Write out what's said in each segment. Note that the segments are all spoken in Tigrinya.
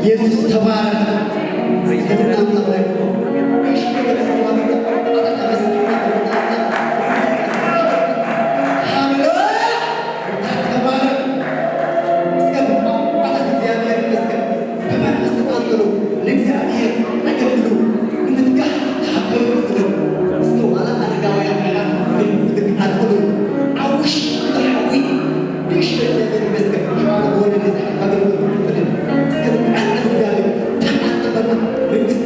ኢየሱስ ተባረክ። ክብር ለአምላክ ይሁን። ሃሌሉያ። ተባረክ። እስከ ኣባታት እግዚኣብሔር ይመስገን። ብመንፈስ ተቃጠሉ፣ ንእግዚኣብሔር ኣገልግሉ፣ ንምትጋህ ተሓበሩ ዝብል። እስከ ዋላ ኣረጋውያን ኮይና ክትቃጠሉ፣ ኣብ ውሽጢ ሓዊ ንእሽቶ እግዚኣብሔር ይመስገን። ሸዋለ ወረደ ኣገልግሉ ክትብል፣ እስከ ትቃጠል እግዚኣብሔር፣ ተቃጠል በቃ። መንግስቲ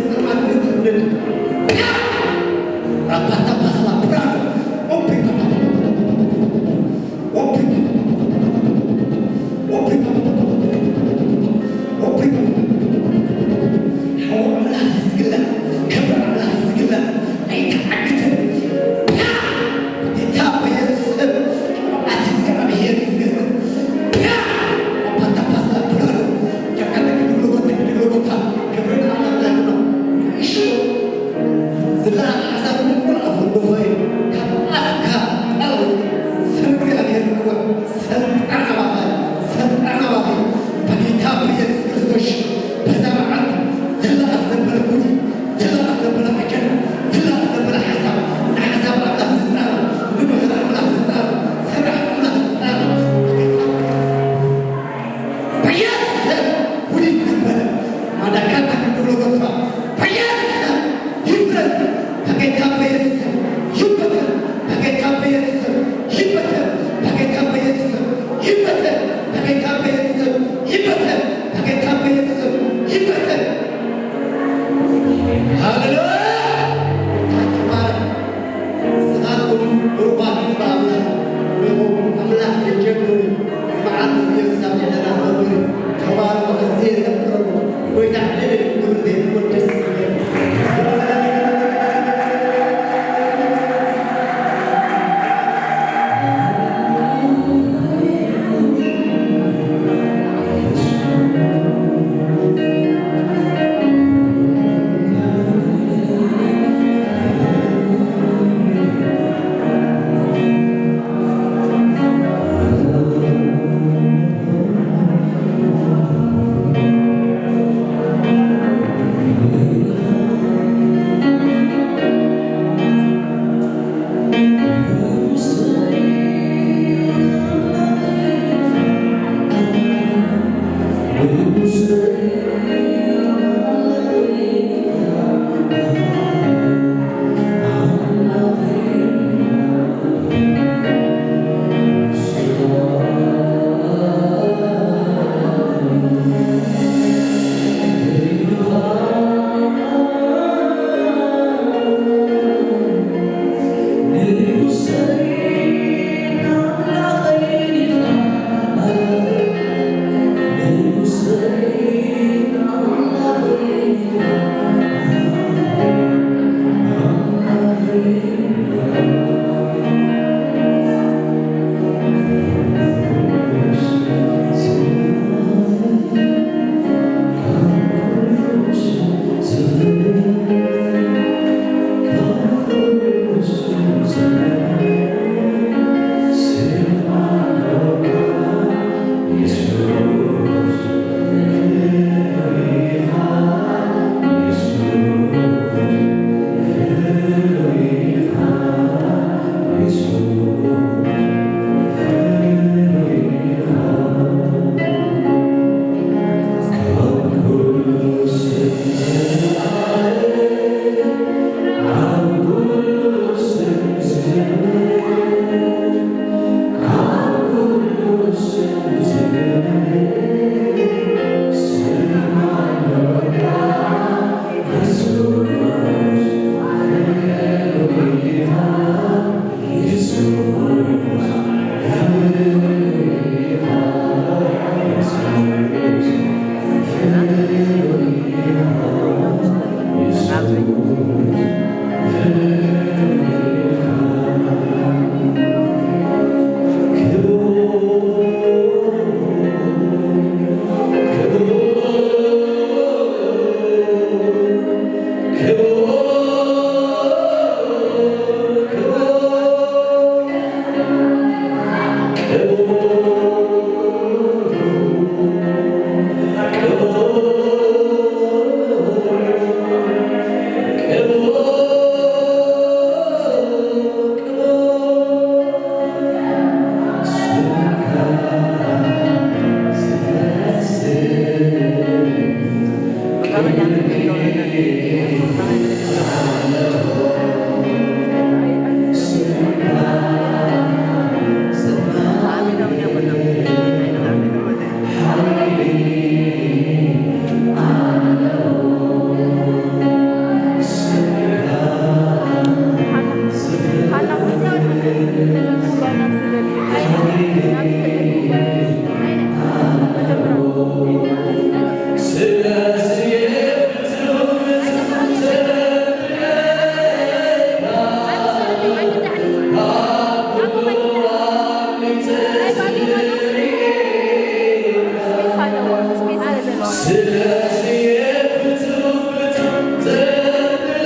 ስለዚህ ፍጹም ፍጹም ዘብለካ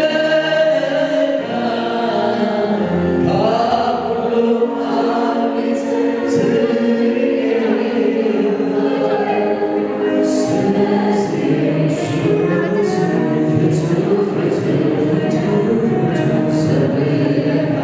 ካብ ኩሉ ኣቢልጸ ስለዚህ ፍጹም ፍጹም ዘብለካ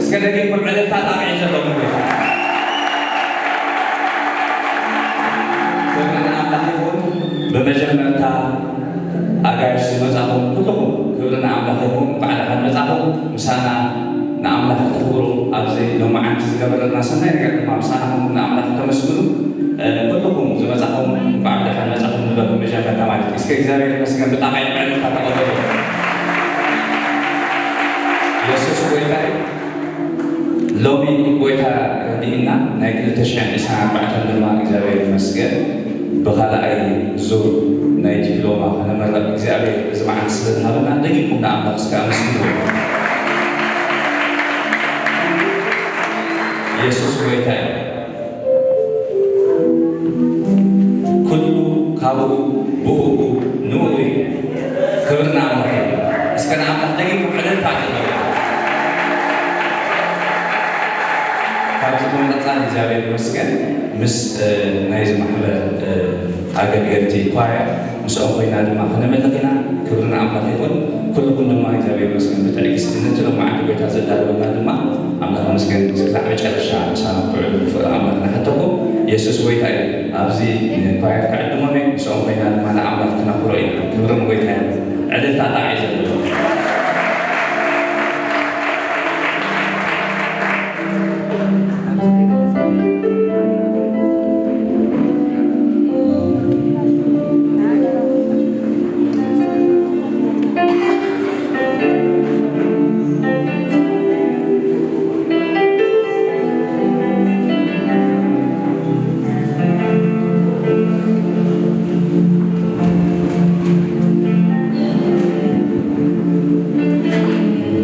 እስከ ደጊምኩም ዕልልታ ጣቕዒ ዘለኩም። ክብሪ ንኣምላኽ ይኹን። ብመጀመርታ ኣጋይሽ ዝመጻኹም ኩልኹም ክብሪ ንኣምላኽ ይኹን። እንኳዕ ደሓን መጻኹም። ምሳና ንኣምላኽ ክተኽብሩ ኣብዚ ሎማዓንቲ ዝገበረልና ሰናይ ነገር ድማ ምሳና ንኣምላኽ ተመስግኑ። ኩልኹም ዝመጻኹም እንኳዕ ደሓን መጻኹም ንበል። መጀመርታ ማለት እስከ እግዚኣብሔር ይመስገን ብጣዕሚ ዕልልታ ተቐበሉ። የሱስ ጎይታ እዩ። ሎሚ ጎይታ ረዲእና ናይ ክልተ ሽሕን ዕስራን ኣርባዕተን ድማ እግዚኣብሔር ይመስገን ብኻልኣይ ዙር ናይ ዲፕሎማ ከነመረቕ እግዚኣብሔር እዚ መዓልቲ ስለ ዝሃበና ደጊምኩም ንኣምላኽ እስከ ኣመስግንዎ። የሱስ ጎይታ እዩ። ኩሉ ካብኡ ብእኡ ንእኡ እዩ። ክብሪ ንኣምላኽ እዩ። እስከ ንኣምላኽ ደጊምኩም ዕልልታ ኣለዎ። ካብዚ ብምቕጻል እግዚኣብሔር ይመስገን ምስ ናይዚ ማሕበር ኣገልገልቲ ኳየር ምስኦም ኮይና ድማ ከነመልኽ ኢና። ክብሪ ንኣምላኽ ይኹን። ኩልኹም ድማ እግዚኣብሔር ይመስገን ብትዕግስቲ ነቲ ሎማዓንቲ ጎይታ ዘዳለወና ድማ ኣምላኽ ይመስገን። ክሳዕ መጨረሻ ምሳና ክትውዕሉ ብፍቕሪ ኣምላኽ ንሓተኩም። የሱስ ጎይታ እዩ። ኣብዚ ኳየር ክዕድሞም እየ። ምስኦም ኮይና ድማ ንኣምላኽ ክነኽብሮ ኢና። ክብሪ ንጎይታ እዩ። ዕልልታ ጣዕ እዩ ዘለዎ።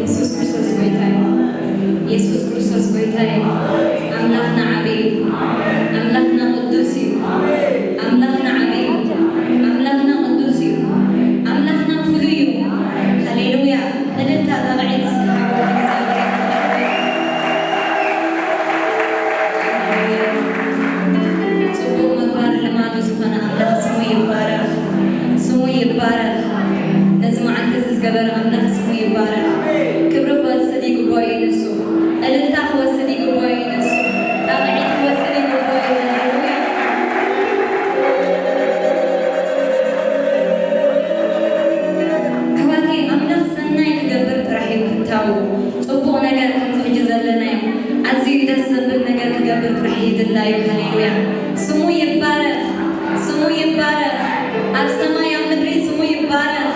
የሱስ ክርስቶስ ጎይታ እዩ። የሱስ ክርስቶስ ጎይታ እዩ። ኣምላኽና ዓብዪ እዩ። ኣምላኽና ቅዱስ እዩ። ኣምላኽና ዓብዪ እዩ። ኣምላኽና ቅዱስ እዩ። ኣምላኽና ፍሉይ እዩ። ሃሌሉያ። እልልታ ጣቕዒት። ጽቡቕ ምግባር ልማዱ ዝኾነ ኣምላኽ ስሙ ይባረኽ። ስሙ ይባረኽ። ነዚ መዓልቲ እዚ ዝገበረ ኣምላኽ ስሙ ይባረኽ። ክብሪ ክወስድ ይግባኦ እዩ ንሱ። እልልታ ክወስድ ይግባኦ እዩ ንሱ። ጣቕዒት ክወስድ ይግባኦ እዩ። ሃሌሉያ። ኣሕዋተይ፣ ኣምላኽ ሰናይ ክገብር ጥራሕ እዩ ፍታዉ። ጽቡቕ ነገር ከምዚ ሕጂ ዘለናዮ ኣዝዩ ደስ ዘብል ነገር ክገብር ጥራሕ እዩ ድላዩ። ሃሌሉያ። ስሙ ይባረኽ። ስሙ ይባረኽ። ኣብ ሰማይ ኣብ ምድሪ ስሙ ይባረኽ።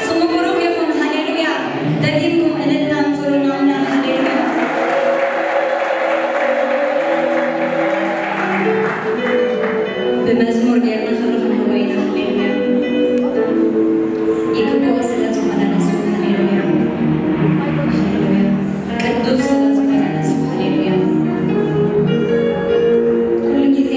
ስሙ ብሩኽ ይኹን። ሃሌሉያ። ደጊምኩም እልልታ ኣምጽኡ ንኣምላኽ። ሃሌሉያ። ብመዝሙር ጌርና ክንረኽቦ ኢና። ሃሌሉያ። ይግብኦ ስለ ዝኾነ ንሱ። ሃሌሉያ። ሃሌሉያ። ቅዱስ ስለ ዝኾነ ንሱ። ሃሌሉያ። ኩሉ ግዜ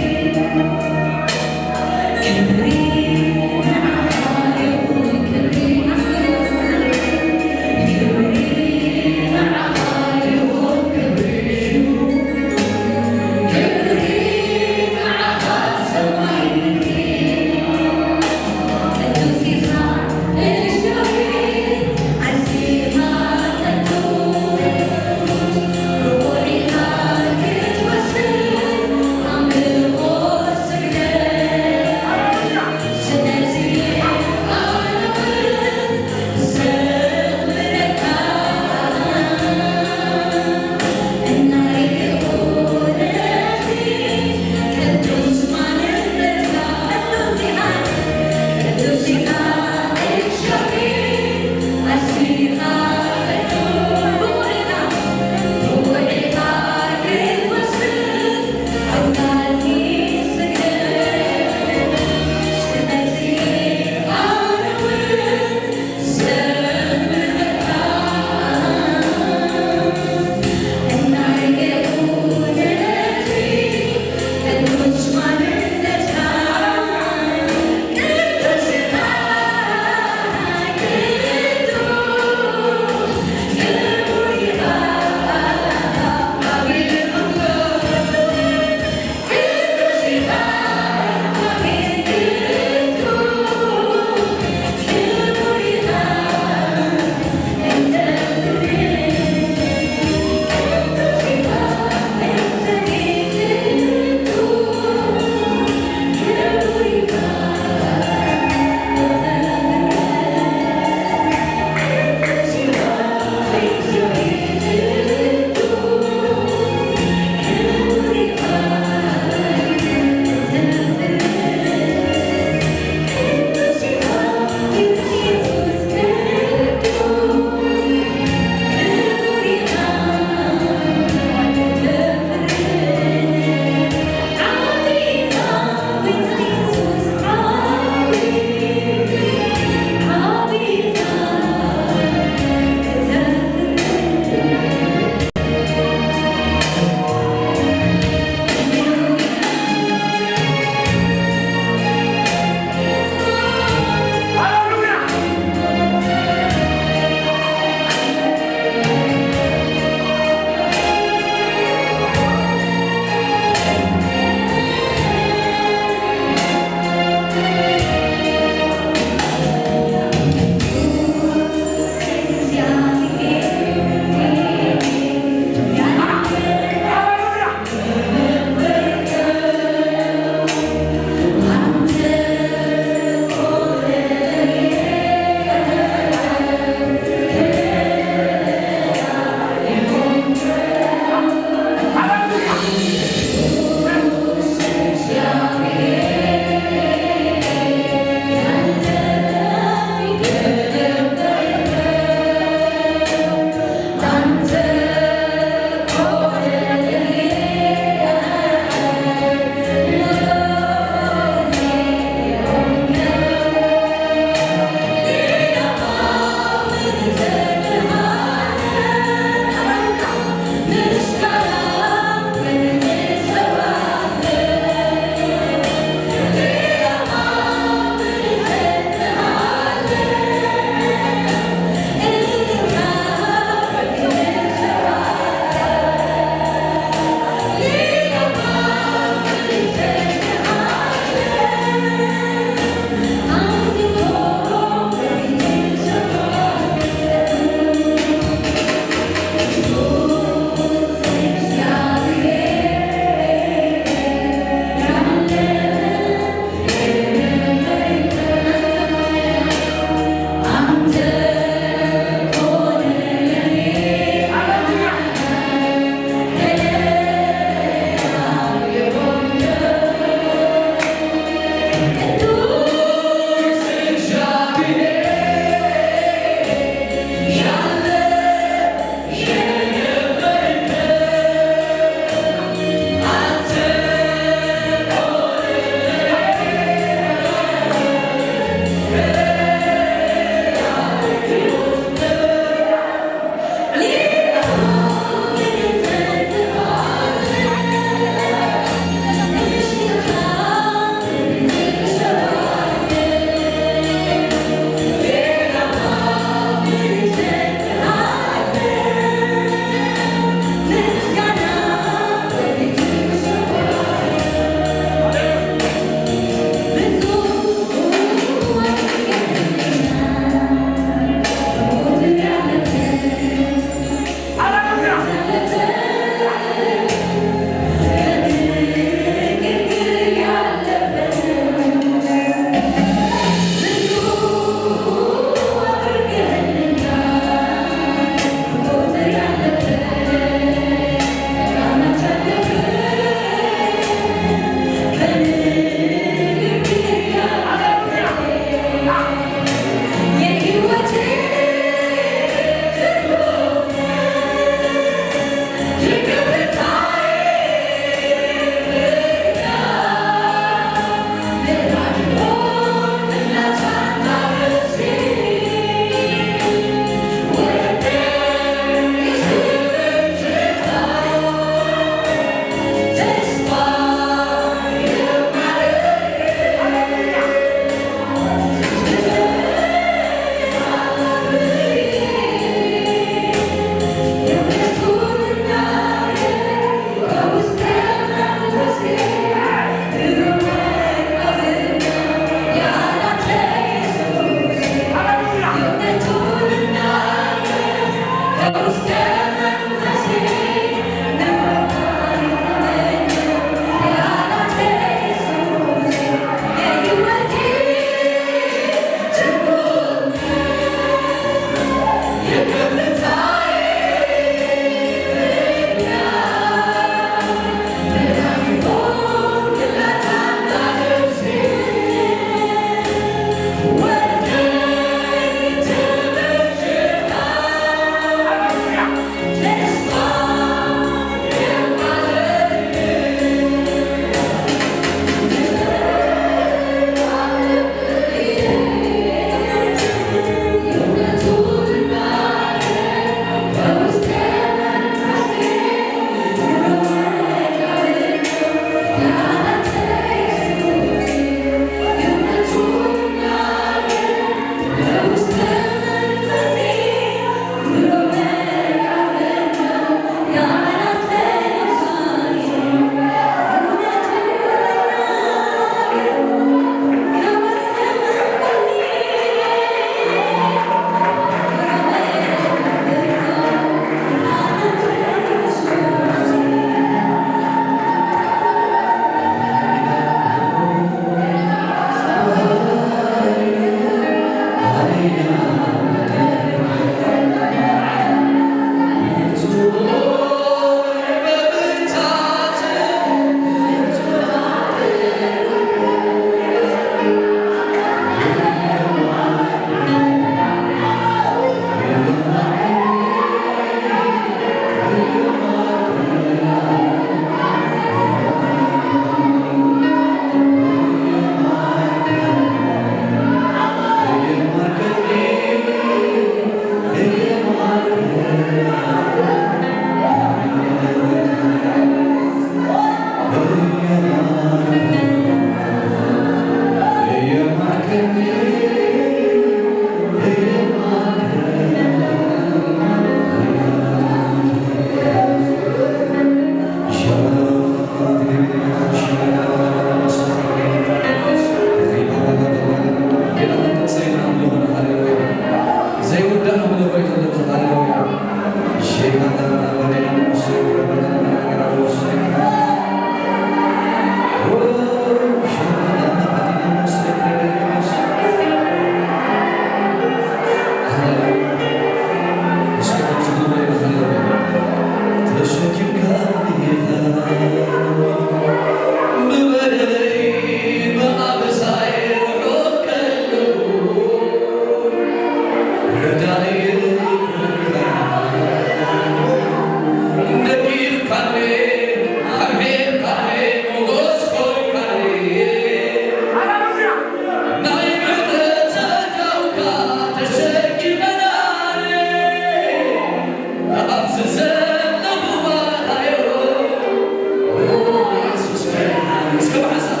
እስከ ብሓሳብ፣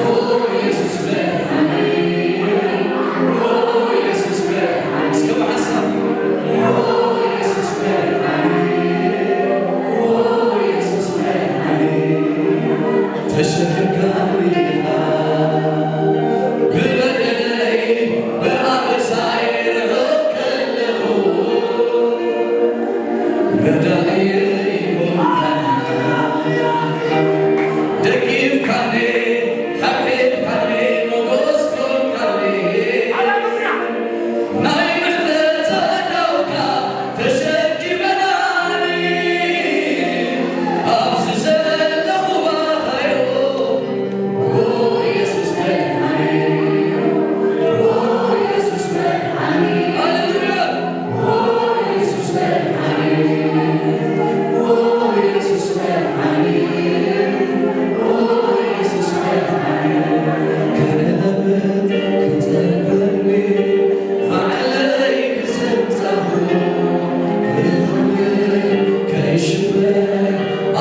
ኦ ኢየሱስ መድሓኒ፣ ኦ ኢየሱስ መድሓኒ። እስከ ብሓሳብ፣ ኦ ኢየሱስ መድሓኒ፣ ኦ ኢየሱስ መድሓኒ። ተሸኪምካኒ ኢኻ ብበደለይ ብኣበሳይ ርሑቕ ከለኹ። ረዳኢየይ ኮንካኒ፣ ደጊፍካኒ፣ ሓብሒብካኒ፣ ሞጎስ ኮንካኒ። ናይ ምሕረት ኣእዳውካ ተሸኪመናኒ፣ ኣብዚ ዘለኹ ባኻዮ። ኦ ኢየሱስ መድሓኒ፣ ኦ ኢየሱስ መድሓኒ። ሃሌሉያ። ኦ ኢየሱስ መድሓኒ፣ ኦ ኢየሱስ መድሓኒ፣ ኦ ኢየሱስ መድሓኒ። ክዕለምን ክጸበኒ ባዕለይ ክሰምጻኹ ይኹን ከይሽበ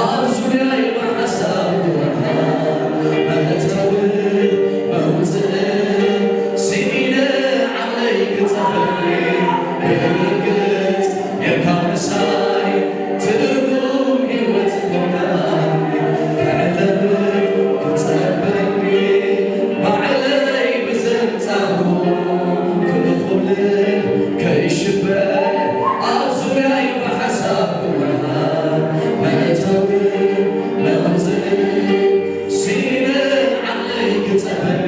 ኣብ ዙርያይ ብሓሳብ ክወሃብ መእተዊ መውፅእ ስኢነ ዓቕለይ ክጸበኒ ብርግጽ ጌርካ ምሳይ ትርጉም ህይወት ኮንካኒ። ክዕለምን ክጸበኒ ባዕለይ ብዘምጻኹ ክእኹልን ከይሽበ ኣብ ዙርያይ ብሓሳብ ክወሃብ መእተዊ መውፅእ ስኢነ ዓቕለይ ክጸበኒ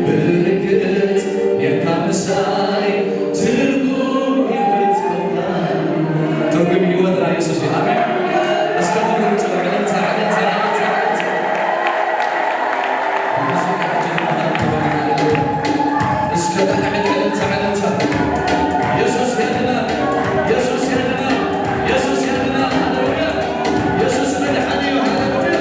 ብርግጽ ጌርካ ምሳይ ትርጉም ህይወት ኮንካ። ትርጉም ህይወትና የሱስ እዩ። ኣሜን። እስከ ኩሉ ንጽውዕ። ዕልልታ፣ ዕልልታ፣ ዕልልታ፣ ዕልልታ። እስከ ብሓቂ ዕልልታ፣ ዕልልታ። የሱስ ያድናል፣ የሱስ ያድናል፣ የሱስ ያድናል። ሃሌሉያ። የሱስ መድሓኒ እዩ። ሃሌሉያ።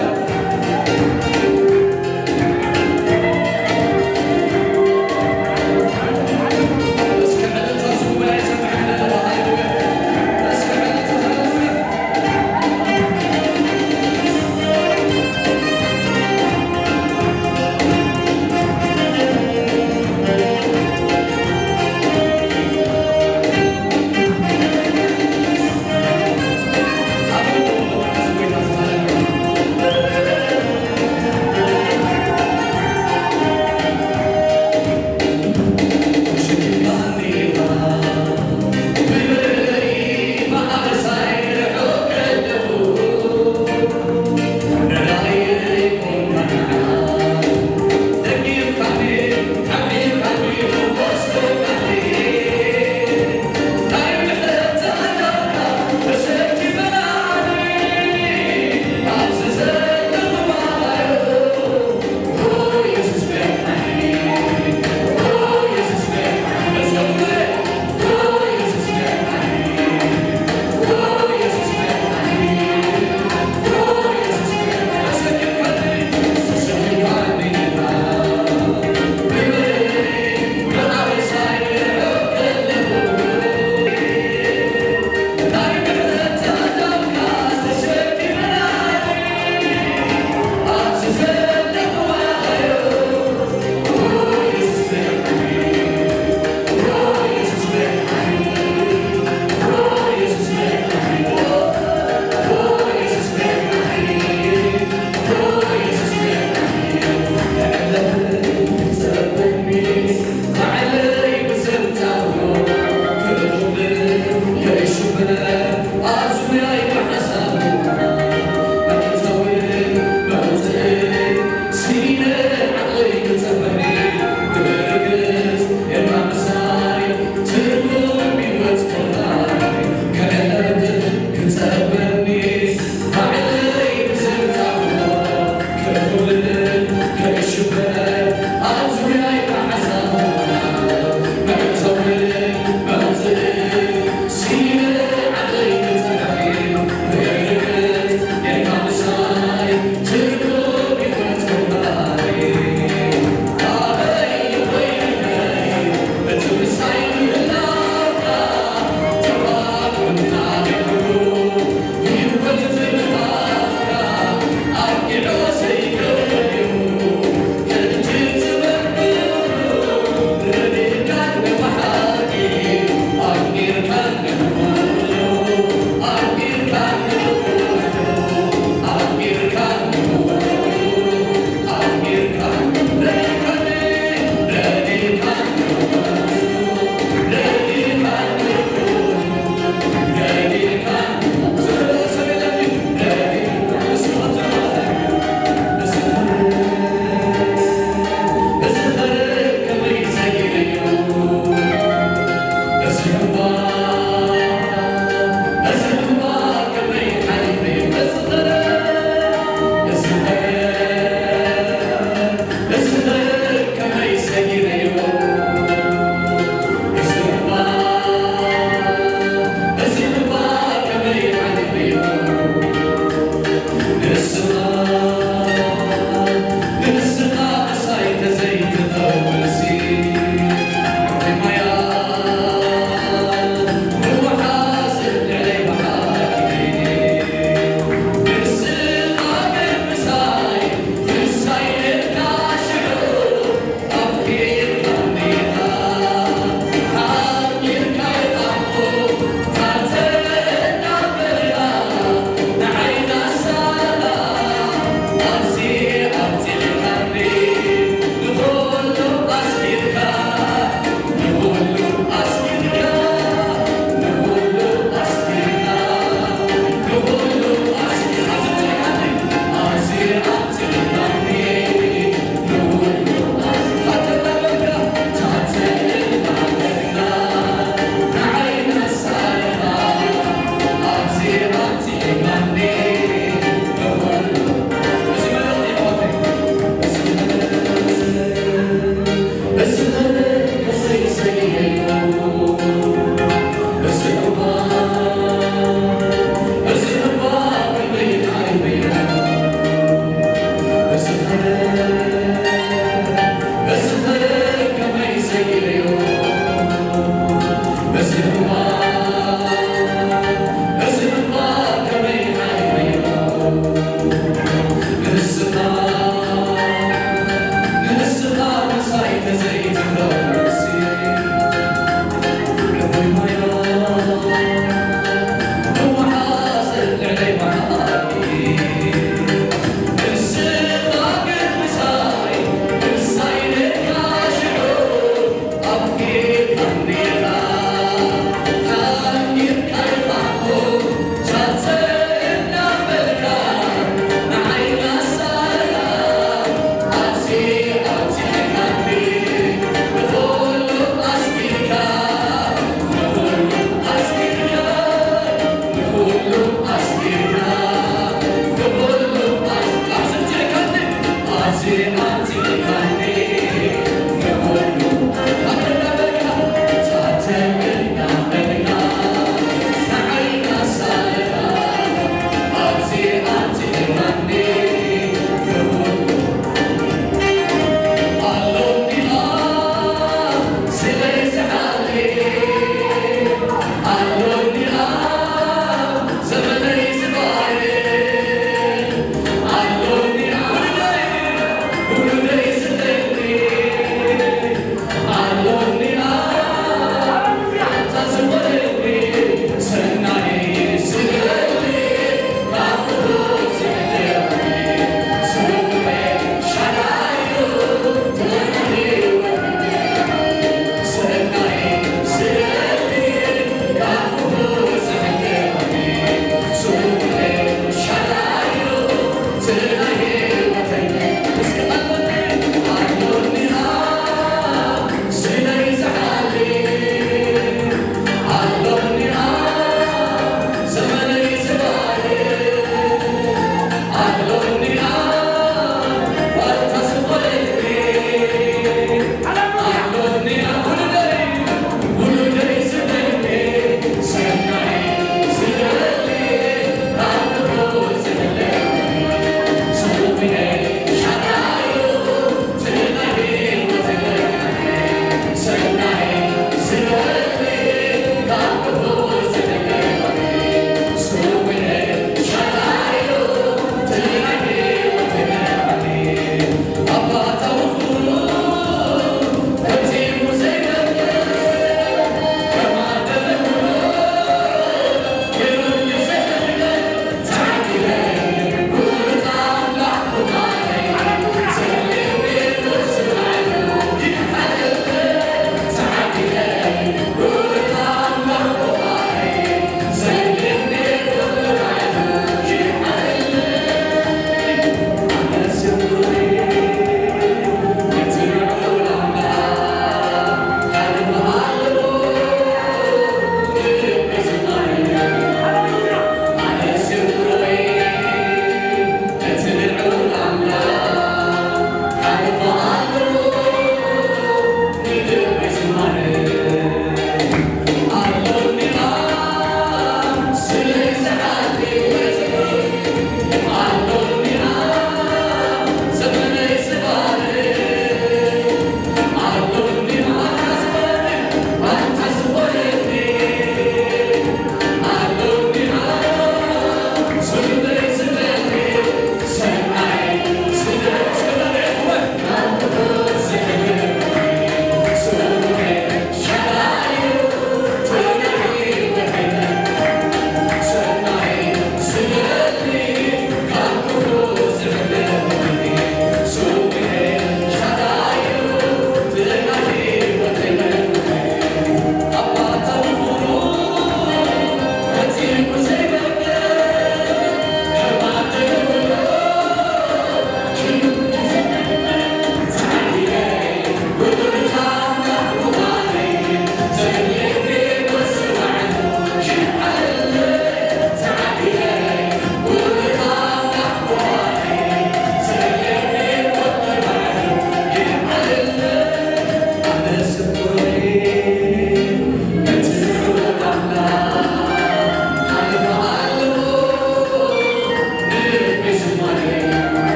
እስከ ዕልልታ እዚ ጉባኤ ይሰምዕ። ሃሌሉያ። እስከ ዕልልታ፣ ሃሌሉያ።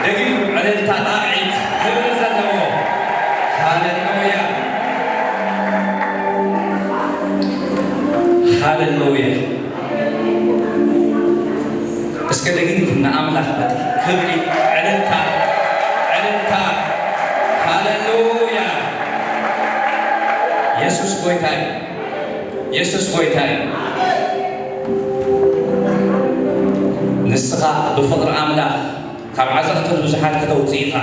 ደጊም ዕልልታ ጣቕዒት ክብሪ ዘለዎ። ሃሌሉያ። ሃሌሉያ። እስከ ደጊምኩም ንኣምላኽ በቲ ክብሪ ዕልልታ፣ ዕልልታ። ሃሌሉያ። የሱስ ጎይታ እዩ። የሱስ ጎይታ እዩ። ንስኻ ብፍቕሪ ኣምላኽ ካብ ዓዘቕቲ ብዙሓት ከተውፅእ ኢኻ።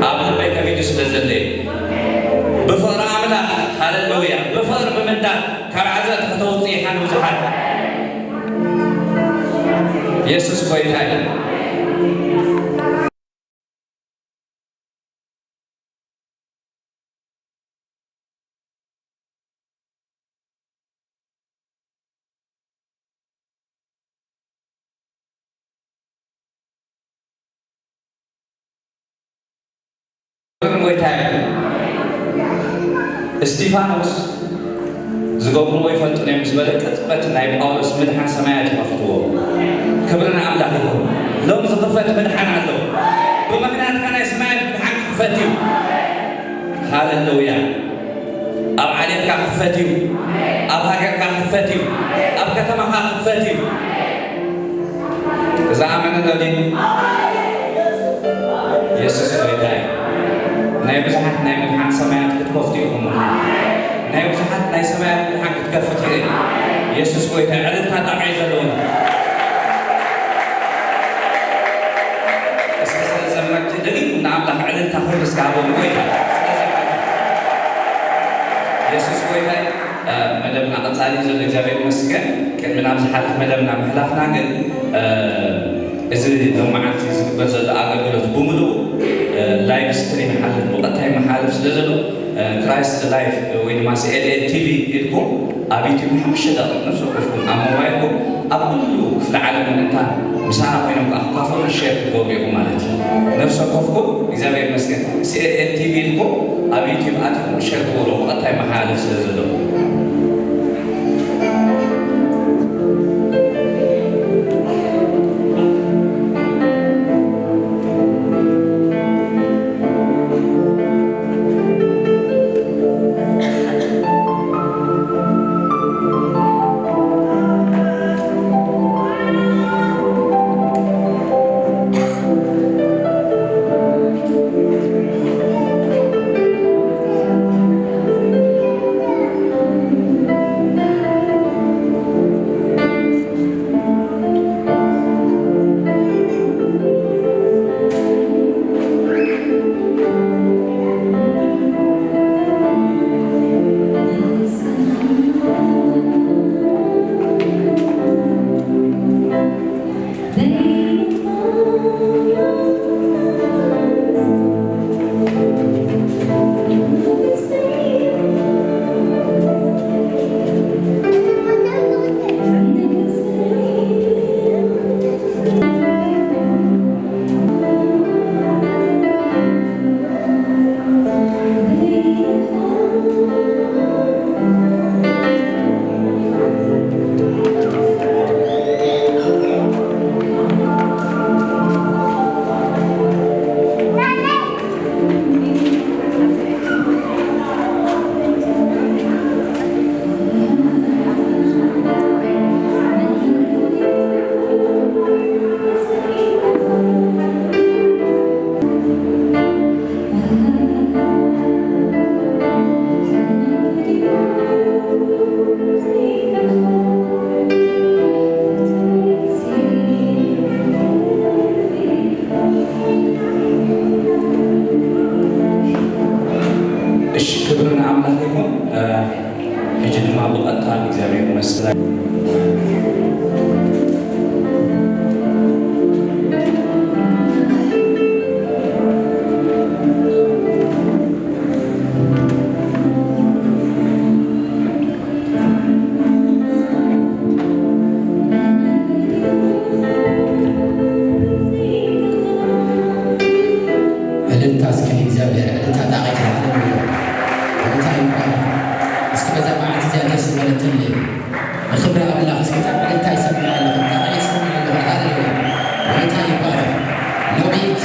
ኣብ ልበይ ከቢዱ ስለ ዘሎ እዩ። ብፍቕሪ ኣምላኽ፣ ሃሌሉያ፣ ብፍቕሪ ብምንዳድ ካብ ዓዘቕቲ ከተውፅእ ኢኻ ንብዙሓት። የሱስ ጎይታ እዩ። ክብሪ ጎይታ ይኹን። እስጢፋኖስ ዝገብርዎ ይፈልጡን እዮም ምስ በለ ቅጽበት ናይ ጳውሎስ ምድሓን ሰማያት ይኸፍትዎ። ክብሪ ንኣምላኽ ይኹን። ሎም ዝኽፈት ምድሓን ኣሎ። ብምኽንያትካ ናይ ሰማያት ምድሓን ክኽፈት እዩ። ሃሌሉያ። ኣብ ዓሌትካ ክኽፈት እዩ። ኣብ ሃገርካ ክኽፈት እዩ። ኣብ ከተማኻ ክኽፈት እዩ። እዛ ኣመነ ዶ ድዩ? የሱስ ጎይታ እዩ። ናይ ብዙሓት ናይ ምድሓን ሰማያት ክትከፍቱ ኢኹም። ናይ ብዙሓት ናይ ሰማያት ምድሓን ክትከፍት እዩ። የሱስ ጎይታ እዩ። ዕልልታ ጣቕዒ ዘለዎም። እስከ ስለ ዘመርቲ ደጊም ንኣምላኽ ዕልልታ ክብሪ እስከ ሃበሉ። ጎይታ ስለ ዘመርቲ። የሱስ ጎይታ እዩ። እ፣ መደብና ቀጻሊ ዘሎ እግዚኣብሔር ይመስገን። ቅድሚ ናብ ዝሓልፍ መደብና ምሕላፍና ግን፣ እ፣ እዚ ሎማዓንቲ ዝግበር ዘሎ ኣገልግሎት ብምሉእ፣ እ፣ ላይቭ ስትሪም ይሓልፍ፣ ብቐጥታ ይመሓልፍ ስለ ዘሎ፣ እ፣ ክራይስት ላይፍ ወይ ድማ ሲ ኤል ኤል ቲ ቪ ኢልኩም ኣብ ዩቲዩብ ንሓሙሽተ ደቂቕ ነፍሲ ወከፍኩም ኣብ ሞባይልኩም ኣብ ኩሉ ክፍለ ዓለም ምእንታን ምሳና ኮይኖም ከዓ ክካፈሉ ሼር ክትገብሩ ኢኹም ማለት እዩ። ነፍሲ ወከፍኩም እግዚኣብሔር ይመስገን ሲ ኤል ኤል ቲ ቪ ኢልኩም ኣብ ዩቲዩብ ኣቲኹም ሸር ግበሩ፣ ብቐጥታ ይመሓላለፍ ስለ ዘሎ።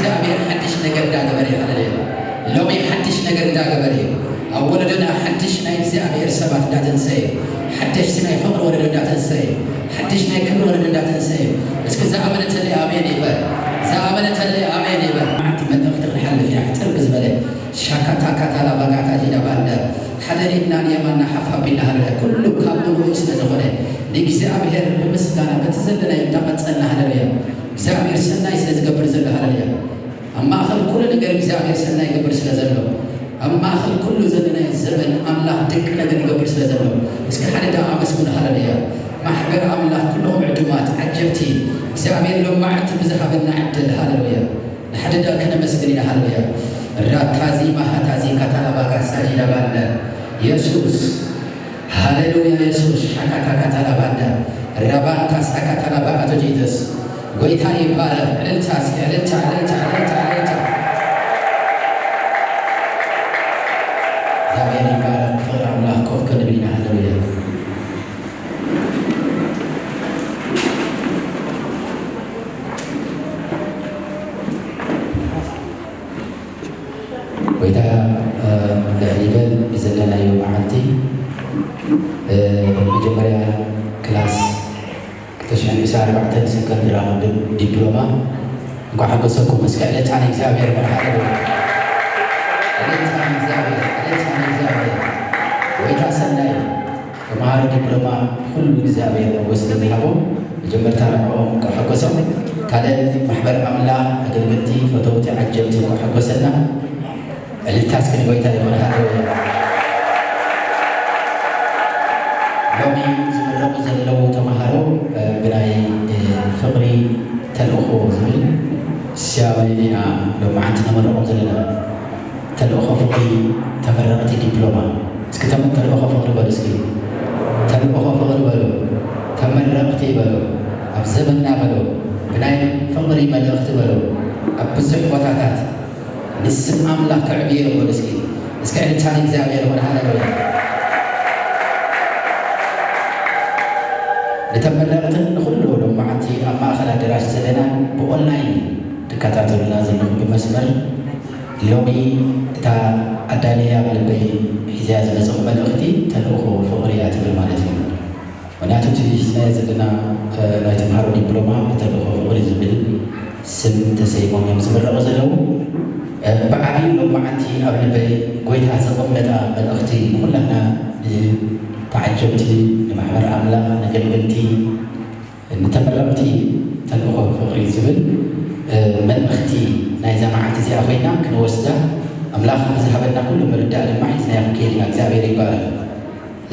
እግዚኣብሔር ሓድሽ ነገር እንዳገበረ እዩ። ሃሌሉያ። ሎሚ ሓድሽ ነገር እንዳገበረ እዩ። ኣብ ወለዶና ሓድሽ ናይ እግዚኣብሔር ሰባት እንዳተንሰየ፣ ሓደሽቲ ናይ ፍቕሪ ወለዶ እንዳተንሰየ፣ ሓድሽ ናይ ክብሪ ወለዶ እንዳተንሰየ። እስኪ ዝኣመነተለይ ኣሜን ይበል። ዝኣመነተለይ ኣሜን ይበል። መዓልቲ መልእኽቲ ክንሓልፍ ኢና። ሕጽር ብዝበለ ሻካታ ካታላ ባጋታ ጂዳ ባንዳ ሓደ ኢድና ንየማንና ሓፍ ኣቢልና ሃለለ። ኩሉ ካብ ምሉኡ ስለ ዝኾነ ንእግዚኣብሔር ብምስጋና በቲ ዘለናዮ እንዳቐጸልና ሃለለያ። እግዚኣብሔር ሰናይ ስለ ዝገብር ዘሎ ሃለለያ። ኣብ ማእኸል ኩሉ ነገር እግዚኣብሔር ሰናይ ይገብር ስለ ዘሎ፣ ኣብ ማእኸል ኩሉ ዘለናዮ ዘመን ኣምላኽ ድንቂ ነገር ይገብር ስለ ዘሎ፣ እስኪ ሓደ ደኣ ኣመስግኑ ሃለለያ። ማሕበር ኣምላኽ ኩልኹም ዕዱማት ዓጀብቲ እግዚኣብሔር ሎማዕቲ ብዝሃበና ዕድል ሃለለያ። ንሓደ ደኣ ከነመስግን ኢና ሃለለያ። ራታዚ ማሃታዚ ካታላባጋ ሳጂዳ ባንዳ የሱስ ሃሌሉያ የሱስ ሻካታካታላባንዳ ራባንታ ሳካታላባ ኣቶ ጂሰስ ጎይታ ይባረክ። ዕልልታ እስኪ ዕልልታ ዕልልታ ዕልልታ ዕልልታ። እግዚኣብሔር ይባረክ። ፍቅሪ ኣምላኽ ኮፍ ክንብል ኢና። ሃሌሉያ። ጎይታ ልዕል ይበል። ብዘለናዮ መዓልቲ መጀመርያ ክላስ ክልተ ሽሕን ዕስራን ኣርባዕተን ሰከንድ ራውንድ ዲፕሎማ እንኳዕ ሓጎሰኩም። እስከ ዕልልታ ንእግዚኣብሔር መርሓባ። ዕልልታ ንእግዚኣብሔር፣ ዕልልታ ንእግዚኣብሔር። ጎይታ ሰናይ። ተምሃሮ ዲፕሎማ ኩሉ እግዚኣብሔር ሞገስ ይሃቦም። መጀመርታ ንዕኦም እንኳዕ ሓጎሶም። ካልእ ማሕበር ኣምላኽ ኣገልገልቲ ፈተውቲ ዓጀብቲ እንኳዕ ሓጎሰና። ዕልልታ እስኪ ንጎይታ ይኹን። ሃሌሉያ። ሎሚ ዝምረቑ ዘለዉ ተምሃሮ ብናይ ፍቕሪ ተልእኾ ዝብል ስያመ ኢና ሎማዓንቲ ነመርቖም ዘለና። ተልእኾ ፍቕሪ ተመረቕቲ ዲፕሎማ። እስኪ ተም- ተልእኾ ፍቕሪ በሉ እስኪ። ተልእኾ ፍቕሪ በሉ። ተመረቕቲ በሉ። ኣብ ዘመንና በሉ። ብናይ ፍቕሪ መልእኽቲ በሉ። ኣብ ብዙሕ ቦታታት ንስም ኣምላኽ ከዕብዮ በሉ እስኪ። እስኪ ዕልልታ ንእግዚኣብሔር ይኹን። ሃሌሉያ። ንተመረቕትን ንኹሉ ሎማዓንቲ ኣብ ማእኸል ኣደራሽ ዘለና ብኦንላይን ትከታተሉና ዘለኹም ብመስመር ሎሚ እታ ኣዳልያ ኣብ ልበይ ሒዝያ ዝመጸኹ መልእኽቲ ተልእኾ ፍቕሪ እያ ትብል ማለት እዩ። ምኽንያቱ እቲ ሒዝናዮ ዘለና ናይ ተምሃሮ ዲፕሎማ ብተልእኾ ፍቕሪ ዝብል ስም ተሰይሞም እዮም ዝምረቑ ዘለዉ። ብዓብዩ ሎማዓንቲ ኣብ ልበይ ጎይታ ዘቐመጣ መልእኽቲ ንኹላትና ንተዓጀብቲ ንማሕበር ኣምላኽ ነገልገልቲ ንተመረቕቲ ተልእኾ ፍቕሪ ዝብል መልእኽቲ ናይዛ መዓልቲ እዚኣ ኮይና ክንወስዳ ኣምላኽ ብዝሃበና ኩሉ ምርዳእ ድማ ሒዝናዮ ክንከይድ ኢና። እግዚኣብሔር ይባረክ።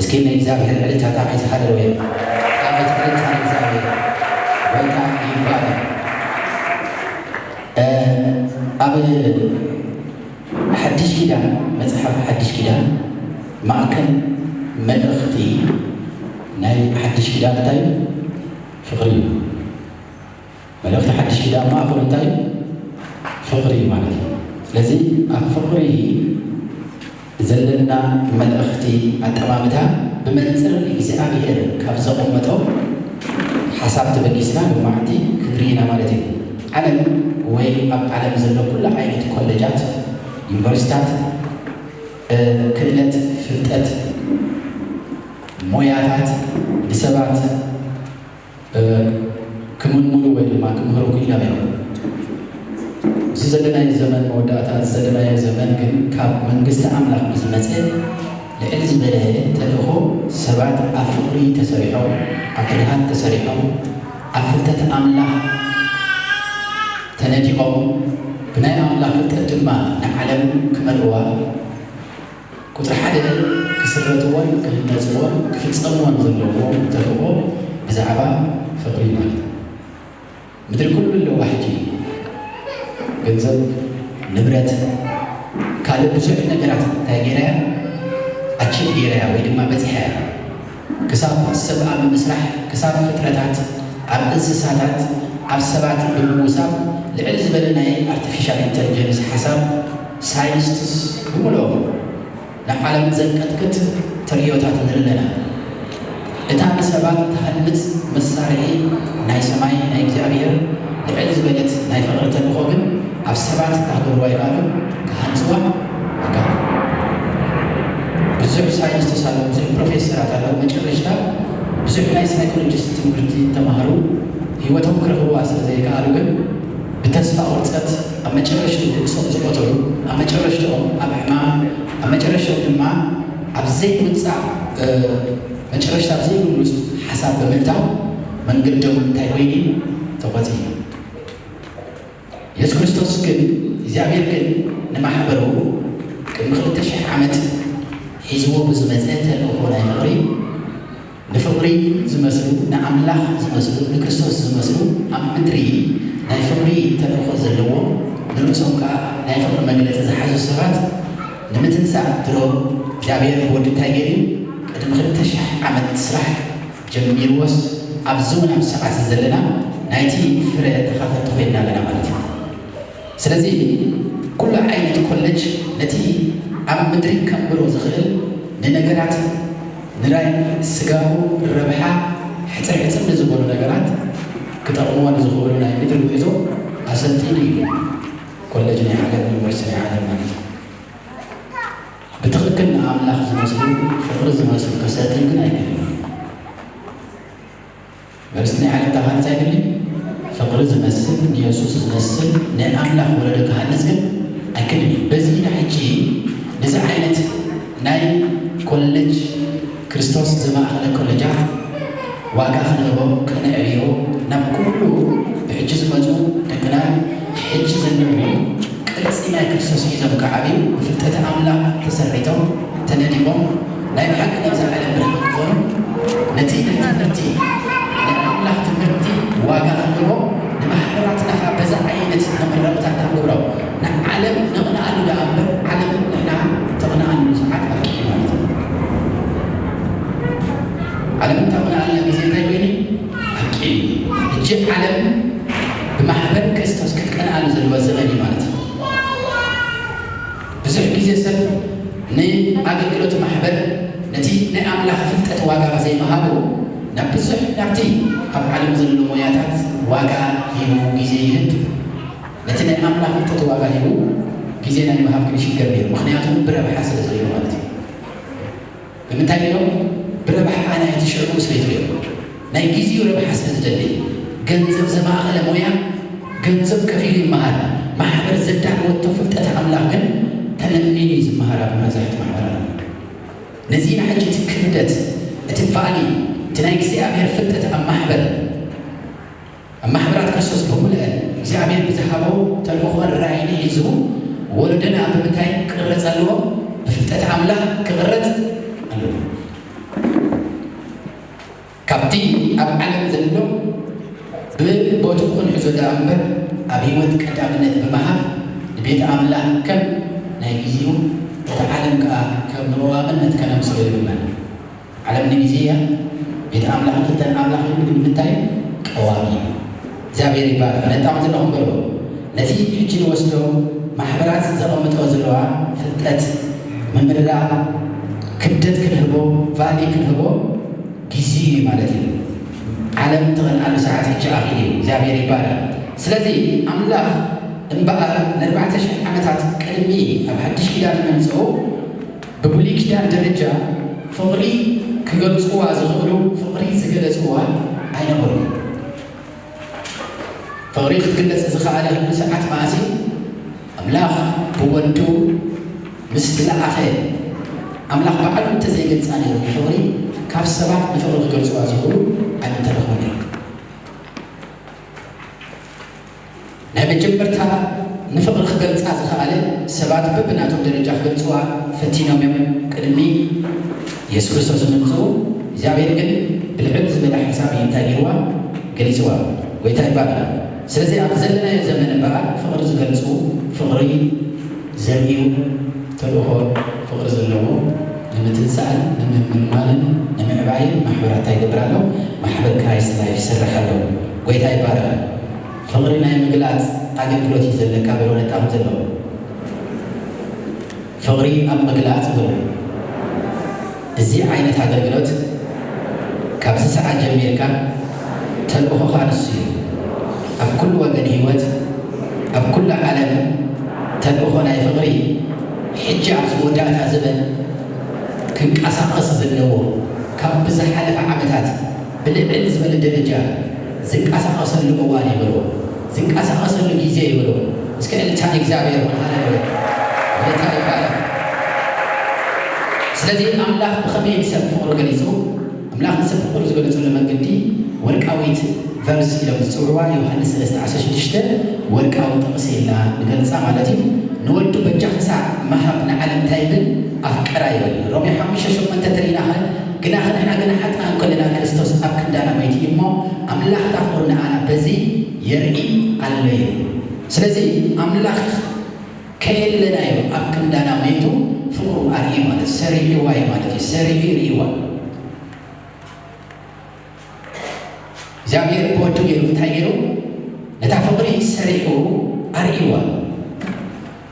እስኪ ንእግዚኣብሔር ዕልልታ ጣዕመይቲ ሃለሉያ። ጣዕመይቲ ዕልልታ ንእግዚኣብሔር። ጎይታ ይባረክ። ኣብ ሓድሽ ኪዳን መጽሓፍ ሓድሽ ኪዳን ማእከል መልእኽቲ ናይ ሓድሽ ኪዳን እንታይ እዩ? ፍቕሪ እዩ። መልእኽቲ ሓድሽ ኪዳን ማእከሉ እንታይ እዩ? ፍቕሪ እዩ ማለት እዩ። ስለዚ ኣብ ፍቕሪ ዘለና መልእኽቲ ኣጠማምታ ብመንፅር እግዚኣብሔር ካብ ዘቐመጦ ሓሳብ ተበጊስና ሎማዕንቲ ክንርኢ ኢና ማለት እዩ። ዓለም ወይ ኣብ ዓለም ዘሎ ኩሉ ዓይነት ኮሌጃት፣ ዩኒቨርሲታት፣ ክእለት፣ ፍልጠት፣ ሞያታት ንሰባት ክምንምሉ ወይ ድማ ክምህሩ ክኢሎም እዮም። እዚ ዘለናዮ ዘመን መወዳእታ፣ እዚ ዘለናዮ ዘመን ግን ካብ መንግስቲ ኣምላኽ ብዝመፀ ልዕል ዝበለ ተልእኾ ሰባት ኣብ ፍቕሪ ተሰሪሖም፣ ኣብ ብርሃን ተሰሪሖም፣ ኣብ ፍልጠት ኣምላኽ ተነዲቖም ብናይ ኣምላኽ ፍልጠት ድማ ንዓለም ክመልእዋ ቁፅሪ ሓደ ክስረትዎን ክህነፅዎን ክፍፀምዎን ዘለዎም ተልእኾ ብዛዕባ ፍቕሪ ማለት እዩ። ምድሪ ኩሉ ኣለዋ ሕጂ ገንዘብ፣ ንብረት፣ ካልእ ብዙሕ ነገራት እንታይ ገይራ እያ? ኣቺቭ ገይራ እያ ወይ ድማ በፂሓ እያ። ክሳብ ሰብኣ ብምስራሕ ክሳብ ፍጥረታት ኣብ እንስሳታት ኣብ ሰባት ብምውሳብ ልዕል ዝበለ ናይ ኣርቲፊሻል ኢንተሊጀንስ ሓሳብ ሳይንስትስ ብምልኦም ንዓለም ዘንቀጥቅጥ ተርእዮታት ንርኢ ኣለና። እታ ንሰባት ትሃንጽ መሳርሒ ናይ ሰማይ ናይ እግዚኣብሔር ልዕል ዝበለት ናይ ፍቕሪ ተልእኾ ግን ሰባት ክገብርዋ ይኽእሉ፣ ክሃንፅዋ ይኽእሉ። ብዙሕ ሳይንቲስት ኣሎ፣ ብዙሕ ፕሮፌሰራት ኣሎ። መጨረሽታ ብዙሕ ናይ ሳይኮሎጂስት ትምህርቲ ተማሃሩ ህይወቶም ክረኽብዋ ስለ ዘይከኣሉ ግን ብተስፋ ቁርፀት ኣብ መጨረሽትኡ ርእሶም ዝቐተሉ፣ ኣብ መጨረሽትኦም ኣብ ሕማም፣ ኣብ መጨረሽትኦም ድማ ኣብ ዘይምውፃእ መጨረሽታ ኣብ ዘይምሉስ ሓሳብ ብምእታው መንገዶም እንታይ ኮይኑ ተቖፂ። የሱስ ክርስቶስ ግን እግዚኣብሔር ግን ንማሕበሩ ቅድሚ ክልተ ሽሕ ዓመት ሒዝዎ ብዝመፀ ተልእኾ ናይ ፍቕሪ ንፍቕሪ ዝመስሉ ንኣምላኽ ዝመስሉ ንክርስቶስ ዝመስሉ ኣብ ምድሪ ናይ ፍቕሪ ተልእኾ ዘለዎም ንርእሶም ከዓ ናይ ፍቕሪ መግለፂ ዝሓዙ ሰባት ንምትንሳእ ድሮ እግዚኣብሔር ብወዲ እንታይ ገይሩ ቅድሚ ክልተ ሽሕ ዓመት ስራሕ ጀሚርዎስ ኣብዚ እውን ኣብ ሰዓት ዘለና ናይቲ ፍረ ተኻፈልቲ ኮይንና ኣለና ማለት እዩ። ስለዚ ኩሉ ዓይነት ኮለጅ ነቲ ኣብ ምድሪ ከንብሮ ዝኽእል ንነገራት ንራይ ስጋዊ ረብሓ ሕፅር ሕፅር ንዝበሉ ነገራት ክጠቕምዎ ንዝኽእሉ ናይ ምድሪ ጉዕዞ ኣሰልጢኑ እዩ። ኮለጅ ናይ ዓለም ዩኒቨርሲቲ ናይ ዓለም ማለት እዩ። ብትኽክል ንኣምላኽ ዝመስሉ ፍቕሪ ዝመስሉ ከሰልጥን ግን ኣይክእልን። ዩኒቨርሲቲ ናይ ዓለም ተሃንፃ ኣይክእልን። ፍቕሪ ዝመስል ንየሱስ ዝመስል ናይ ኣምላኽ ወለዶ ክሃንፅ ግን ኣይክእልን እዩ። በዚ ኢና ሕጂ ነዚ ዓይነት ናይ ኮሌጅ ክርስቶስ ዘማእኸለ ኮሌጃት ዋጋ ክንህቦ ከነዕብዮ ናብ ኩሉ ብሕጂ ዝመፁ ደቅናን ሕጂ ዘለዉ ቅርፂ ናይ ክርስቶስ ሒዞም ክዓብዩ ብፍልጠት ኣምላኽ ተሰሪቶም ተነዲቖም ናይ ብሓቂ ነብዛ ዓለም ብርሃን ክኾኑ ነቲ ናይ ትምህርቲ ናይ ኣምላኽ ትምህርቲ ዋጋ ክንህቦ ንማሕበራትና ከዓ በዛ ዓይነት መመረቕታት ንገብሮ ንዓለም ነቕንኣሉ ደኣ እምበር ዓለም ንሕና ተቕንኣሉ ሰዓት ኣብቂዑ ማለት እዩ። ዓለም ተቕንኣልና ግዜ እንታይ ኮይኑ ኣብቂዑ። ሕጂ ዓለም ብማሕበር ክርስቶስ ክትቀንኣሉ ዘለዎ ዘመን እዩ ማለት እዩ። ብዙሕ ግዜ ሰብ ንኣገልግሎት ማሕበር ነቲ ናይ ኣምላኽ ፍልጠት ዋጋ ብዘይምሃቡ ናብ ብዙሕ ናብቲ ኣብ ዓለም ዘሎ ሞያታት ዋጋ ሂቡ ግዜ ይህብ። ነቲ ናይ ኣምላኽ ፍልጠት ዋጋ ሂቡ ግዜ ናይ ምሃብ ግን ይሽገር ነይሩ። ምክንያቱ ብረብሓ ስለ ዝርእዩ ማለት እዩ። ብምንታይ ኢሎም ብረብሓ ናይ እቲ ሽዑ ስለ ዝርእዩ ናይ ግዜኡ ረብሓ ስለ ዝደሊ ገንዘብ ዘማእኸለ ሞያ ገንዘብ ከፊሉ ይመሃር። ማሕበር ዘዳለወቶ ፍልጠት ኣምላኽ ግን ተለሚኑ እዩ ዝመሃር ኣብ መብዛሕትኡ ማሕበር ኣሎ። ነዚ ኢና ሕጂ እቲ ክብደት እቲ ቫሊ እቲ ናይ እግዚኣብሔር ፍልጠት ኣብ ማሕበር ኣብ ማሕበራት ክርስቶስ ብምልአን እግዚኣብሔር ብዝሃቦ ተልእኾን ራእይን ሒዙ ወለዶና ብምንታይ ክቕረፅ ኣለዎ? ብፍልጠት ኣምላኽ ክቕረፅ ኣለዎ። ካብቲ ኣብ ዓለም ዘሎ ብቦትኡ ክንሕዞ ደኣ እምበር ኣብ ህይወት ቀዳምነት ብምሃብ ንቤት ኣምላኽ ከም ናይ ግዜኡ እቲ ዓለም ከኣ ከም ንቐዋምነት ከነምስሎ ይልመን። ዓለም ንግዜ እያ፣ ቤት ኣምላኽ ክልተን ኣምላኽ እዩ ግን ምንታይ ቀዋሚ እዩ። እግዚኣብሔር ይባረክ። ነጣም ዘለኹም በልዎ ነቲ ሕጂ ንወስዶ ማሕበራት ዘቐምጦ ዘለዋ ፍልጠት ምምርዳ ክብደት ክንህቦ ቫሊ ክንህቦ ግዜ እዩ ማለት እዩ። ዓለም ትቐንኣሉ ሰዓት ሕጂ ኣኺሉ እዩ። እግዚኣብሔር ይባረክ። ስለዚ ኣምላኽ እምበኣር ንኣርባዕተ ሽሕ ዓመታት ቅድሚ ኣብ ሓድሽ ኪዳን ምምፅኡ ብብሉይ ኪዳን ደረጃ ፍቕሪ ክገልፅዋ ዝኽእሉ ፍቕሪ ዝገለፅዋ ኣይነበሩን። ፍቕሪ ክትግለፅ ዝኸኣለሉ ሰዓት መዓስ እዩ? ኣምላኽ ብወዱ ምስ ዝለኣኸ ኣምላኽ ባዕሉ እንተዘይገልፃ ነይሩ ንፍቕሪ ካብ ሰባት ንፍቕሪ ክገልፅዋ ዝኽእሉ ኣይምተረኽቡን እዮም። ናይ መጀመርታ ንፍቕሪ ክገልፃ ዝኸኣለ ሰባት በብናቶም ደረጃ ክገልፅዋ ፈቲኖም እዮም። ቅድሚ የሱስ ክርስቶስ ምምፅኡ እግዚኣብሔር ግን ብልዕል ዝበለ ሓሳብ እዩ እንታይ ገይርዋ ገሊፅዋ። ጎይታ ይባረክ። ስለዚ ኣብ ዘለናዮ ዘመን እምበኣር ፍቕሪ ዝገልፁ ፍቕሪ ዘርእዩ ተልእኾ ፍቕሪ ዘለዎ ንምትንሳእን ንምምልማልን ንምዕባይን ማሕበራት እንታይ ይገብር ኣሎ? ማሕበር ክራይስት ላይፍ ይሰርሕ ኣሎ። ጎይታ ይባረክ። ፍቕሪ ናይ ምግላፅ ኣገልግሎት እዩ ዘለካ ብሎ ነጣም ዘሎ ፍቕሪ ኣብ ምግላፅ በሉ። እዚ ዓይነት ኣገልግሎት ካብዚ ሰዓት ጀሚርካ ተልእኾኻ ንሱ እዩ። ኣብ ኩሉ ወገን ህይወት ኣብ ኩሉ ዓለም ተልእኾ ናይ ፍቕሪ ሕጂ ኣብዚ መወዳእታ ዘበን ክንቀሳቐስ ዘለዎ፣ ካብ ብዝሓለፈ ዓመታት ብልዕል ዝበለ ደረጃ ዝንቀሳቐሰሉ እዋን ይበሎ፣ ዝንቀሳቐሰሉ ግዜ ይበሎ። እስከ ዕልልታ ንእግዚኣብሔር ይኹን። ሃሌሉያ። ዕልልታ ይባረክ። ስለዚ ኣምላኽ ብኸመይ ንሰብ ፍቕሩ ገሊጹ? ኣምላኽ ንሰብ ፍቕሩ ዝገለጸሉ መንገዲ ወርቃዊት ቨርስ ኢሎም ዝጽውዕዋ ዮሃንስ ሰለስተ ዓሰርተ ሽዱሽተ ወርቃዊ ጥቕሲ ኢልና ንገልጻ ማለት እዩ። ንወዱ በጃ ክሳዕ ምሃብ ንዓለም እንታይ ይብል? ኣፍቀራ ይብል። ሮሜ ሓሙሽተ ሸሞንተ ተሪኢና ኸ፣ ግናኸ ንሕና ገና ሓጥኣን ከለና ክርስቶስ ኣብ ክንዳና መይቱ እዩ እሞ፣ ኣምላኽ እታ ፍቕሩ ንዓና በዚ የርኢ ኣሎ እዩ። ስለዚ ኣምላኽ ከየለና እዩ ኣብ ክንዳና መይቱ ፍቕሩ ኣርእዩ ማለት፣ ሰሪዕዋ እዩ ማለት እዩ። ሰሪዑ ይርእይዋ። እግዚኣብሔር ብወዱ ገይሩ እንታይ ገይሩ? ነታ ፍቕሪ ሰሪዑ ኣርእይዋ።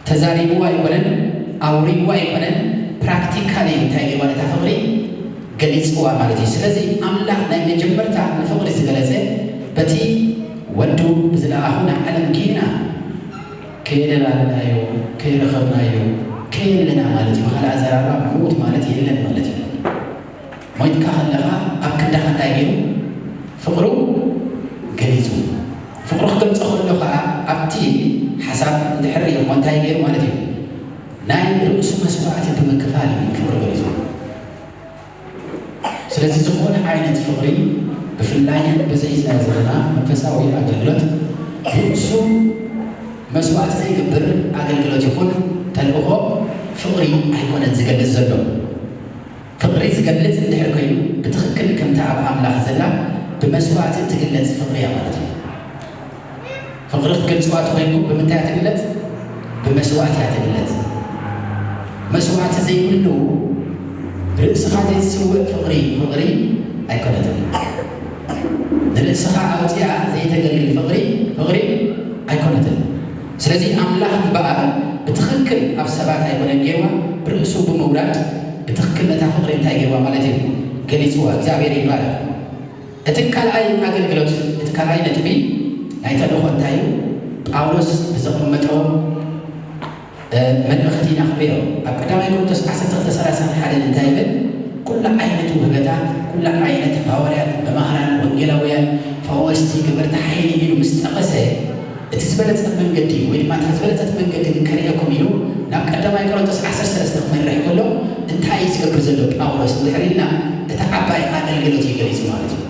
ተዛሪብዋ ኣይኮነን፣ ኣውሪይዋ ኣይኮነን፣ ፕራክቲካሊ እንታይ ገይርዋ? ነታ ፍቕሪ ገሊጽዋ ማለት እዩ። ስለዚ ኣምላኽ ናይ መጀመርታ ንፍቕሪ ዝገለጸ በቲ ወዱ ብዝለኣኹ ናብ ዓለም ጌና ከየለላለናዮ፣ ከይረኸብናዮ፣ ከየለና ማለት እዩ። ብኻልእ ኣዘራርባ ምዉት ማለት የለን ማለት እዩ። ሞይትካ ከለኻ ኣብ ክንዳኻ እንታይ ገይሩ? ፍቕሩ ገሊጹ። ፍቕሩ ክገልጾ ከሎ ኸዓ ኣብቲ ሓሳብ እንድሕር እሞ እንታይ ገይሩ ማለት እዩ? ናይ ርእሱ መስዋዕቲ ብምክፋል እዩ ፍቕሩ ገሊጹ። ስለዚ ዝኾነ ዓይነት ፍቕሪ ብፍላይ በዚ ሒዝናዮ ዘለና መንፈሳዊ ኣገልግሎት ርእሱ መስዋዕቲ ዘይገብር ኣገልግሎት ይኹን ተልእኾ ፍቕሪ ኣይኮነን ዝገልጽ ዘሎ። ፍቕሪ ዝገልጽ እንድሕር ኮይኑ ብትኽክል ከምታ ኣብ ኣምላኽ ዘላ ብመስዋዕቲ እትግለጽ ፍቕሪ እያ ማለት እዩ። ፍቕሪ ክትገልጽዋ ተኾይንኩም ብምንታይ እያ ትግለጽ? ብመስዋዕቲ እያ ትግለጽ። መስዋዕቲ ዘይብሉ ርእስኻ ዘይትስውእ ፍቕሪ ፍቕሪ ኣይኮነትን። ንርእስኻ ኣውፂኣ ዘይተገልግል ፍቕሪ ፍቕሪ ኣይኮነትን። ስለዚ ኣምላኽ እምበኣር ብትኽክል ኣብ ሰባት ኣይኮነን ገይርዋ፣ ብርእሱ ብምውራድ ብትኽክል ነታ ፍቕሪ እንታይ ገይርዋ ማለት እዩ? ገሊፅዋ። እግዚኣብሔር ይባረክ። እቲ ካልኣይ ኣገልግሎት፣ እቲ ካልኣይ ነጥቢ ናይ ተልእኾ እንታይ እዩ? ጳውሎስ ብዘቐመጦ፣ እ፣ መልእኽቲ ኢና ክርእዮ። ኣብ ቀዳማይ ቆሮንቶስ ዓሰርተ ክልተ ሰላሳን ሓደን እንታይ ይብል? ኩሉ ዓይነት ውህበታት፣ ኩሉ ዓይነት ሃዋርያት፣ መማህራን፣ ወንጌላውያን፣ ፈወስቲ፣ ገበርቲ ሓይሊ ኢሉ ምስ ጠቐሰ፣ እቲ ዝበለጸ መንገዲ ወይ ድማ እታ ዝበለጸት መንገዲ ከርእየኩም ኢሉ ናብ ቀዳማይ ቆሮንቶስ ዓሰርተ ሰለስተ ክመርሕ ከሎ እንታይ እዩ ዝገብር ዘሎ ጳውሎስ እንድሕር ኢልና፣ እታ ዓባይ ኣገልግሎት እዩ ገሊጹ ማለት እዩ።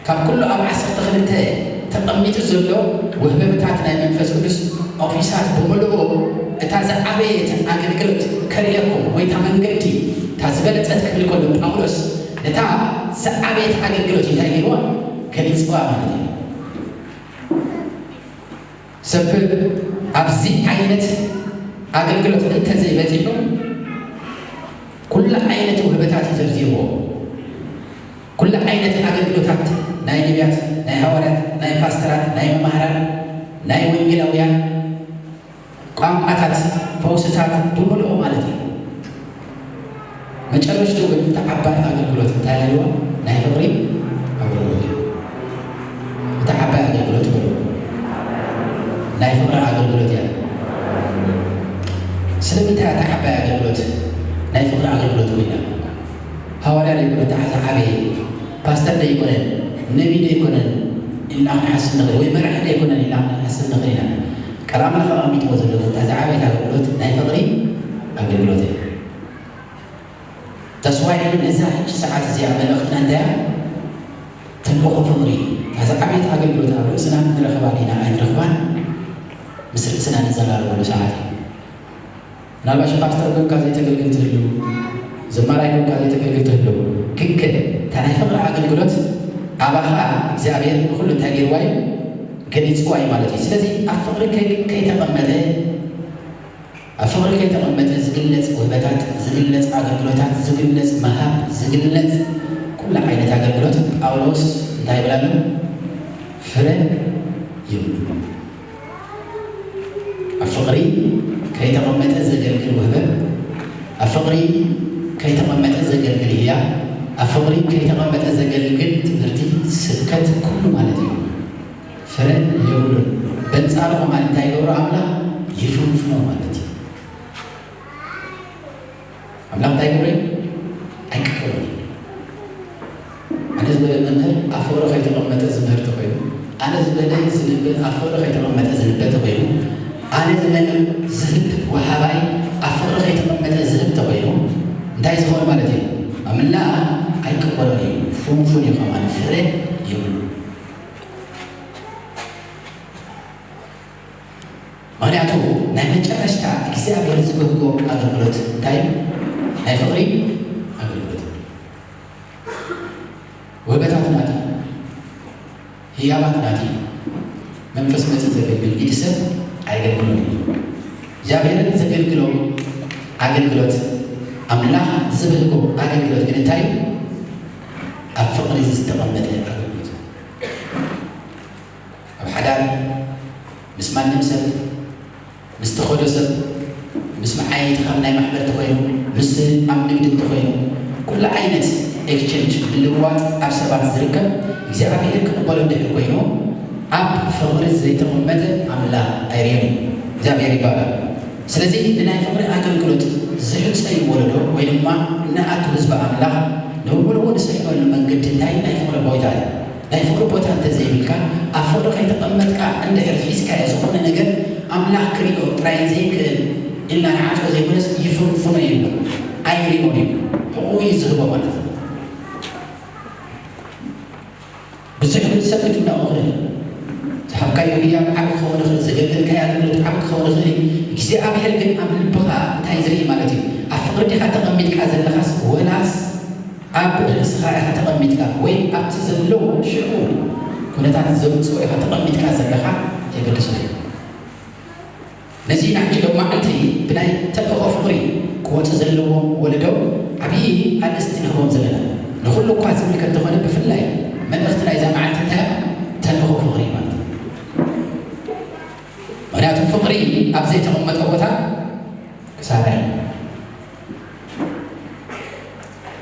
ካብ ኩሉ ኣብ ዓሰርተ ክልተ ተቐሚጡ ዘሎ ውህበታት ናይ መንፈስ ቅዱስ ኦፊሳት ብምልኡ እታ ዝዓበየት ኣገልግሎት ከርእየኩም ወይ እታ መንገዲ እታ ዝበለጸት ክብል ከሎ ጳውሎስ ነታ ዝዓበየት ኣገልግሎት እንታይ ገይርዋ? ገሊጽዋ ማለት እዩ። ሰብ ኣብዚ ዓይነት ኣገልግሎት እንተዘይበጺሑ ኩሉ ዓይነት ውህበታት እዩ ዘርዚርዎ። ኩሉ ዓይነት ኣገልግሎታት ናይ ነቢያት፣ ናይ ሃዋርያት፣ ናይ ፓስተራት፣ ናይ መማህራን፣ ናይ ወንጌላውያን፣ ቋንቋታት፣ ፈውስታት ብምልኦ ማለት እዩ። መጨረሽቱ ግን እቲ ዓባይ ኣገልግሎት እንታይ ኣለዎ? ናይ ፍቕሪ ኣገልግሎት እዩ። እቲ ዓባይ ኣገልግሎት በሉ፣ ናይ ፍቕሪ ኣገልግሎት እያ። ስለምንታይ እያ እታ ዓባይ ኣገልግሎት ናይ ፍቕሪ ኣገልግሎት ኮይና? ሃዋርያ ዘይኮነ፣ እታ ዝዓበየ ፓስተር ዘይኮነ፣ ነቢይ ዘይኮነን ኢልና ክንሓስብ ንኽእል፣ ወይ መራሒ ዘይኮነን ኢልና ክንሓስብ ንኽእል ኢና። ቃል ኣምላኽ ኣቐሚጥዎ ዘሎ ግን እታ ዝዓበየት ኣገልግሎት ናይ ፍቕሪ ኣገልግሎት እያ። ተስዋይ ነዛ ሕጂ ሰዓት እዚኣ መልእኽትና እንታይ እያ? ተልእኾ ፍቕሪ። እታ ዝዓበየት ኣገልግሎት ኣብ ርእስና ንረኽባ ዲና ኣይንረኽባን፣ ምስ ርእስና ንዘራረበሉ ሰዓት እዩ። ምናልባሽ ፓስተር ኮንካ ዘይተገልግል ትህሉ፣ ዘማራይ ኮንካ ዘይተገልግል ትህሉ፣ ግን ከ እታ ናይ ፍቕሪ ኣገልግሎት ኣባኻ እግዚኣብሔር ንኹሉ እንታይ ገይርዋ እዩ? ገሊፅዋ እዩ ማለት እዩ። ስለዚ ኣብ ፍቕሪ ከይ-፣ ከይተቐመጠ፣ ኣብ ፍቕሪ ከይተቐመጠ ዝግለጽ ውህበታት፣ ዝግለጽ ኣገልግሎታት፣ ዝግለጽ መሃብ፣ ዝግለጽ ኩሉ ዓይነት ኣገልግሎት ጳውሎስ እንታይ ይብል ኣሎ? ፍረ የብሉን። ኣብ ፍቕሪ ከይተቐመጠ ዘገልግል ውህበት፣ ኣብ ፍቕሪ ከይተቐመጠ ዘገልግል ህያብ፣ ኣብ ፍቕሪ ከይተቐመጠ ዘገልግል ትምህርቲ፣ ስብከት፣ ኩሉ ማለት እዩ። ፍረ የብሉን። በንጻሩ ከማን እንታይ ይገብሮ ኣምላኽ? ይፍንፍኖ ማለት እዩ። ኣይክብረይ ኣይቀበሎን። ኣነ ዝበለ መምህር ኣብ ፍቕሪ ከይተቐመጠ ዝምህር ተኾይኑ፣ ኣነ ዝበለ ዝንበ ኣብ ፍቕሪ ከይተቐመጠ ዝንበ ተኾይኑ፣ ኣነ ዝበለ ዝህብ ወሃባይ ኣብ ፍቕሪ ከይተቐመጠ ዝህብ ተኾይኑ፣ እንታይ ዝኸውን ማለት እዩ? ኣምላኽ ኣይቀበሎን እዩ። ፍንፉን እዩ፣ ከማን ፍረ የብሉ። ምኽንያቱ ናይ መጨረሽታ እግዚኣብሔር ዝብህጎ ኣገልግሎት እንታይ እዩ? ናይ ፍቕሪ ኣገልግሎት። ወበታት ናቲ፣ ህያባት ናቲ፣ መንፈስ መጺ ዘገልግል ኢድ ሰብ ኣየገልግሎን እዩ። እግዚኣብሔር ዘገልግሎ ኣገልግሎት፣ ኣምላኽ ዝብህጎ ኣገልግሎት ግን እንታይ እዩ? ኣብ ፍቕሪ ዝተቐመጠ ኣገልግሎት። ኣብ ሓዳር ምስ ማንም ሰብ፣ ምስ ተኸዶ ሰብ፣ ምስ መዓየይቲ ካብ ናይ ማሕበር ተኾይኑ፣ ምስ ኣብ ንግዲ እንተኾይኑ፣ ኩሉ ዓይነት ኤክስቸንጅ ምልውዋጥ ኣብ ሰባት ዝርከብ እግዚኣብሔር ክቕበሎ እንድሕር ኮይኑ፣ ኣብ ፍቕሪ ዘይተቐመጠ ኣምላኽ ኣይርእዮን እዩ። እግዚኣብሔር ይባረክ። ስለዚ ንናይ ፍቕሪ ኣገልግሎት ዝሕጸዩ ወለዶ ወይ ድማ ንኣቱ ህዝቢ ኣምላኽ ንምሉኡ ንስሕበሉ መንገዲ እንታይ ናይ ፍቕሪ ቦታ እዩ። ናይ ፍቕሪ ቦታ እንተዘይብልካ፣ ኣብ ፍቕሪ ከይተቐመጥካ እንድሕር ሒዝካዮ ዝኾነ ነገር ኣምላኽ ክሪኦ ጥራይ ዘይክእል ኢልና ንዓጽሮ ዘይኮነስ ይፍንፍኖ እዩ፣ ኣይሪኦን እዩ። ሕቑኡ እዩ ዝህቦ ማለት እዩ። ብዙሕ ግን ሰብ ክድነቕ ይኽእል እዩ። ዝሃብካዮ ህያብ ዓቢ ክኸውን ይኽእል፣ ዘገልገልካዮ ኣገልግሎት ዓቢ ክኸውን ይኽእል እዩ። እግዚኣብሔር ግን ኣብ ልብኻ እንታይ ዝርኢ ማለት እዩ? ኣብ ፍቕሪ ዲኻ ተቐሚጥካ ዘለኻስ ወላስ ኣብ ርእስኻ ኢኻ ተቐሚጥካ ወይ ኣብቲ ዘሎ ሽዑ ኩነታት ዘምጽኦ ኢኻ ተቐሚጥካ ዘለኻ የገድሶ እዩ። ነዚ ናሕጂ ሎም መዓልቲ ብናይ ተልእኾ ፍቕሪ ክወጹ ዘለዎም ወለዶ ዓብዪ ኣርእስቲ ንህቦም ዘለና ንኹሉ እኳ ዝምልከት እንተኾነ ብፍላይ መልእኽቲ ናይዛ መዓልቲ እንታይ እያ? ተልእኾ ፍቕሪ ማለት እዩ። ምኽንያቱ ፍቕሪ ኣብ ዘይተቐመጠ ቦታ ክሳራ እዩ።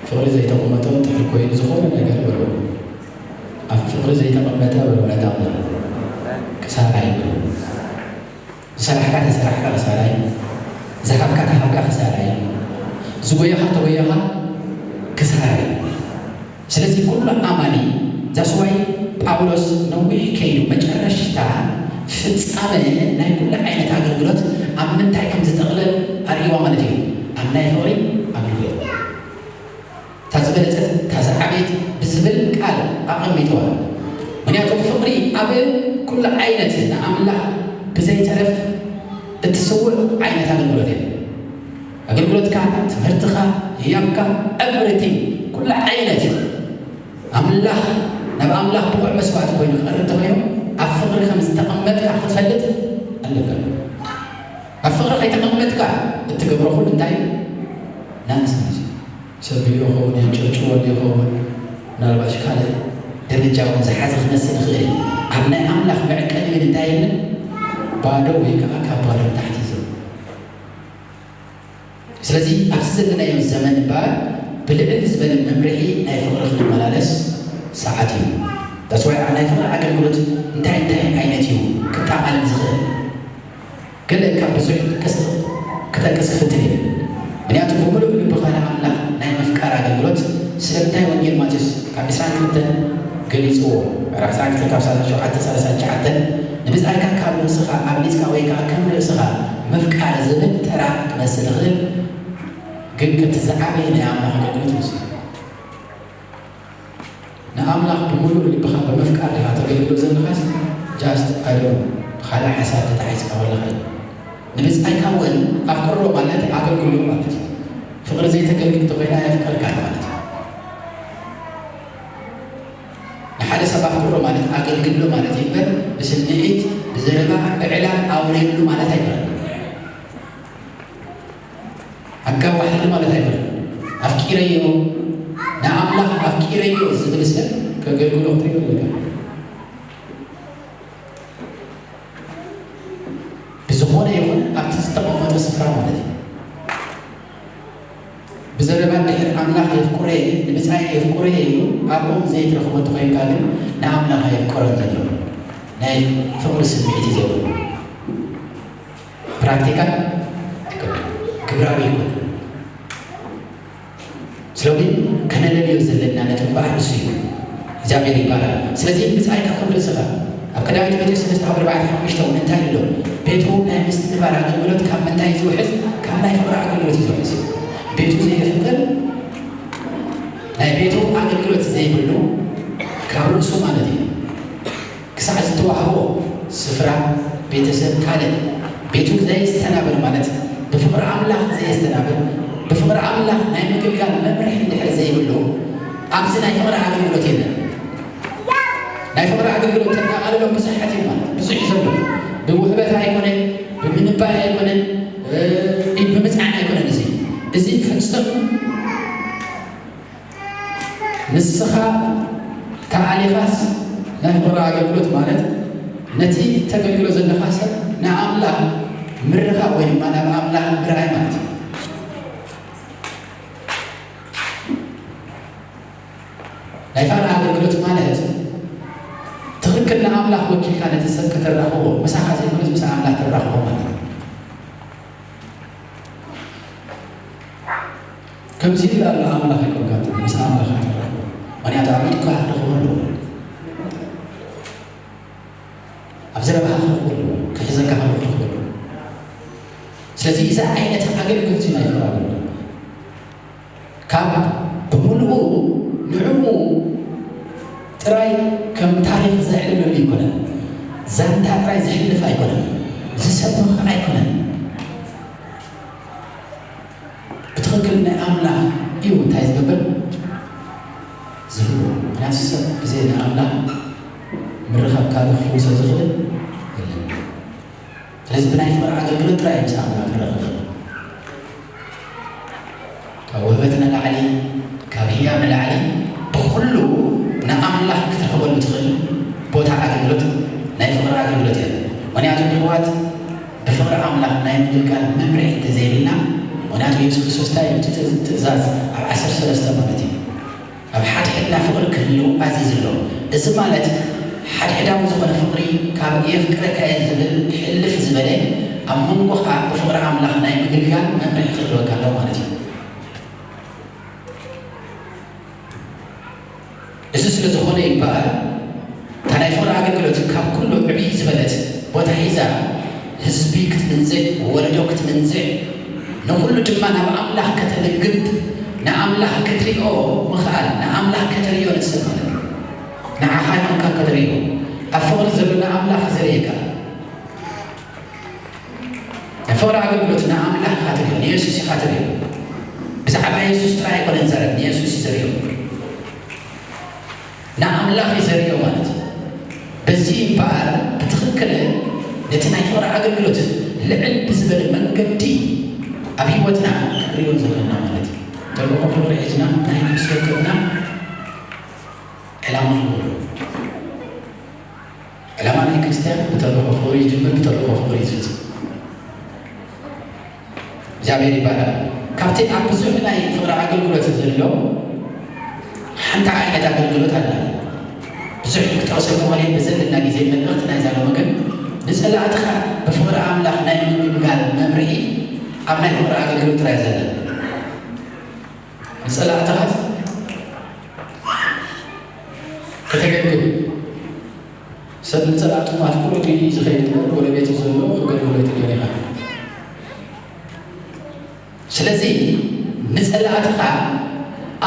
ፍቕሪ ዘይተቐመጠ እንድሕር ኮይኑ ዝኾነ ነገር በሉ፣ ኣብ ፍቕሪ ዘይተቐመጠ በሉ፣ ነታ ክሳራ እዩ። ዝሰራሕካ ተሰራሕካ ክሳራ እዩ። ዝሃብካ ተሃብካ ክሳራ እዩ። ዝጎየኻ ተጎየኻ ክሳራ እዩ። ስለዚ ኩሉ ኣማኒ ዛስዋይ ጳውሎስ ነዊሕ ከይዱ መጨረሽታ ፍጻመ ናይ ኩሉ ዓይነት ኣገልግሎት ኣብ ምንታይ ከም ዝጠቕለል ኣርእይዋ ማለት እዩ። ኣብ ናይ ፍቕሪ ኣገልግሎት እታ ዝበለጸት እታ ዝዓበየት ብዝብል ቃል ኣቐሚጥዋ። ምክንያቱ ፍቕሪ ኣብ ኩሉ ዓይነት ንኣምላኽ ብዘይተረፍ እትስውእ ዓይነት ኣገልግሎት እያ። ኣገልግሎትካ፣ ትምህርትኻ፣ ህያብካ፣ everything ኩሉ ዓይነት ኣምላኽ ናብ ኣምላኽ ብቑዕ መስዋእቲ ኮይኑ ክቐርብ እንተኾይኑ ኣብ ፍቕሪ ከም ዝተቐመጥካ ክትፈልጥ ኣለካ። ኣብ ፍቕሪ ከይተቐመጥካ እትገብሮ ኩሉ እንታይ እዩ? ናንሰንስ እዩ። ሰብዮ ይኸውን፣ የንጨብጭበሉ ይኸውን፣ ምናልባሽ ካልእ ደረጃ እውን ዝሓዘ ክመስል ይኽእል እዩ። ኣብ ናይ ኣምላኽ መዕቀኒ ግን እንታይ የለን? ባዶ ወይ ከዓ ካብ ባዶ ንታሕቲ እዩ ዘሎ። ስለዚ ኣብዚ ዘለናዮ ዘመን እምበኣር ብልዕል ዝበለ መምርሒ ናይ ፍቕሪ ክንመላለስ ሰዓት እዩ። ተስዋይ ኣብ ናይ ፍቕሪ ኣገልግሎት እንታይ እንታይ ዓይነት እዩ ክጠቓለል ዝኽእል? ገለ ካብ ብዙሕ ክጠቅስ ክጠቅስ ክፍትን እየ። ምክንያቱ ብምሉእ ልብኻ ንኣምላኽ ናይ ምፍቃር ኣገልግሎት ስለምንታይ ወንጌል ማቴዎስ ካብ ዕስራን ክልተን ገሊጽዎ? ዕስራን ክልተ ካብ ሰላሳ ሸውዓተ ሰላሳ ትሽዓተ ንብጻይካ ካብ ርእስኻ ኣብሊጽካ ወይ ከኣ ከም ርእስኻ ምፍቃር ዝብል ተራ ክመስል ይኽእል፣ ግን ከምቲ ዝዓበየ ናይ ኣምላኽ ኣገልግሎት ይመስል። ንኣምላኽ ብምሉእ ልብኻ ብምፍቃር ዲኻ ተገልግሎ ዘለኻስ just I don't know ብኻልእ ሓሳብ ተታሒዝካ ከለኻ እዩ። ንብጻይካ እውን ኣፍቅሮ ማለት ኣገልግሎ ማለት እዩ። ፍቕሪ ዘይተገልግል እንተኾይና ኣየፍቀርካን ማለት እዩ። ንሓደ ሰብ ኣፍቅሮ ማለት ኣገልግሎ ማለት እዩ እምበር ብስምዒት ብዘረባ ብዕላል ኣውርየሉ ማለት ኣይኮነን። ኣጋዋሕሉ ማለት ኣይኮነን። ኣፍቂረዮ ንኣምላኽ ኣፍቂረዮ ዝብል ሰብ ከገልግሎ ክትሪኦ ኣለካ። ብዝኾነ ይኹን ኣብቲ ዝተቐመጠ ስፍራ ማለት እዩ። ብዘረባ እንድሕር ኣምላኽ የፍቅሮ እየ ንብጻይ የፍቅሮ እየ ኢሉ ኣብኦም ዘይትረኽቦ እንተኾይንካ ግን ንኣምላኽ ኣየፍቀሮን ዘሎ ናይ ፍቕሪ ስምዒት እዩ ዘለዎ። ፕራክቲካል ግብራዊ ይኮን። ሎሚ ከነለልዮ ዘለና ነጥቢ እምበኣር ንሱ እዩ። እግዚኣብሔር ይባረክ። ስለዚ ብጻይ ካብ ክብሪ ስጋ ኣብ ቀዳማይ ጢሞቴዎስ ሰለስተ ካብ ኣርባዕተ ሓሙሽተ እውን እንታይ ኣሎ? ቤቱ ናይ ምስትንባር ኣገልግሎት ካብ ምንታይ እዩ ዝውሕዝ? ካብ ናይ ፍቕሪ ኣገልግሎት እዩ ዝውሕዝ። ቤቱ ዘየፍቅር ናይ ቤቱ ኣገልግሎት ዘይብሉ ካብ ርእሱ ማለት እዩ። ክሳዕ ዝተዋህቦ ስፍራ ቤተሰብ ካልእ ቤቱ ዘየስተናብር ማለት ብፍቕሪ ኣምላኽ ዘየስተናብር ብፍቕሪ ኣምላኽ ናይ ምግልጋል መምርሒ እንድሕር ዘይብሉ ኣብዚ ናይ ፍቕሪ ኣገልግሎት የለን። ናይ ፍቕሪ ኣገልግሎት ተጠቓልሎም ብዙሓት እዮም ማለት ብዙሕ እዩ ዘሎ። ብውህበት ኣይኮነን፣ ብምንባይ ኣይኮነን፣ እ፣ ብምጽዓን ኣይኮነን። እዚ እዚ ፍጹም ንስኻ ተኣሊኻስ ናይ ፍቕሪ ኣገልግሎት ማለት ነቲ ተገልግሎ ዘለኻ ሰብ ንኣምላኽ ምርኻብ ወይ ድማ ናብ ኣምላኽ ምርኣይ ማለት እዩ። ናይ ፍቕሪ ኣገልግሎት ማለት ትኽክል ንኣምላኽ ወኪልካ ነቲ ሰብ ከተራኽቦ፣ ምሳኻ ዘይኮነስ ምስ ኣምላኽ ተራኽቦ ማለት እዩ። ከምዚ ኢላ ኣሎ ኣምላኽ ኣይኮንካ ምስ ኣምላኽ ኣይተራኽቦ። ምኽንያቱ ኣብ ኢድካ ክረኽቦ ኣለዎ። ኣብ ዘረባኻ ክረኽቦ ኣለዎ። ክሕዘካ ከሎ ክረኽቦ ኣለዎ። ስለዚ እዚ ዓይነት ኣገልግሎት እዚ ናይ ፍቕሪ ኣገልግሎት ካብ ብምልኡ ንዕኡ ጥራይ ከም ታሪኽ ዘዕልለሉ ኣይኮነን። ዛንታ ጥራይ ዘሕልፍ ኣይኮነን። ዝሰብኽ ኣይኮነን። ብትኽክል ናይ ኣምላኽ እዩ እንታይ ዝገብር ዝህሉ። ምክንያቱ ሰብ ብዘይ ናይ ኣምላኽ ምርኻብ ካልእ ክፍውሶ ዝኽእል የለን። ስለዚ ብናይ ፍቕሪ ኣገልግሎት ጥራይ ምስ ኣምላኽ ንረኽብ። ካብ ውህበት ንላዕሊ፣ ካብ ህያብ ንላዕሊ ብኹሉ ንኣምላኽ ክትረኽበሉ ትኽእል ቦታ ኣገልግሎት ናይ ፍቕሪ ኣገልግሎት እያ። ምኽንያቱ ንሕዋት ብፍቕሪ ኣምላኽ ናይ ምግልጋል መምርሒ እንተዘይብልና፣ ምኽንያቱ የሱስ ክርስቶስ እንታይ እዩ? እቲ ትእዛዝ ኣብ ዓሰርተ ሰለስተ ማለት እዩ። ኣብ ሓድሕድና ፍቕሪ ክህልው ኣዚዙ ኣሎ። እዚ ማለት ሓድሕዳዊ ዝኾነ ፍቕሪ ካብ የፍቅረካ እየ ዝብል ሕልፍ ዝበለ ኣብ መንጎኻ ብፍቕሪ ኣምላኽ ናይ ምግልጋል መምርሒ ክህልወካ ኣለዎ ማለት እዩ። እዚ ስለ ዝኾነ ይበሃል እታ ናይ ፍቕሪ ኣገልግሎት ካብ ኩሉ ዕብይ ዝበለት ቦታ ሒዛ ህዝቢ ክትምንዝዕ፣ ወለዶ ክትምንዝዕ፣ ንኹሉ ድማ ናብ ኣምላኽ ከተልግብ፣ ንኣምላኽ ክትሪኦ ምኽኣል፣ ንኣምላኽ ከተርእዮ ንስብ ማለት እዩ። ንዓኻ ይኹንካ ከተርእዮ፣ ኣብ ፍቕሪ ዘሎ ንኣምላኽ ዘርእየካ። ናይ ፍቕሪ ኣገልግሎት ንኣምላኽ ኢኻ ትርእዮ፣ ንየሱስ ኢኻ ትርእዮ። ብዛዕባ የሱስ ጥራይ ኣይኮነን ዘረብ፣ ንየሱስ እዩ ዘርእዮ። ንኣምላኽ እዩ ዘርእዮ ማለት እዩ። በዚ እምበኣር ብትኽክል ነቲ ናይ ፍቕሪ ኣገልግሎት ልዕል ብዝበለ መንገዲ ኣብ ህይወትና ክንርእዮ ዘለና ማለት እዩ። ተልእኾ ፍቕሪ ሒዝና ናይ ነፍሲ ወከፍና ዕላማ ንገብሮ። ዕላማ ናይ ክርስትያን ብተልእኾ ፍቕሪ ይጅምር፣ ብተልእኾ ፍቕሪ ይፍጽም። እግዚኣብሔር ይባረክ። ካብቲ ኣብ ብዙሕ ናይ ፍቕሪ ኣገልግሎት ዘሎ ሓንቲ ዓይነት ኣገልግሎት ኣላ። ብዙሕ ክጠቕሰኩም ኣይደልን፣ ዘለና ግዜ መልእኽቲ ናይዛ ሎሚ ግን ንጸላእትኻ ብፍቕሪ ኣምላኽ ናይ ምግልጋል መምርሒ ኣብ ናይ ፍቕሪ ኣገልግሎት ጥራይ ዘላ። ንጸላእትኻ ከተገልግል ሰብ ንጸላእቱ ኣፍቅሮ እዩ ዝኸይድ እምበር ጎረቤቱ ዘሎ ክገልግሎ ኣይትደልዮ ኢኻ። ስለዚ ንጸላእትኻ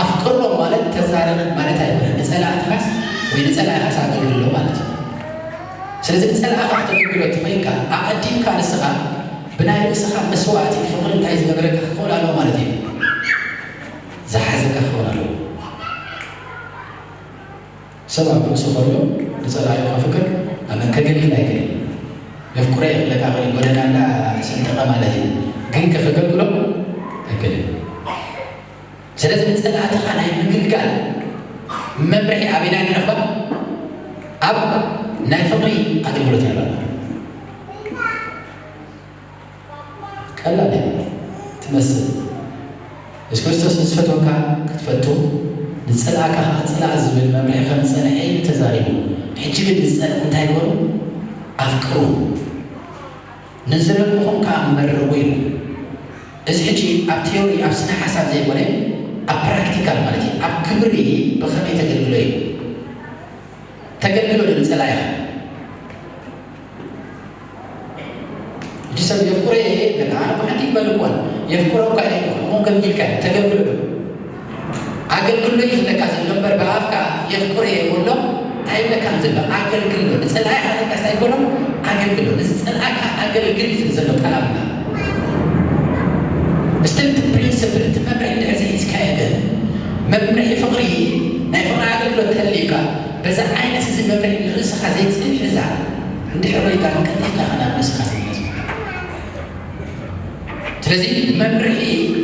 ኣፍቅሮ ማለት ተዛረብ ማለት ኣይኮነን። ንጸላእትኻስ ወይ ንጸላእኻስ ኣገልግሎ ማለት እዩ። ስለዚ ንጸላእኻ ከተገልግሎ እንተኾይንካ ኣቐዲምካ ንስኻ ብናይ ርእስኻ መስዋእቲ ፍቕሪ እንታይ ዝገበረካ ክኸውን ኣለዎ ማለት እዩ። ዝሓዘካ ክኸውን ኣለዎ። ሰብ ኣብ ርእሱ ከሎ ንጸላኢኡ ከፍቅር ኣነ ከገልግል ኣይክእልን። የፍቅሮ እየ ክብለካ ክእል ጎደና እንዳ ሰንጠቐ ማለት እዩ። ግን ከ ከገልግሎ ኣይክእልን። ስለዚ ንጸላእትኻ ናይ ምግልጋል መምርሒ ኣበይና ንረኽባ? ኣብ ናይ ፍቕሪ ኣገልግሎት ንረኽባ። ቀላል እያ ትመስል። የሱስ ክርስቶስ ንዝፈትወካ ክትፈቱ፣ ንዝጸልኣካ ከኣ ጽላእ ዝብል መምርሒ ከም ዝጸንሐ እዩ ተዛሪቡ። ሕጂ ግን ንዝጸልእኩም እንታይ ግበሩ? ኣፍቅሩ። ንዝረግምኹም ከኣ መርቑ ይብል። እዚ ሕጂ ኣብ ቲዮሪ፣ ኣብ ስነ ሓሳብ ዘይኮነ፣ ኣብ ፕራክቲካል ማለት እዩ። ኣብ ግብሪ ብኸመይ ተገልግሎ እዩ? ተገልግሎ ዶ ንጸላኢኻ? እቲ ሰብ የፍቅሮ እየ ይብለካ፣ ኣነ እኮ ሓንቲ ይበል እኮ የፍቅሮ እኳ እየ እኮ፣ እሞ ገልጊልካ ተገልግሎ ዶ? ኣገልግሎ እዩ ዝብለካ ዘሎ እምበር ብኣፍካ የፍቅሮ እየ ይብሎ ኣይብለካን ዘሎ። ኣገልግሎ ንጸላኢኻ ኢልካ እንታይ ይበሎ? ኣገልግሎ ንዝጸልኣካ ኣገልግል እዩ ዝብል ዘሎ ቃል ኣምላኽ። እስቲ እቲ ፕሪንስፕል እቲ መምርሒ እንድሕር ዘይሒዝካዮ ግን መምርሒ ፍቕሪ ናይ ፍቕሪ ኣገልግሎት ተልዩካ በዛ ዓይነት እዚ መምርሒ ንርእስኻ ዘይትሕዛ እንድሕር ኮይንካ ግን ቀልጢፍካ ኢኻ ናብ ርእስኻ ትምለስ ማለት እዩ። ስለዚ መምርሒ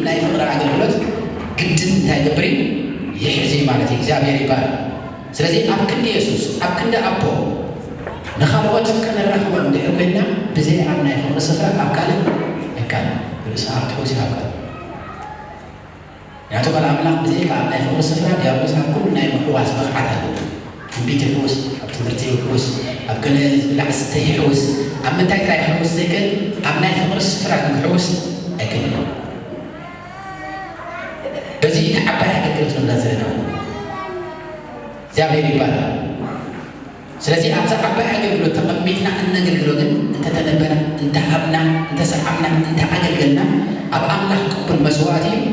ናይ ፍቕሪ ኣገልግሎት ግድን እንታይ ይገብር እዩ? ይሕዝ እዩ ማለት እዩ። እግዚኣብሔር ይባረክ። ስለዚ ኣብ ክንዲ የሱስ ኣብ ክንዲ ኣቦ ንኻልኦት ከነራኽቦ እንድሕር ኮይንና ብዘይ ኣብ ናይ ፍቕሪ ስፍራ ኣብ ካልእ ኣይካልን። ርእስኻ ክትሕውስ ኢኻ ኣብ ካልእ። ምክንያቱ ቃል ኣምላኽ ብዘይካ ኣብ ናይ ፍቕሪ ስፍራ ዲያብሎስ ኣብ ኩሉ ናይ ምሕዋስ ብቕዓት ኣለዎ። ትንቢት ይሕውስ፣ ኣብ ትምህርቲ ይሕውስ፣ ኣብ ገለ ዝብላዕ ዝስተ ይሕውስ፣ ኣብ ምንታይ ጥራይ ይሕውስ ዘይክእል ኣብ ናይ ፍቕሪ ስፍራ ግን ክሕውስ ኣይክእልን። በዚ እቲ ዓባይ ኣገልግሎት ንብላ ዘለና እግዚኣብሔር ይባረክ። ስለዚ ኣብዛ ዓባይ ኣገልግሎት ተቐሚጥና እነገልግሎ ግን እንተተነበና፣ እንተሃብና፣ እንተሰዓምና፣ እንተኣገልገልና ኣብ ኣምላኽ ቅቡል መስዋእቲ እዩ።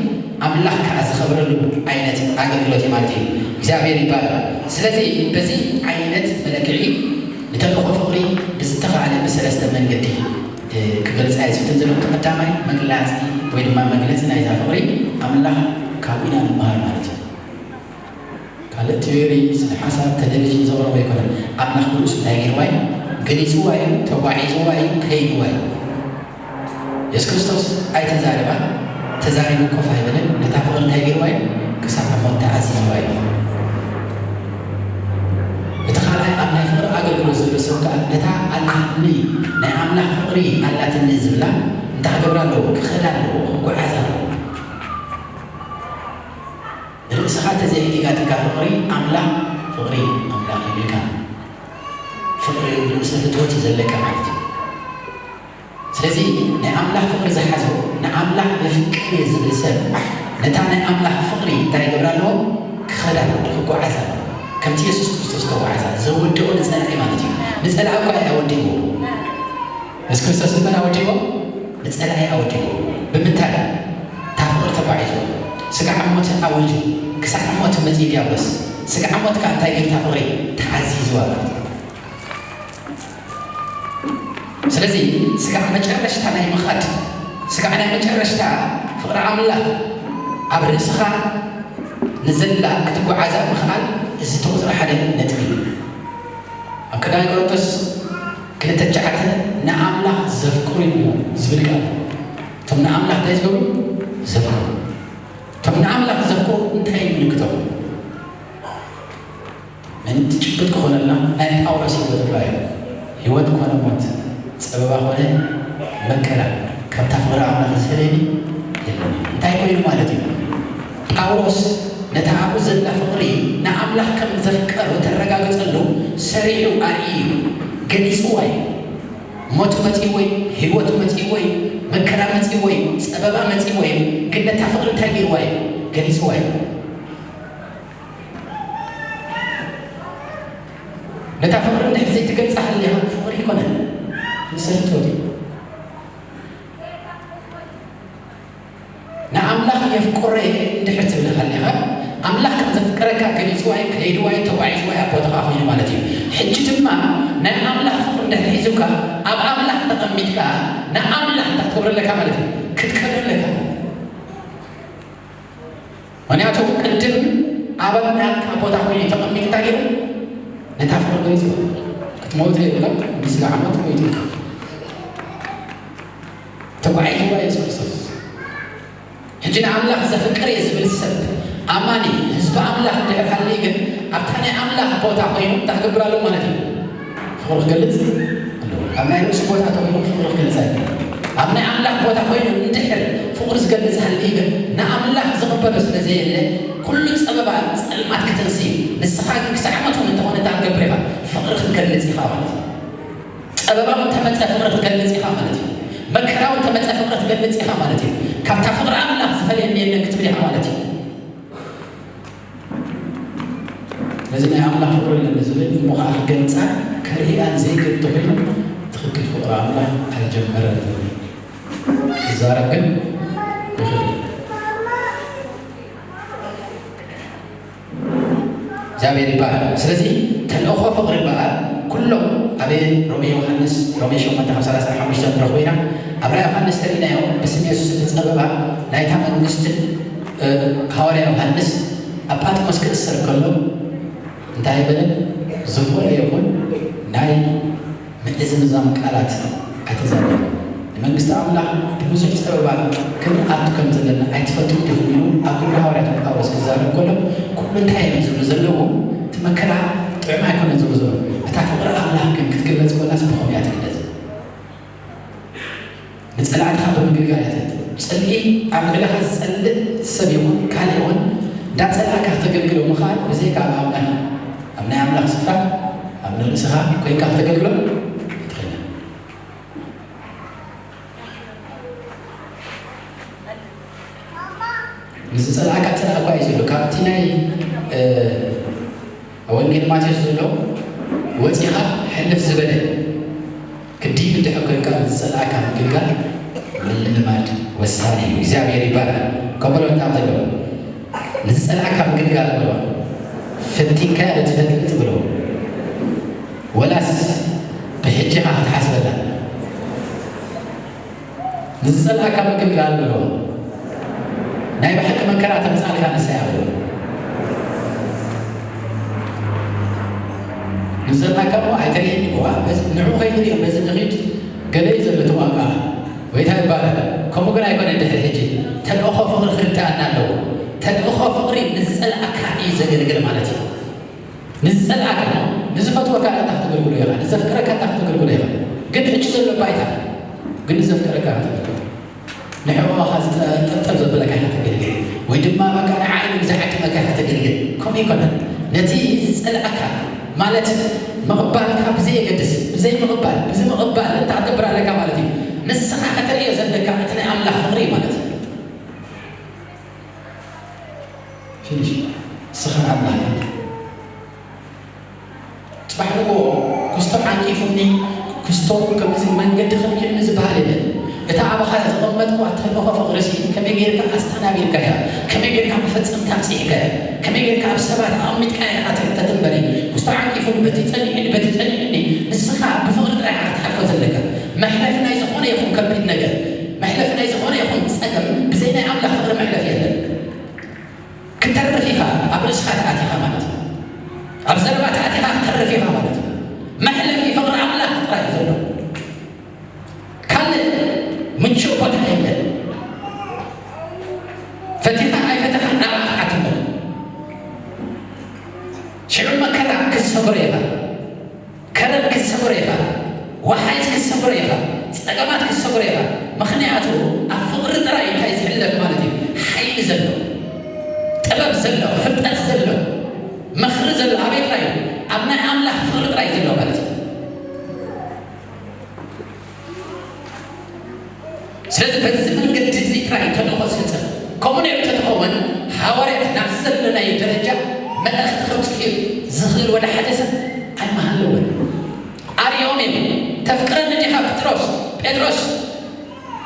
ኣምላኽ ከዓ ዝኸብረሉ ዓይነት ኣገልግሎት እዩ ማለት እዩ። እግዚኣብሔር ይባረክ። ስለዚ በዚ ዓይነት መለክዒ ንተልእኾ ፍቕሪ ብዝተኻእለ ብሰለስተ መንገዲ እ፣ ክገልጻ እየ ዝፍትን ዘለኹ። እቲ ቀዳማይ መግላጺ ወይ ድማ መግለጺ ናይዛ ፍቕሪ ኣምላኽ ካብኡ ኢና ንመሃር ማለት እዩ። ካልእ ቲዮሪ፣ ስነ ሓሳብ፣ ቴሌቪዥን ዘቕረቦ ኣይኮነን። ኣምላኽ ብርእሱ እንታይ ገይርዋ እዩ? ገሊጽዋ እዩ፣ ተጓዒዝዋ እዩ፣ ከይድዋ እዩ። የሱስ ክርስቶስ ኣይተዛረባን ተዛሪቡ ኮፍ ኣይበለን። ነታ ፍቕሪ እንታይ ገይርዋ እዩ? ክሳብ ንሞት ተኣዚዝዋ እዩ። እቲ ካልኣይ ኣብ ናይ ፍቕሪ ኣገልግሎት ዘሎ ሰብ ከኣ ነታ ኣላትኒ ናይ ኣምላኽ ፍቕሪ ኣላትኒ ዝብላ እንታይ ክገብራ ኣለዎ? ክኸዳ ኣለዎ፣ ክጓዓዛ ኣለዎ። ንርእስኻ እንተዘይሕጊጋትካ ፍቕሪ ኣምላኽ ፍቕሪ ኣምላኽ ይብልካ። ፍቕሪ ርእሲ ፍትወት እዩ ዘለካ ማለት እዩ። ስለዚ ናይ ኣምላኽ ፍቕሪ ዝሓዞ ንኣምላኽ የፍቅር እየ ዝብል ሰብ ነታ ናይ ኣምላኽ ፍቕሪ እንታይ ይገብር ኣለዎ? ክኸዳ ኣለዎ፣ ክጓዓዝ ኣለዎ። ከምቲ የሱስ ክርስቶስ ተጓዓዛ ዘወደኦ ንጸላኢ ማለት እዩ። ንጸላኢ እኳ ኣወዲእዎ። የሱስ ክርስቶስ ንመን ኣወዲእዎ? ንጸላኢ ኣወዲእዎ። ብምንታይ? እታ ፍቕሪ ተጓዒዝዎ። ስጋዕ ሞት ኣዊጁ። ክሳዕ ሞት መጺኡ ዲያብሎስ። ስጋዕ ሞት ከኣ እንታይ ገይሩ? እታ ፍቕሪ ተኣዚዝዋ ማለት እዩ። ስለዚ ስጋዕ መጨረሽታ ናይ ምኻድ፣ ስጋዕ ናይ መጨረሽታ ፍቕሪ ኣምላኽ ኣብ ርእስኻ ንዘላ ክትጓዓዛ ምኽኣል፣ እዚ እቲ ቁጽሪ ሓደ ነጥቢ እዩ። ኣብ ቀዳማይ ቆሮንቶስ ክልተ ትሽዓተ ንኣምላኽ ዘፍቅሩ እዩ ዝብል ቃል። እቶም ንኣምላኽ እንታይ ዝገብሩ? ዘፍቅሩ። እቶም ንኣምላኽ ዘፍቅሩ እንታይ እዩ ምልክቶም? ምእንቲ ጭብጥ ክኾነልና ናይ ጳውሎስ ህይወት ንርኣዮ። ህይወት ኮነ ሞት፣ ጸበባ ኮነ መከራ፣ ካብታ ፍቕሪ ኣምላኽ ዝፈለየኒ የለን። እንታይ ኮይኑ ማለት እዩ? ጳውሎስ ነታ ኣብኡ ዘላ ፍቕሪ ንኣምላኽ ከም ዘፍቀሮ ተረጋገጸሉ ሰሪዑ ኣርእዩ እዩ። ገሊጽዋ እዩ። ሞት መጺእዎ እዩ፣ ህይወት መጺእዎ እዩ፣ መከራ መጺእዎ እዩ፣ ጸበባ መጺእዎ እዩ። ግን ነታ ፍቕሪ እንታይ ገይርዋ እዩ? ገሊጽዋ እዩ። ነታ ፍቕሪ እንድሕር ዘይትገልጻ ሃሊኻ ፍቕሪ ኣይኮነን። ንሰልትወት እዩ። ንኣምላኽ የፍቅሮ እየ እንድሕር ትብል ሃሊኻ፣ ኣምላኽ ከም ዘፍቀረካ ገሊጽዋ እዩ፣ ከይድዋ እዩ፣ ተጓዒዝዋ እዩ፣ ኣብ ቦታኻ ኮይኑ ማለት እዩ። ሕጂ ድማ ናይ ኣምላኽ ፍቕሪ እንድሕር ሒዙካ፣ ኣብ ኣምላኽ ተቐሚጥካ፣ ንኣምላኽ እንታይ ክትገብሮ ኣለካ ማለት እዩ? ክትከብር ኣለካ። ምኽንያቱ ቅድም ኣብ ኣምላኽ ኣብ ቦታ ኮይኑ ተቐሚጡ እንታይ ገይሩ? ነታ ፍቕሪ ገሊጹ። ክትመውት የብልካን፣ ብስጋ ዓመት ሞይቱ። ተጓዒዝዋ የሱስ ክርስቶስ። ሕጂ ንኣምላኽ ዘፍቅር እየ ዝብል ሰብ ኣማኒ፣ ህዝቢ ኣምላኽ እንድሕር ሃልዩ ግን፣ ኣብታ ናይ ኣምላኽ ቦታ ኮይኑ እንታይ ክገብር ኣለዎ ማለት እዩ? ፍቕሪ ክገልጽ ኣለዎ። ኣብ ናይ ርእሱ ቦታ ተኾይኑ ፍቕሪ ክገልጽ ኣይክእልን። ኣብ ናይ ኣምላኽ ቦታ ኮይኑ እንድሕር ፍቕሪ ዝገልጽ ሃልዩ ግን፣ ንኣምላኽ ዝቕበሎ ስለ ዘየለ፣ ኩሉ ጸበባ ጸልማት ክትንሲ፣ ንስኻ ግን ክሳዕ ሞት እውን እንተኾነ እንታይ ክትገብር ኢኻ? ፍቕሪ ክትገልጽ ኢኻ ማለት እዩ። ጸበባ እውን ተመጸ ፍቕሪ ክትገልጽ ኢኻ ማለት እዩ። መከራ እውን ተመጸ ፍቕሪ ክትገልጽ ኢኻ ማለት እዩ። ካብታ ፍቕሪ ኣምላኽ ዝፈልየኒ የለን ክትብል ኢኻ ማለት እዩ። ነዚ ናይ ኣምላኽ ፍቕሪ ኣለኒ ዝብል እሞ ኸዓ ክገልጻ ከርእያን ዘይክእል ተኾይኑ ትኽክል ፍቕሪ ኣምላኽ ኣይጀመረን ዝብል ክዛረብ ግን ይኽእል። እግዚኣብሔር ይባረክ። ስለዚ ተልእኾ ፍቕሪ እምበኣር ኩሎም ኣብ ሮሜ ዮሃንስ ሮሜ ሸሞንተ ካብ ሰላሳ ሓሙሽተ ንረኽቦ ኢና። ኣብ ራእይ ዮሃንስ ተሪእናዮ ብስም የሱስ እተጸበባ ናይታ መንግስትን ሃዋርያ ዮሃንስ ኣብ ጳጥሞስ ክእሰር ከሎ እንታይ በለ? ዝኾነ ይኹን ናይ ምእዝምዛም ቃላት ኣይተዛረበን። ንመንግስቲ ኣምላኽ ብብዙሕ ጸበባ ክንኣቱ ከም ዘለና ኣይትፈልጡን ዲኹም ኢሉ ኣብ ግብሪ ሃዋርያት ጳውሎስ ክዛረብ ከሎ ኩሉ እንታይ እዮም ዝብሉ ዘለዉ? እቲ መከራ ጥዑም ኣይኮነን ዝብሉ ዘለዉ። እታ ፍቕሪ ኣምላኽ ግን ክትግለጽ ከላስ ብኸምኡ እያ ትግለጽ። ንጸላእትኻ ብምግልጋል እያ ትህብ። ጽልኢ ኣብ ልዕሌኻ ዝጸልእ ሰብ ይኹን ካልእ ይኹን እንዳጸላእካ ክተገልግሎ ምኽኣል ብዘይካ ኣብ ኣምላኽ ኣብ ናይ ኣምላኽ ስፍራ ኣብ ንርእስኻ ኮይንካ ክተገልግሎ ትኽእል። ንዝጸላእካ ጸላእኳ እዩ ዘሎ። ካብቲ ናይ ወንጌል ማቴዎስ ዘሎ ወጺኻ ሕልፍ ዝበለ ክዲብ እንድሕር ኮይንካ ንዝጸላእካ ምግልጋል ምልምማድ ወሳኒ እዩ። እግዚኣብሔር ይባረክ። ከበሎ እንታብ ዘለዎ ንዝጸላእካ ምግልጋል ኣለዋ። ፈቲንካ ዶ ትፈልጥ ብሎ ወላስ ብሕጂ ኻ ክትሓስበላ ንዝጸላእካ ምግልጋል ብሎ ናይ ብሓቂ መከራ ተምጻልካ ንሳ እያ ብሎ ንዘላካ እሞ ኣይተርእየኒ ዋ በዚ ንዑ ከይትርእዮ በዚ ንኺድ ገለ እዩ ዘሎ እቲ ዋጋ ወይ እንታይ ይባላል ከምኡ ግን ኣይኮነ ድሕሪ ሕጂ ተልእኾ ፍቕሪ ክርዳኣና ኣለዎ ተልእኾ ፍቕሪ ንዝጸላእካ እዩ ዘገልግል ማለት እዩ ንዝጸላእካ ንዝፈትወካ ኣታ ክትገልግሎ ኢኻ ንዘፍቅረካ ኣታ ክትገልግሎ ኢኻ ግን ሕጂ ዘሎ ባይታ ግን ንዘፍቅረካ ኣታ ክትገልግሎ ንሕቆኻ ዝጠብጠብ ዘበለካ ኢኻ ተገልግል ወይ ድማ በቃ ንዓይኑ ዝሓክመካ ኢኻ ተገልግል ከምኡ ይኮነን ነቲ ዝጸልኣካ ማለት ምቕባልካ ብዘየገድስ ብዘይ ምቕባል ብዚ ምቕባል እታ ክትገብር ኣለካ ማለት እዩ ንስኻ ከተርእዮ ዘለካ እቲ ናይ ኣምላኽ ፍቕሪ ማለት እዩ ፊኒሽ ንስኻ ኣምላኽ ጽባሕ ንግሆ ክስቶ ዓንቂፉኒ ክስቶ ከምዚ መንገዲ ከልኪሉኒ ዝበሃል የለን። እታ ኣባኻ ዘቐመጥኩዋ ተልእኾ ፍቕርሲ ከመይ ጌርካ ኣስተናቢርካያ፣ ከመይ ጌርካ መፈጸምታ ኣብጺሕካያ፣ ከመይ ጌርካ ኣብ ሰባት ኣቐሚጥካያ ኢኻ ትሕተት እምበሪ፣ ክስቶ ዓንቂፉኒ በቲ ጸኒሑኒ በቲ ጸኒሑኒ ንስኻ ብፍቕሪ ጥራይ ኢኻ ክትሓልፎ ዘለካ። መሕለፊ ናይ ዝኾነ ይኹን ከቢድ ነገር፣ መሕለፊ ናይ ዝኾነ ይኹን ጸገም ብዘይ ናይ ኣምላኽ ፍቕሪ መሕለፊ የለን። ክተርፍ ኢኻ ኣብ ርእስኻ ተኣቲኻ ማለት እዩ ኣብ ዘረባ ተኣቲኻ ክተርፍ ኢኻ ማለት እዩ መሕለፊ ፍቕሪ ኣምላኽ ጥራይ እዩ ዘሎ ካልእ ምቹእ ቦታ የለን ፈቲኻ ኣይፈተኻ ናብኣ ክትኣትመ ሽዑ መከራ ክትሰግሮ ኢኻ ከረን ክትሰግሮ ኢኻ፣ ወሓይዝ ክትሰግሮ ኢኻ፣ ጸገማት ክትሰግሮ ኢኻ። ምኽንያቱ ኣብ ፍቕሪ ጥራይ እንታይ ዝሕለፍ ማለት እዩ? ሓይሊ ዘሎ፣ ጥበብ ዘሎ፣ ፍልጠት ዘሎ፣ ምኽሪ ዘሎ ኣበይ ጥራይ እዩ? ኣብ ናይ ኣምላኽ ፍቕሪ ጥራይ ዘሎ ማለት እዩ። ስለዚ በዚ መንገዲ እዚ ጥራይ ተልእኾ ዝፍጸም። ከምኡ ነይሩ እንተትኸውን ሃዋርያት ናብዚ ዘለናዮ ደረጃ መልእኽቲ ከብጽሑ ዝኽእል ወላ ሓደ ሰብ ኣይምሃለወን። ኣርእዮም እዮም። ተፍቅረኒ ዲኻ ጴጥሮስ? ጴጥሮስ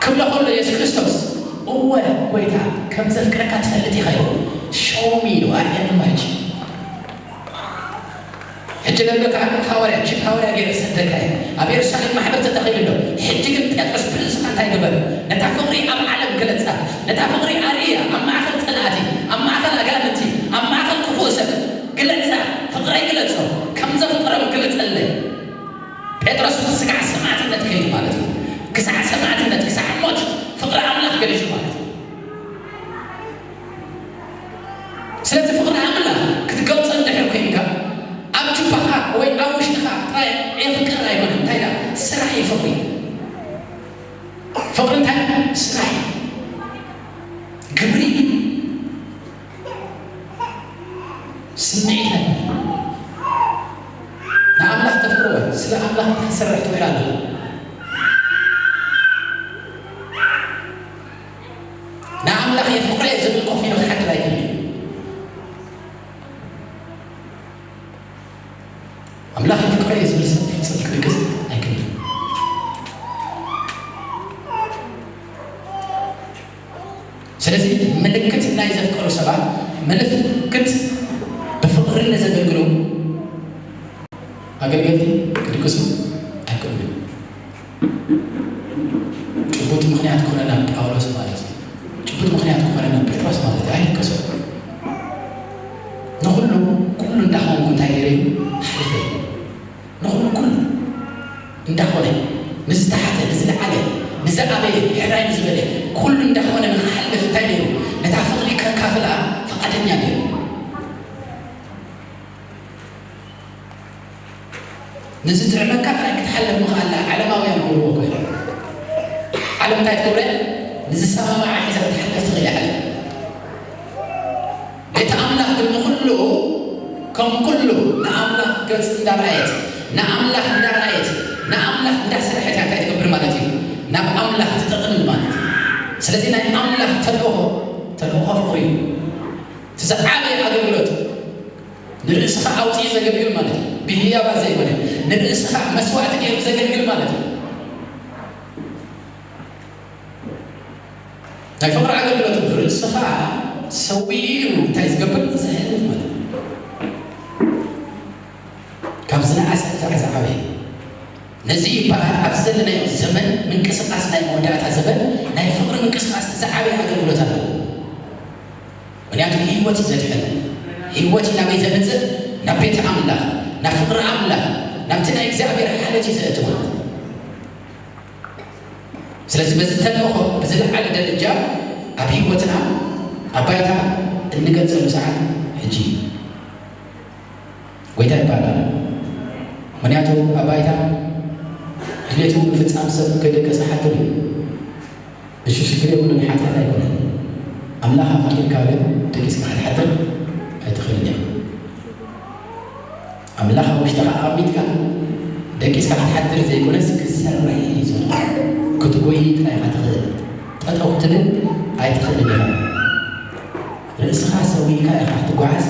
ክብሎ ከሎ የሱስ ክርስቶስ እወ ጐይታ ከም ዘፍቅረካ ትፈልጥ ኢኻ ኢሉ። Show me ኢሉ ኣርእየኒ እሞ ሕጂ። ሕጂ ለሎ ከዓ ሃዋርያ ቺፍ ሃዋርያ ገይረ ሰደካ እየ ኣብ የሩሳሌም ማሕበር ተተኺሉ ኣሎ ሕጂ ግን ጴጥሮስ ብርእስኻ እንታይ ግበር ነታ ፍቕሪ ኣብ ዓለም ግለጻ ነታ ፍቕሪ ኣርእያ ኣብ ማእኸል ጸላእቲ ኣብ ማእኸል ኣጋንንቲ ኣብ ማእኸል ክፉእ ሰብ ግለጻ ፍቕረይ ግለጾ ከም ዘፍቅሮም ግለጸለይ ጴጥሮስ ክስጋዕ ሰማዕትነት ከይዱ ማለት እዩ ክሳዕ ሰማዕትነት ክሳዕ ሞት ፍቕሪ ኣምላኽ ገሊጹ ማለት እዩ ስለዚ ፍቕሪ ኣምላኽ ክትገልጾ እንድሕር ኮይንካ ኣብ ጁባኻ ወይ ኣብ ውሽጥኻ ጥራይ የፍቅር ኣይኮነን እንታይ ኢላ ስራሕ እዩ ፍቕሪ ፍቕሪ እንታይ ስራሕ እዩ ግብሪ እዩ ስምዒት ንኣምላኽ ተፍቅርዎ ስለ ኣምላኽ ክትሰርሕ ትኽእል ኣለኻ ንኣምላኽ የፍቅሮ እየ ዝብል ኮፍ ኢሉ ክሓድር ኣይክእል እዩ ክድቅስ ኣይክእልን። ስለዚ ምልክት ናይ ዘፍቀሩ ሰባት፣ ምልክት ብፍቕሪ ንዘገልግሉ ኣገልገልቲ ክድቅሱ ኣይክእሉን። ጭቡጥ ምኽንያት ክኾነና ጳውሎስ ማለት እዩ። ጭቡጥ ምኽንያት ክኾነና ጴጥሮስ ማለት እዩ። ኣይድቀሱ። ንኹሉ፣ ኩሉ እንዳኾንኩ እንታይ ገይረ እዩ? ሓሊፈ እዩ። ንኹሉ ኩሉ እንዳኾነ፣ ንዝተሓተ፣ ንዝለዓለ፣ ንዝኣበየ፣ ሕራይ ንዝበለ፣ ኩሉ እንዳኾነ ንኽሓልፍ እንታይ ነይሩ? ነታ ፍቕሪ ከካፍላ ፍቓደኛ ነይሩ። ንዝጥዕመካ ጥራይ ክትሓልፍ ምኽኣል ዓለማውያን ክብልዎ እኮ እዮም። ዓለም እንታይ ትገብረ? ንዝሰማምዓ ሒዛ ክትሓልፍ ትኽእል እያ ዓለም። ቤተ ኣምላኽ ግን ንኹሉ ከም ኩሉ ንኣምላኽ ገጽ እንዳረኣየት፣ ንኣምላኽ እንዳረኣየት፣ ንኣምላኽ እንዳሰርሐት እያ እንታይ ትገብር ማለት እዩ? ናብ ኣምላኽ ትጠቕልል ማለት እዩ። ስለዚ ናይ ኣምላኽ ተልእኾ፣ ተልእኾ ፍቕሪ እዩ። እቲ ዝዓበየ ኣገልግሎት ንርእስኻ ኣውጺኡ ዘገልግል ማለት እዩ። ብህያባት ዘይኮነ፣ ንርእስኻ መስዋእቲ ገይሩ ዘገልግል ማለት እዩ። ናይ ፍቕሪ ኣገልግሎት ርእስኻ ሰዊኡ እንታይ ዝገብር? ዘሕልፍ ማለት እዩ። ካብ ዝነኣሰ ክሳዕ ዝዓበየ። ነዚ ይበሃል ኣብዚ ዘለናዮ ዘመን ምንቅስቓስ ናይ መወዳእታ ዘመን ናይ ፍቕሪ ምንቅስቓስ ዝዓበየ ኣገልግሎት ኣሎ። ምክንያቱ ህይወት እዩ ዘድሕን። ህይወት እዩ ናበይ ዘምጽእ? ናብ ቤት ኣምላኽ፣ ናብ ፍቕሪ ኣምላኽ፣ ናብቲ ናይ እግዚኣብሔር ሓለት እዩ ዘእትወና። ስለዚ በዚ ተልእኾ ብዝለዓለ ደረጃ ኣብ ህይወትና ኣብ ባይታ እንገልጸሉ ሰዓት ሕጂ እዩ። ጎይታ ይባላል። ምክንያቱ ኣብ ባይታ ድሌቱ ምፍጻም ሰብ ከይደቀሰ ሓድር እዩ። እሺ ሽግር የብሉን፣ ሓጢኣት ኣይኮነን። ኣምላኽ ኣፍቂርካ ግን ደቂስካ ክትሓድር ኣይትኽእልን ኢኻ። ኣምላኽ ኣብ ውሽጥኻ ኣቐሚጥካ ደቂስካ ክትሓድር ዘይኮነስ ክትሰርሕ እዩ ዘሎ። ክትጎይ ጥራይ ኢኻ ትኽእል። ጠጠው ክትብል ኣይትኽእልን ኢኻ። ርእስኻ ሰዊእካ ኢኻ ክትጓዓዝ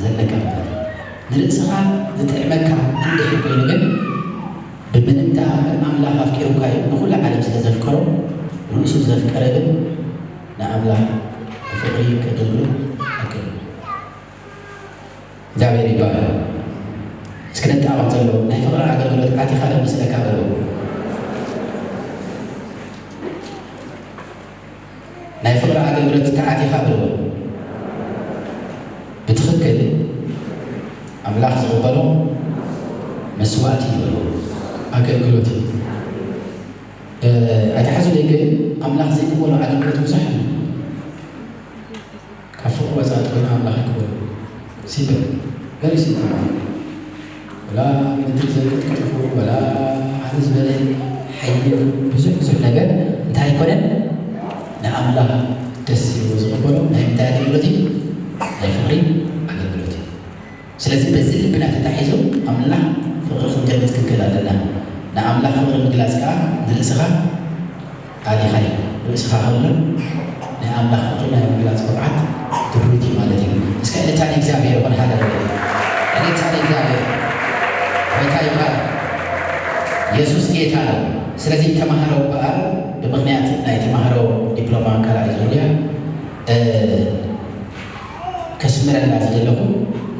ዘለካ ማለት እዩ። ንርእስኻ ዝጥዕመካ እንድሕር ኮይኑ ግን ብምንም ተኣምር ኣምላኽ ኣፍቂሩካ እዩ። ንኹሉ ዓለም ስለ ዘፍቀሮ ርእሱ ዘፍቀረ ግን ንኣምላኽ ብፍቕሪ ከገልግሎ ኣይክእልን። እግዚኣብሔር ይባረክ። እስኪ ነጣቐም ዘሎ ናይ ፍቕሪ ኣገልግሎት ኣቲኻ ዶ መስለካ በሉ። ናይ ፍቕሪ ኣገልግሎት ተኣቲኻ በሉ። ብትኽክል ኣምላኽ ዝቕበሎ መስዋእቲ እዩ በሉ። ኣገልግሎት እዩ። ኣይትሓዙለይ ግን ኣምላኽ ዘይቅበሎ ኣገልግሎት ብዙሕ እዩ። ካብ ፍቕሪ ወፃኢ ተኮይኑ ኣምላኽ ኣይክበሎ። ሲምፕል፣ ቨሪ ሲምፕል። ወላ ምድሪ ዘንቀጥቅጥ ይኹን ወላ ዓቢ ዝበለ ሓይሊ ብዙሕ ብዙሕ ነገር እንታይ ኣይኮነን ንኣምላኽ ደስ ኢሉ ዝቕበሎ ናይ ምንታይ ኣገልግሎት እዩ? ናይ ፍቕሪ ኣገልግሎት እዩ። ስለዚ በዚ ልብና ተታሒዙ ኣምላኽ ፍቕሪ ክንገልጽ ክንክእል ኣለና። ንኣምላኽ ፍቕሪ ምግላጽ ከኣ ንርእስኻ ኣሊኻ እዩ። ርእስኻ ከሎ ናይ ኣምላኽ ፍቕሪ ናይ ምግላጽ ብቕዓት ድሩት እዩ ማለት እዩ። እስከ ዕልልታ ንእግዚኣብሔር ይኹን። ሃሌሉያ። ዕልልታ ንእግዚኣብሔር። ጎይታ ይባረክ። የሱስ ጌታ ነው። ስለዚ ተማሃሮ በኣር ብምኽንያት ናይ ተማሃሮ ዲፕሎማ ካልኣይ ዙርያ ከስምረላ ዝደለኹ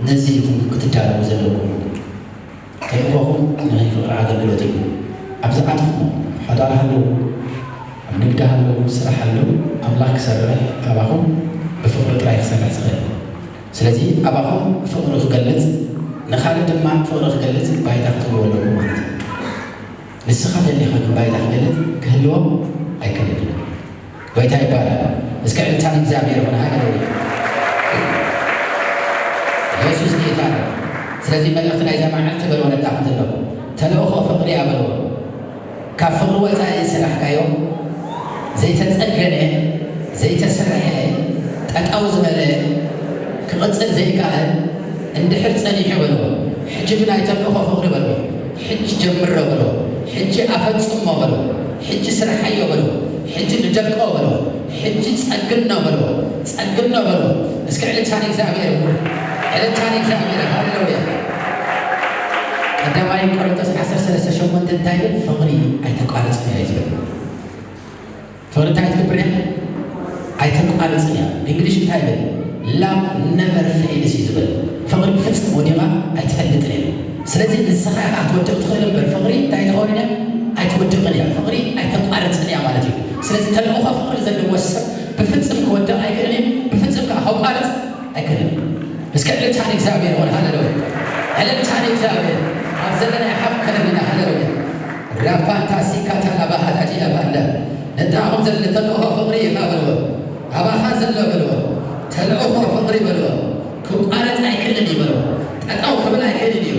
ነዚ ኢኹም ክትዳለዉ ዘለኩም። ተልእኾኹም ናይ ፍቕሪ ኣገልግሎት እዩ። ኣብዚ ዓድኹም ሓዳር ሃለዉ፣ ኣብ ንግዲ ሃለዉ፣ ስራሕ ሃለዉ፣ ኣምላኽ ክሰርሕ ኣባኹም ብፍቕሪ ጥራይ ክሰርሕ ዝኽእል። ስለዚ ኣባኹም ፍቕሪ ክገልጽ፣ ንኻልእ ድማ ፍቕሪ ክገልጽ ባይታ ክትህብዎ ኣለኩም ማለት እዩ። ንስኻ ተሊኻ ግን ባይታ ክገልጽ ክህልዎ ኣይክእልን እዩ። ጎይታ ይባረክ። እስከ ዕልልታ ንእግዚኣብሔር ይኹን። ሃሌሉያ። የሱስ ጌታ ነው። ስለዚ መልእኽቲ ናይዛ መዓልቲ በልዎ ነታ ክትሎ ተልእኾ ፍቕሪ እያ በልዎ። ካብ ፍቕሪ ወፃኢ ዝሰራሕካዮ ዘይተፀገነ ዘይተሰርሐ ጠጠው ዝበለ ክቕፅል ዘይከኣል እንድሕር ፀኒሑ በልዎ። ሕጂ ብናይ ተልእኾ ፍቕሪ በልዎ። ሕጂ ጀምሮ በልዎ። ሕጂ ኣፈጽሞ በልዎ። ሕጂ ስርሓዮ በልዎ። ሕጂ ንደቆ በልዎ። ሕጂ ጸግኖ በልዎ። ጸግኖ በልዎ። እስኪ ዕልልታ ንእግዚኣብሔር ይኹን። ዕልልታ ንእግዚኣብሔር። ሃሌሉያ። ቀዳማይ ቆሮንቶስ ዓሰርተ ሰለስተ ሸሞንተ እንታይ ይብል? ፍቕሪ ኣይተቋርጽን እያ እዩ ዝብል። ፍቕሪ እንታይ ትገብር እያ? ኣይተቋርጽን እያ። ብእንግሊሽ እንታይ ይብል? Love never fails እዩ ዝብል። ፍቕሪ ብፍጹም ወዲቓ ኣይትፈልጥን እያ። ስለዚ ንስኻ ኢኻ ክትወድቕ ትኽእል እምበር ፍቕሪ እንታይ ትኸውን እያ? ኣይትወድቕን እያ። ፍቕሪ ኣይተቋርጽን እያ ማለት እዩ። ስለዚ ተልእኾ ፍቕሪ ዘለዎ ሰብ ብፍጹም ክወድቕ ኣይክእልን እዩ። ብፍጹም ከዓ ከቋርጽ ኣይክእልን። እስከ ዕልልታ ንእግዚኣብሔር ይኹን። ሃሌሉያ። ዕልልታ ንእግዚኣብሔር። ኣብ ዘለና ይሓብ ከለና። ሃሌሉያ። ራፓንታ ሲካታ ላባሃታ ዲዳ ባንዳ። ነዳኹም ዘሎ ተልእኾ ፍቕሪ ኢኻ በልዎ። ኣባኻ ዘሎ በልዎ። ተልእኾ ፍቕሪ በልዎ። ክቋረጽ ኣይክእልን እዩ በልዎ። ጠጠው ክብል ኣይክእልን እዩ።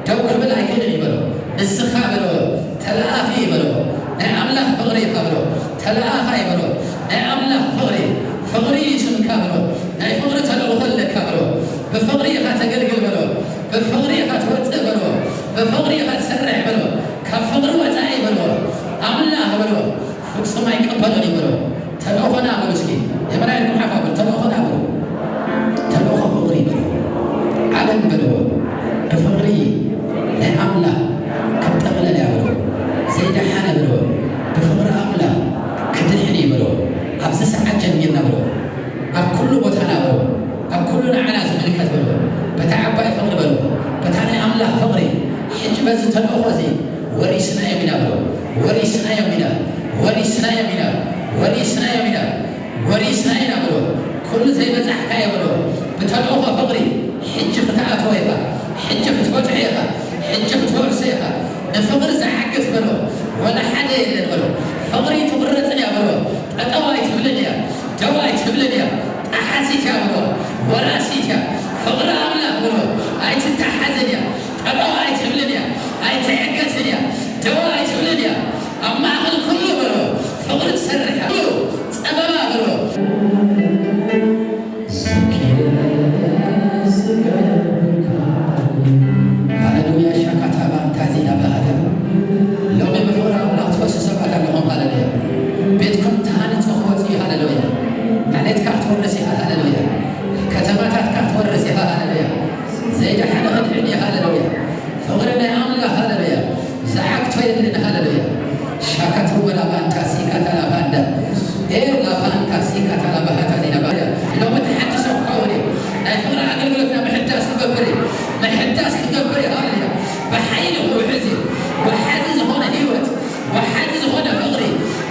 ደው ክብል ኣይክእልን እዩ በልዎ። ንስኻ በልዎ። ተለኣኺ በልዎ። ናይ ኣምላኽ ፍቕሪ ኢኻ በልዎ። ተለኣኻይ በልዎ። ናይ ኣምላኽ ፍቕሪ፣ ፍቕሪ እዩ ስምካ በልዎ። ናይ ፍቕሪ ተልእኾ ኣለካ በልዎ። ብፍቕሪ ኢኻ ተገልግል በልዎ። ብፍቕሪ ኢኻ ትወጽእ በልዎ። ብፍቕሪ ኢኻ ትሰርሕ በልዎ። ካብ ፍቕሪ ወጻኢ በልዎ። ኣምላኽ በልዎ። ፍጹም ኣይቀበሎን እዩ በልዎ። ተልእኾና በሉ እስኪ። የመናይ ኢልኩም ሓፍ ኣብሉ። ተልእኾና በሉ። ተልእኾ ፍቕሪ በሉ። ዓለም በልዎ። ብፍቕሪ ናይ ኣምላኽ ክትጠቕለል እያ በልዎ። ዘይደሓነ በልዎ። ብፍቕሪ ኣምላኽ ክድሕን እዩ በልዎ። ኣብዚ ሰዓት ጀሚርና በልዎ። ኣብ ኩሉ ቦታና በልዎ። ኣብ ኩሉ ንዓና ዝምልከት በልዎ። በታ ዓባይ ፍቕሪ በልዎ። በታ ናይ ኣምላኽ ፍቕሪ። ሕጂ በዚ ተልእኾ እዚ ወሪስናዮም ኢና በልዎ። ወሪስናዮም ኢና። ወሪስናዮም ኢና። ወሪስናዮም ኢና። ወሪስና ኢና በልዎ። ኩሉ ዘይበጻሕካዮ በልዎ። ብተልእኾ ፍቕሪ ሕጂ ክትኣትዎ ኢኻ። ሕጂ ክትበጽሖ ኢኻ። ሕጂ ክትወርሶ ኢኻ። ንፍቕሪ ዝዓግት በልዎ። ወላ ሓደ የለን በልዎ። ፍቕሪ ትቑረጽን እያ በልዎ። ጠጠው ኣይትብልን እያ። ደው ኣይትብልን እያ። ጠሓሲት እያ በልዎ። ወራሲት እያ። ፍቕሪ ኣምላኽ በልዎ። ኣይትተሓዝን እያ። ጠጠው ኣይትብልን እያ። ኣይትዕገትን እያ። ደው ኣይትብልን እያ። ኣብ ማእከል ኩሉ በልዎ። ፍቕሪ ትሰርሕ እያ። ኩሉ ጸበባ በልዎ። ሃሌሉያ። ሻካታ ባንታዚ ናባሃታ። ሎሚ ብፍቕሪ ኣምላኽ ትፈሱ ሰባት ኣለኹም። ሃሌሉያ። ቤትኩም ተሃኒጹ ክወጽእ እዩ። ሃሌሉያ። ዓሌትካ ክትወርስ ኢኻ። ሃሌሉያ። ከተማታትካ ክትወርስ ኢኻ። ሃሌሉያ። ዘይደሓነ ክድሕን እዩ። ሃሌሉያ። ፍቕሪ ናይ ኣምላኽ። ሃሌሉያ። ዝዓግቶ የለን። ሃሌሉያ። ሻካቱ ወላ ባንታ ሲካታ ላባንዳ። ኤ ላባንታ ሲካታ ላባሃታ ዲና ባንዳ። ሎሚ ተሓድሶ ክኸውን እዩ። ናይ ፍቕሪ ኣገልግሎትና ምሕዳስ ክገብር እዩ። ምሕዳስ ክገብር እዩ። ሃሌሉያ። ብሓይሊ ክውሕዝ እዩ። ወሓዚ ዝኾነ ህይወት፣ ወሓዚ ዝኾነ ፍቕሪ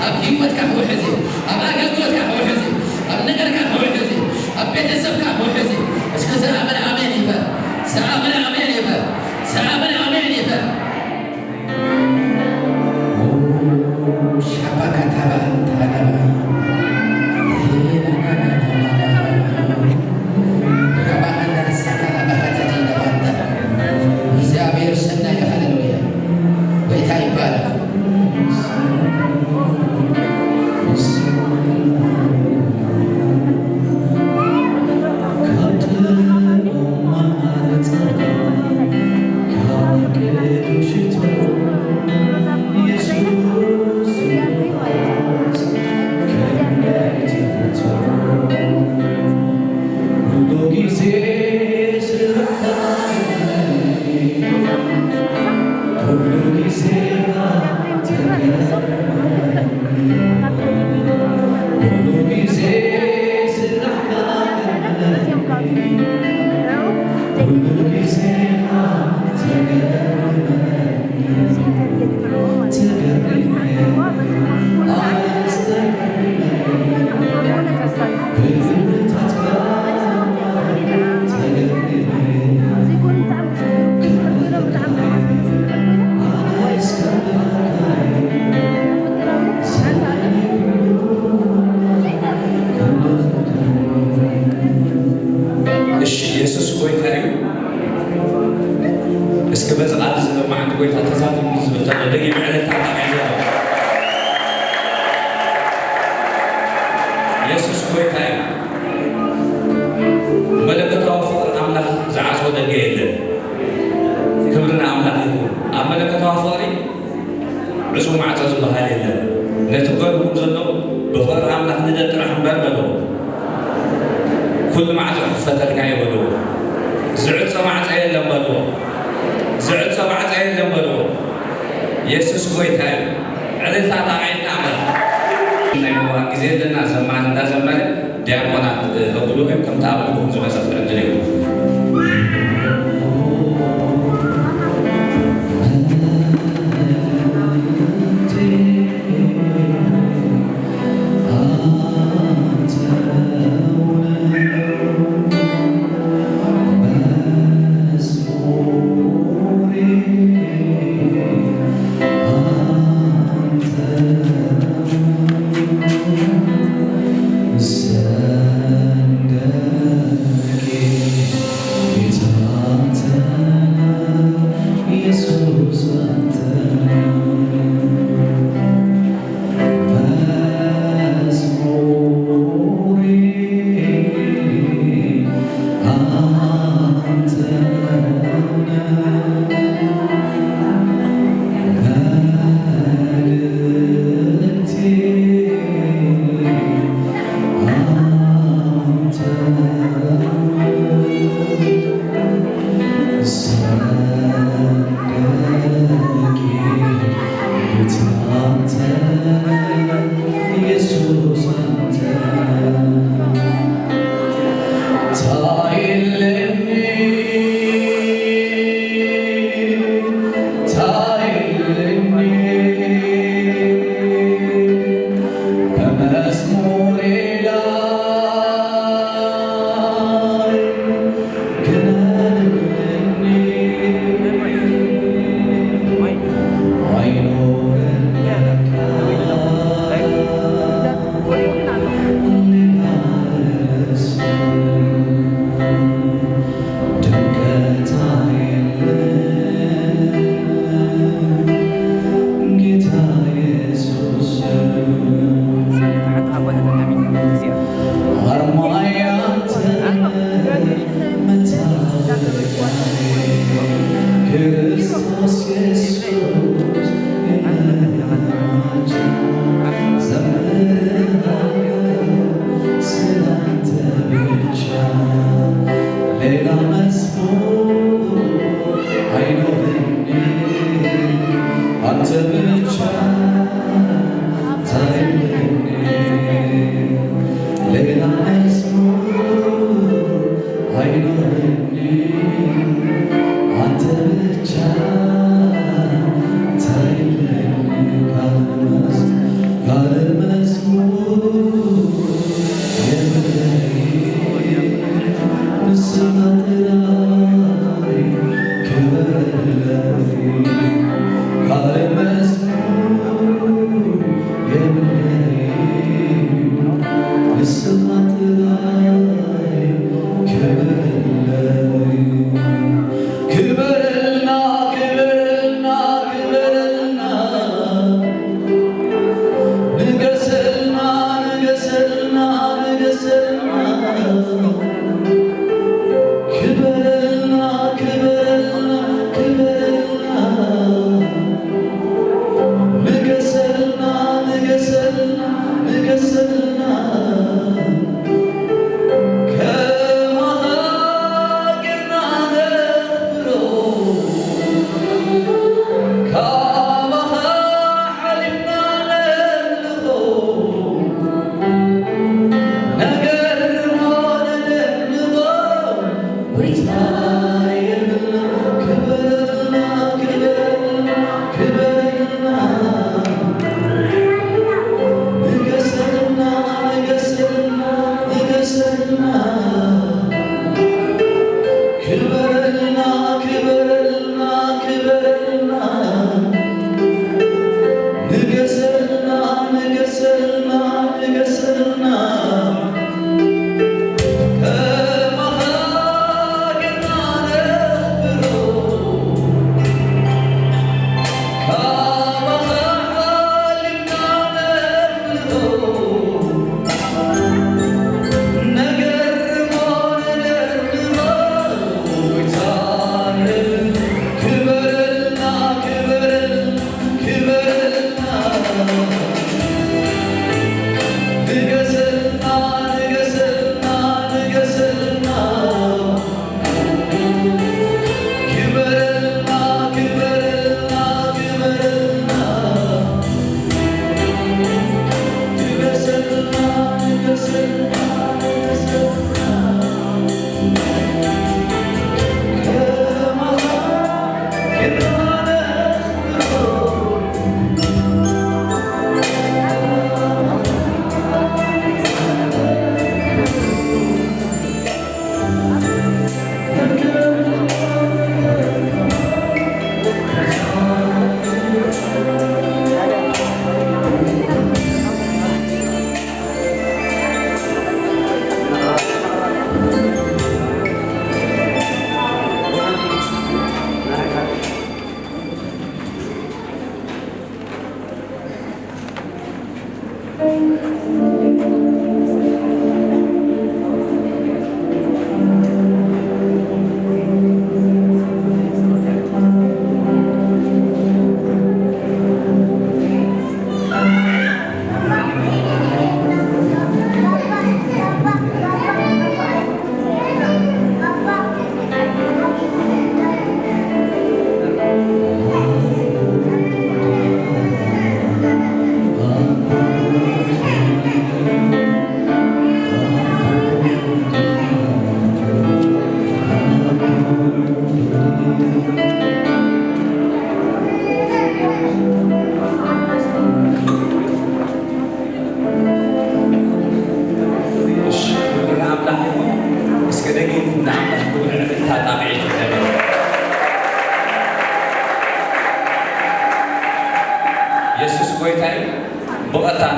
ኣብ ህይወትካ ክውሕዝ እዩ። ኣብ ኣገልግሎትካ ክውሕዝ እዩ። ኣብ ነገርካ ክውሕዝ እዩ። ኣብ ቤተሰብካ ክውሕዝ እዩ። እስኪ ዝኣመነ ኣሜን ይበል። ዝኣመነ ኣሜን ይበል። ዝኣመነ ኣሜን ይበል። ሻባካታባ ታላባ ራባሃንዳ ሳካላ ባሃታ ዲንዳ ባንዳ። እግዚኣብሔር ሰናይ። ሃሌሉያ። ጎይታ ይባረክ። እሺ፣ የሱስ ጎይታ እዩ። እስኪ በዚ ቃል እዚ ሎማዓንቲ ጎይታ ተዛሪቡ ዝብል ተሎ ደጊም ዕለታ ተባሂሉ። የሱስ ጎይታ እዩ። መለኮታዊ ፍቕሪ ኣምላኽ ዝዓጽዎ ደገ የለን። ክብሪ ንኣምላኽ ይኹን። ኣብ መለኮታዊ ፍቕሪ ዕጹው ማዕጾ ዝበሃል የለን። ነቲ ጎንኹም ዘሎ ብፍቕሪ ኣምላኽ ንደድ ጥራሕ እምበር በልዎ። ኩሉ ማዕጾ ክፈተልካ እዩ በልዎ። ዝዕጾ ማዕጾ የለን በልዎ። ዝዕጾ ማዕጾ የለን በልዎ። የሱስ ጎይታ እዩ። ዕልልታ ጣቕዒትና ማለት ናይ ምዋእ ግዜ ኣለና። ዘማሪ እንዳዘመረ ዲያቆናት፣ እ፣ ከብሉ እዮም። ከምቲ ኣብ ልብኹም ዝመጸ ክዕድል እዩ።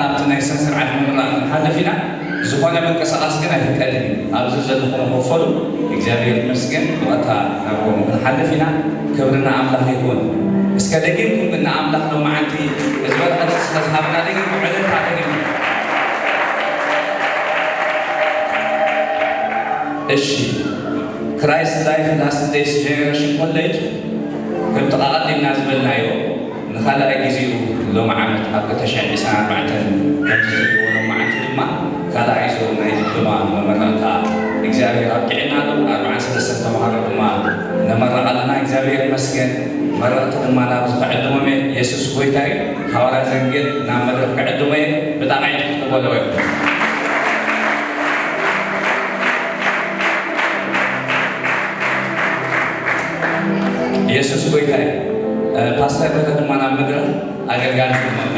ናብቲ ናይ ስነ ስርዓት ምምራቕ ክንሓልፍ ኢና። ዝኾነ ምንቅስቓስ ግን ኣይፍቀድን እዩ። ኣብዚ ዘለኹም ክፈሉ እግዚኣብሔር ይመስገን። ብቐጥታ ናብኦም ክንሓልፍ ኢና። ክብሪ ንኣምላኽ ይኹን። እስከ ደጊምኩም ግን ንኣምላኽ ሎማዓንቲ እዚ ወረቐት ስለ ዝሃበና ደጊምኩም ዕልልታ ደጊምኩም። እሺ፣ Christ Life Last Days Generation College ከምቲ ኣቐዲምና ዝበልናዮ ንኻልኣይ ግዜኡ ሎሚ ዓመት ኣብ ክልተ ሽሕን ዕስራን ኣርባዕተን ከም ዝትሪእዎ ሎማዓንቲ ድማ ካልኣይ ዙር ናይ ዲፕሎማ መመረቕታ እግዚኣብሔር ኣብቂዕና ኣሎ። ኣርብዓን ሰለስተን ተምሃሮ ድማ ነመርቕ ኣለና። እግዚኣብሔር ይመስገን። መረቕቲ ድማ ናብዚ ክዕድሞም እየ። የሱስ ጎይታ እዩ። ሓዋርያ ዘንግል ናብ መድረኽ ክዕድሞ እየ። ብጣዕሚ ክትቅበልዎ ኢኹም። የሱስ ጎይታ እዩ። እ፣ ፓስተር በተ ድማ ናብ መድረኽ ኣገልጋሊ ክመርቕ።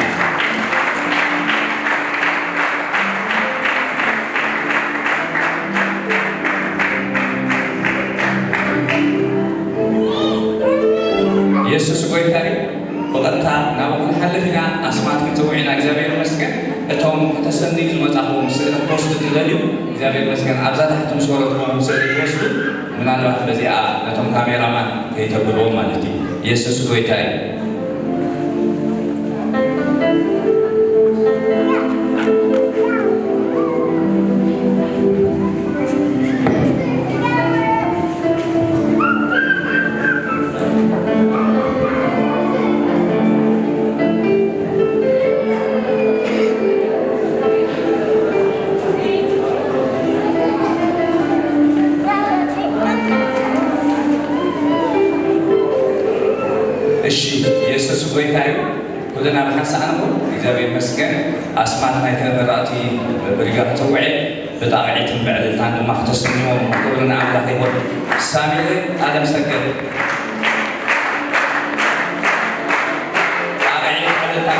የሱስ ጎይታ እዩ። ብቐጥታ ናብኡ ክንሓልፍ ኢና። ኣስማት ክንጽውዕ ኢና። እግዚኣብሔር ይመስገን። እቶም ከተሰንዩ ዝመጻኹም ስእሊ ፖስት ትደልዩ፣ እግዚኣብሔር ይመስገን። ኣብዛ ታሕቲ ምስ ወረድኩም ስእሊ ፖስቱ፣ ምናልባት በዚኣ ነቶም ካሜራማን ከይተብልዎም ማለት እዩ። የሱስ ጎይታ እዩ። እሺ፣ የሱስ ጎይታ እዩ። ኩልና ብሓንሳእ ንኹን። እግዚኣብሔር ይመስገን። ኣስማት ናይ ተመረቕቲ ብሪጋ ክጽውዕ እየ። ብጣቕዒትን ብዕልልታን ድማ ክተስምዎም ክብሪ ንኣምላኽ ይኹን። ሳሚኤል ኣለምሰገድ። ጣቕዒት ዕልልታ።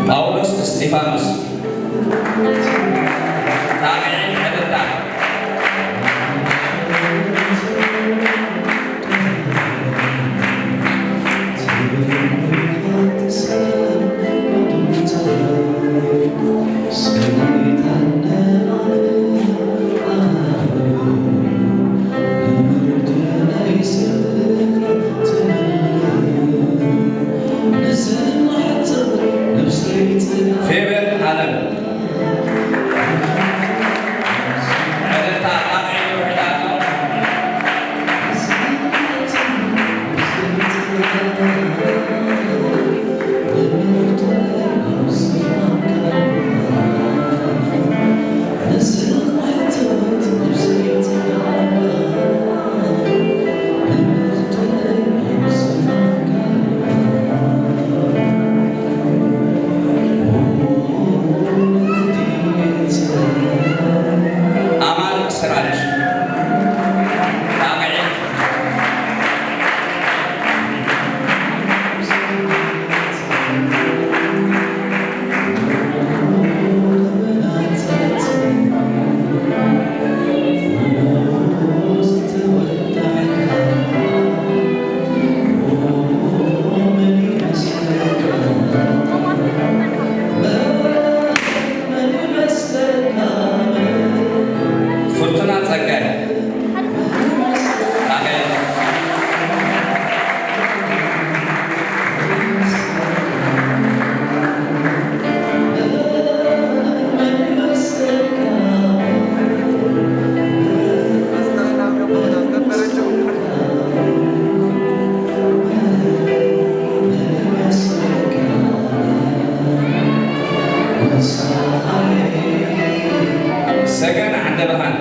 ጳውሎስ እስጢፋኖስ። ጣቕዒት ዕልልታ። ፌቨን ኣለም። ዕልልታ ኣብ ዒዱ ውሕዳት። ኣማን ስራጅ። ጣቕዒት። ፍርቱና ጸጋይ። ኣሜን። ሰገን ዓንደ ብርሃን።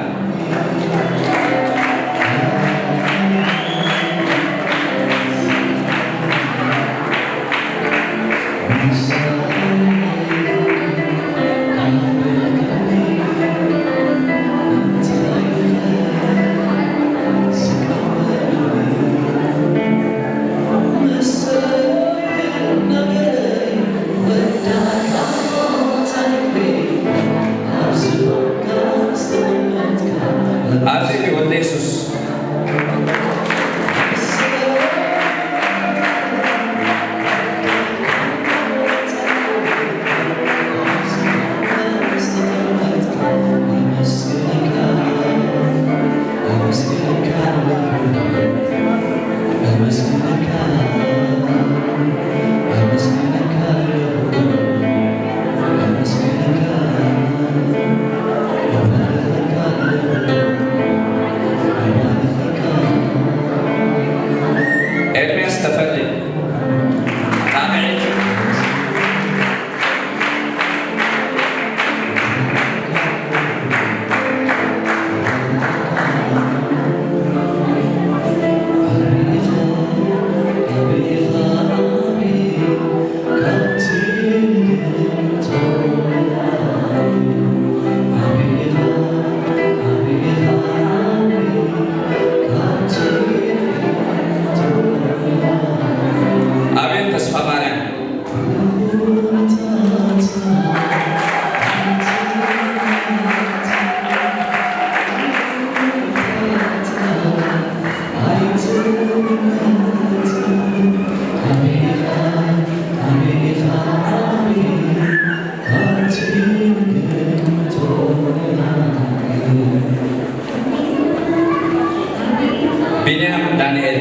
ዳንኤል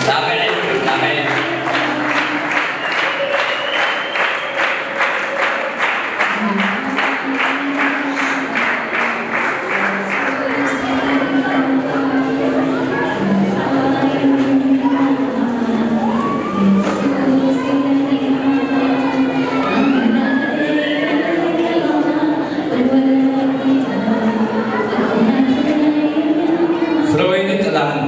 ጣቕዒ ጣቕዒ ፍረወይኒ ጥላሁን።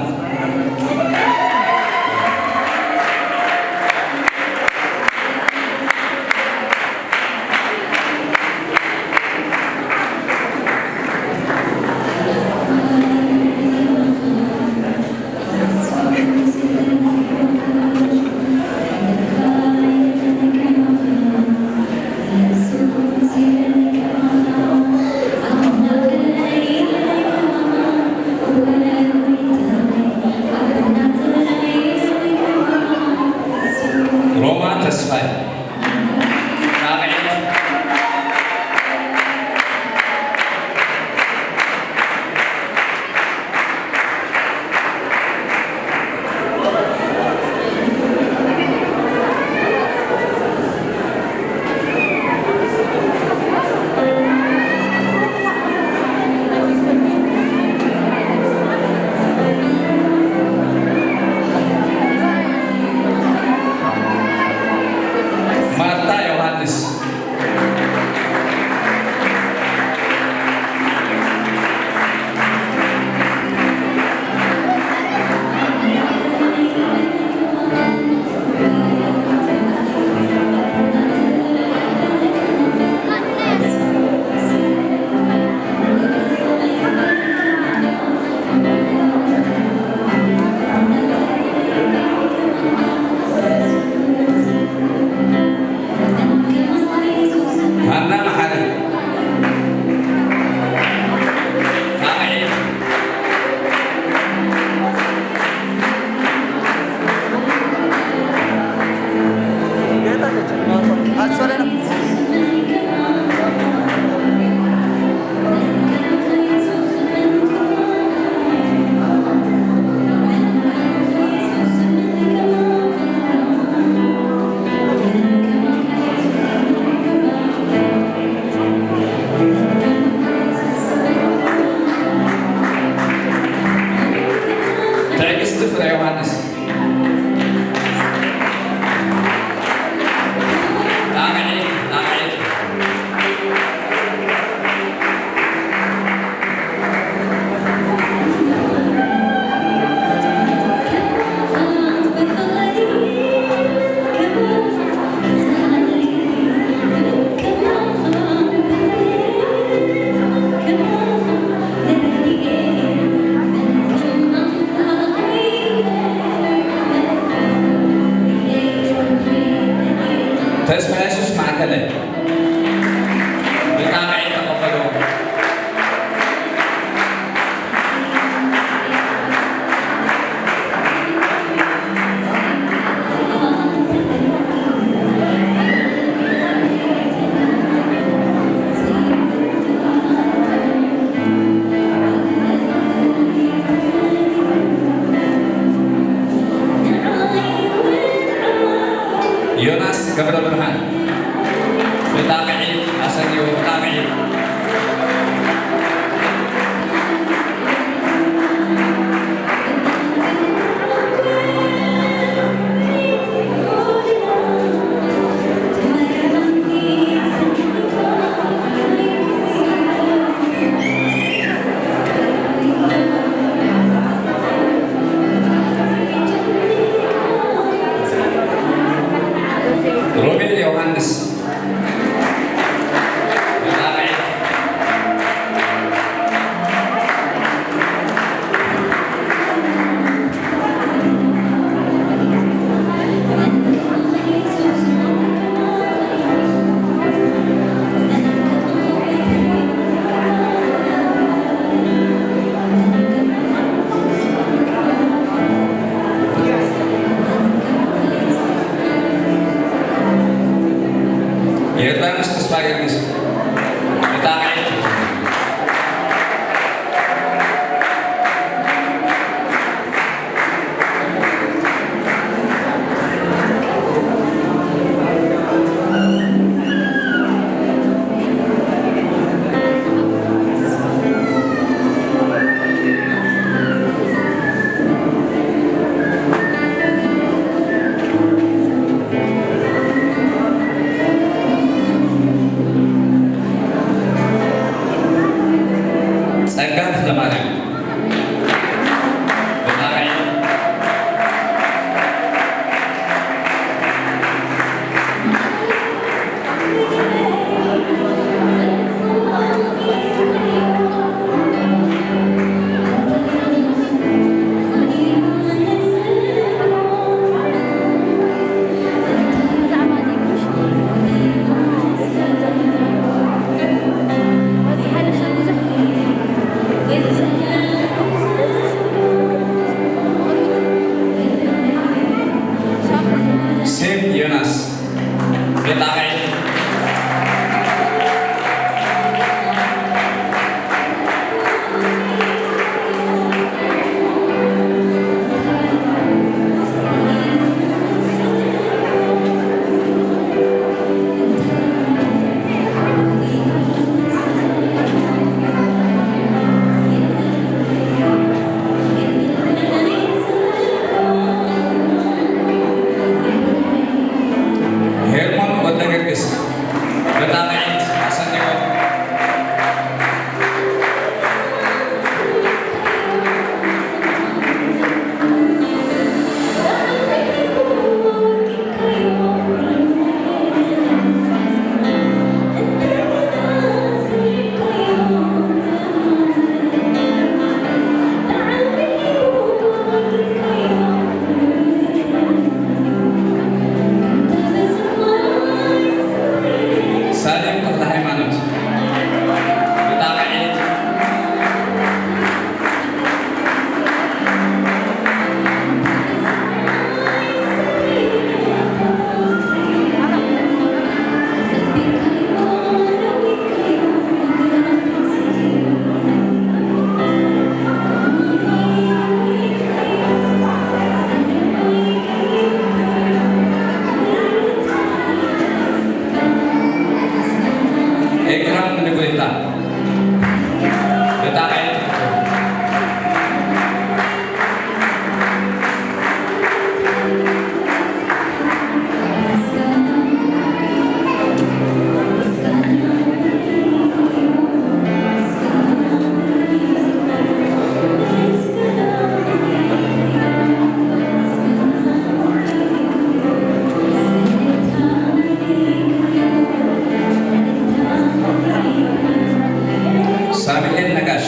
ሄለን ነጋሽ።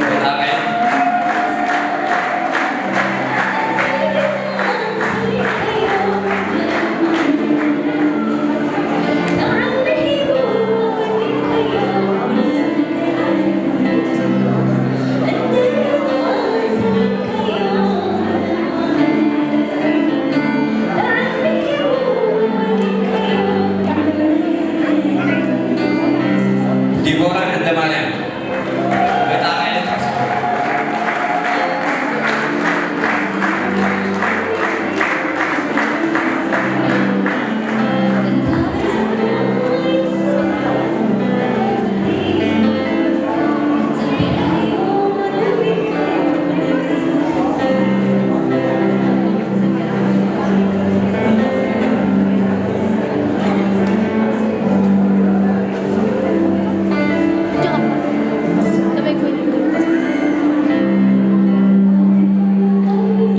ብጣዕሚ ዲቦራ ዓንደማርያም። ብጣዕሚ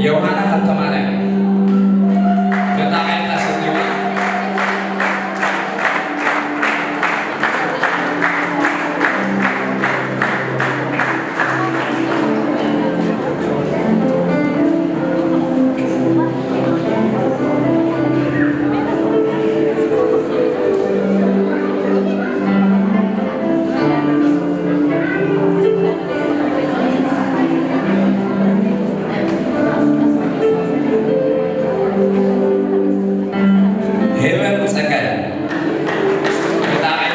ዮሃና ሃብተማርያም። ብጣዕሚ ተሰኒዋ። ሄቨን ጸጋይ። ብጣዕሚ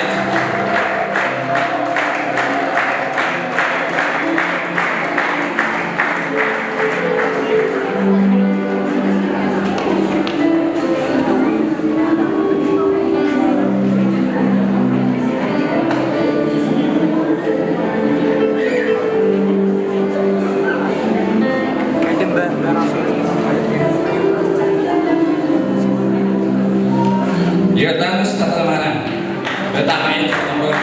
ዮርዳኖስ ተኽለማርያም። ብጣዕሚ ጽቡቕ።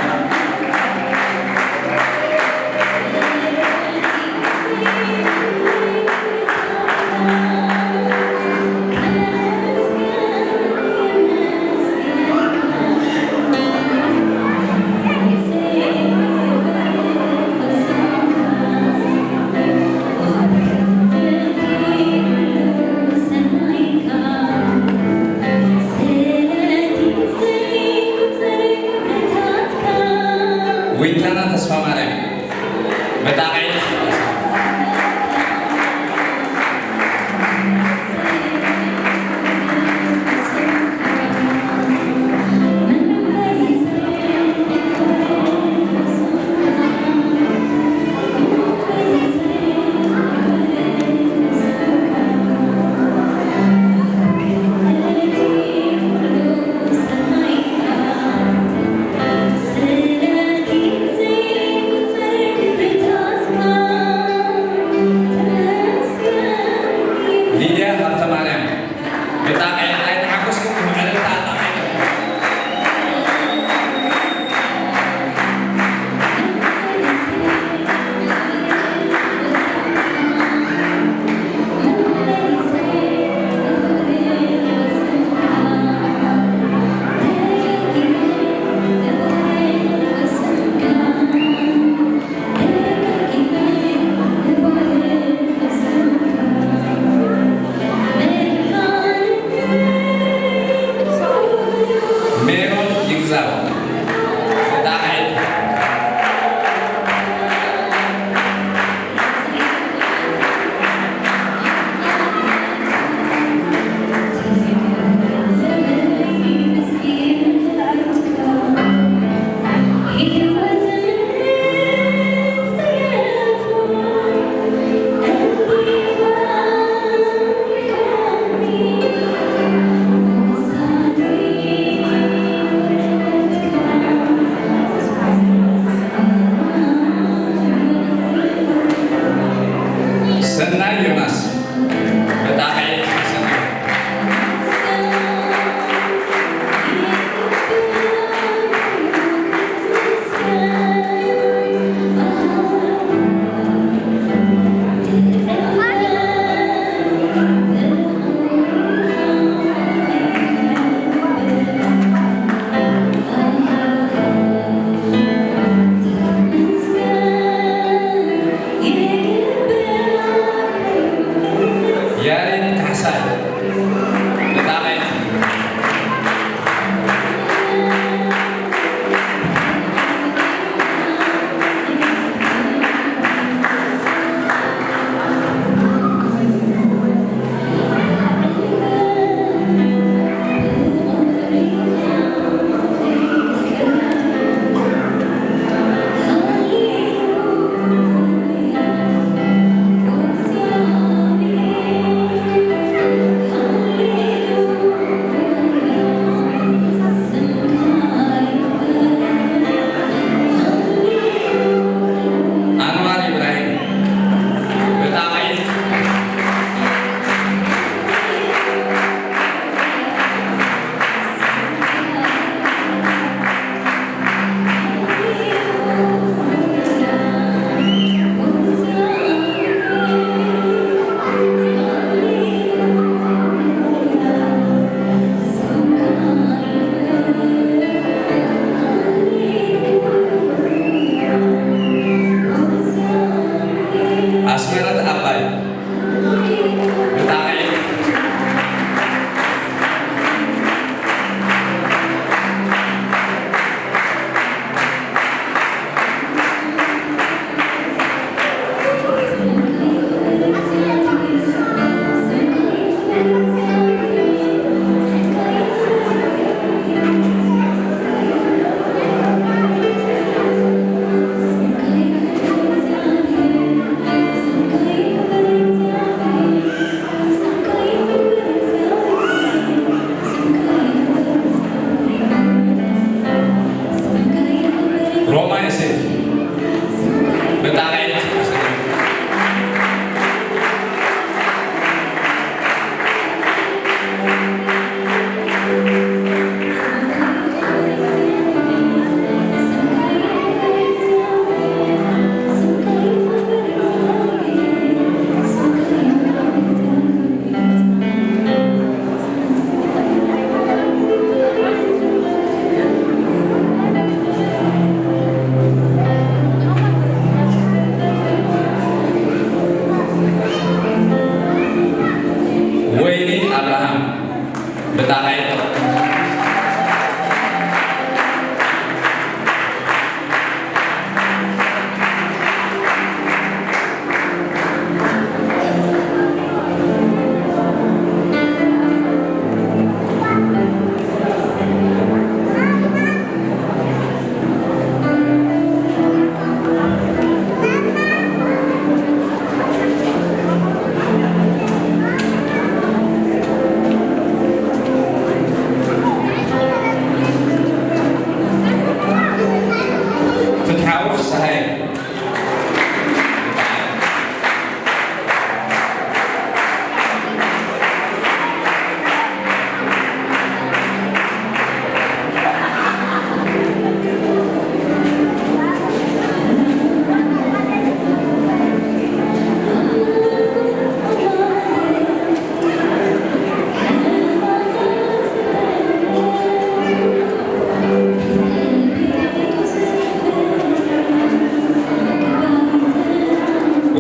ዊንታና ተስፋማርያም። ብጣዕሚ ብጣዕሚ ዓይነት ወይኒ ኣብርሃም ብጣዕሚ ፍትሓዊ ፍስሃየ።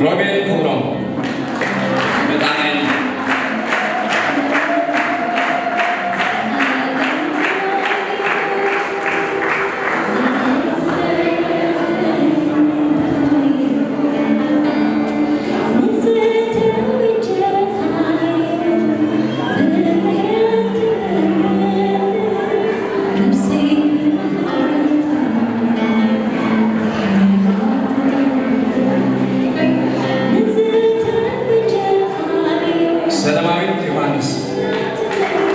ሮቤል ክብሮም። ብጣዕሚ ሰላማዊት ዮሃንስ።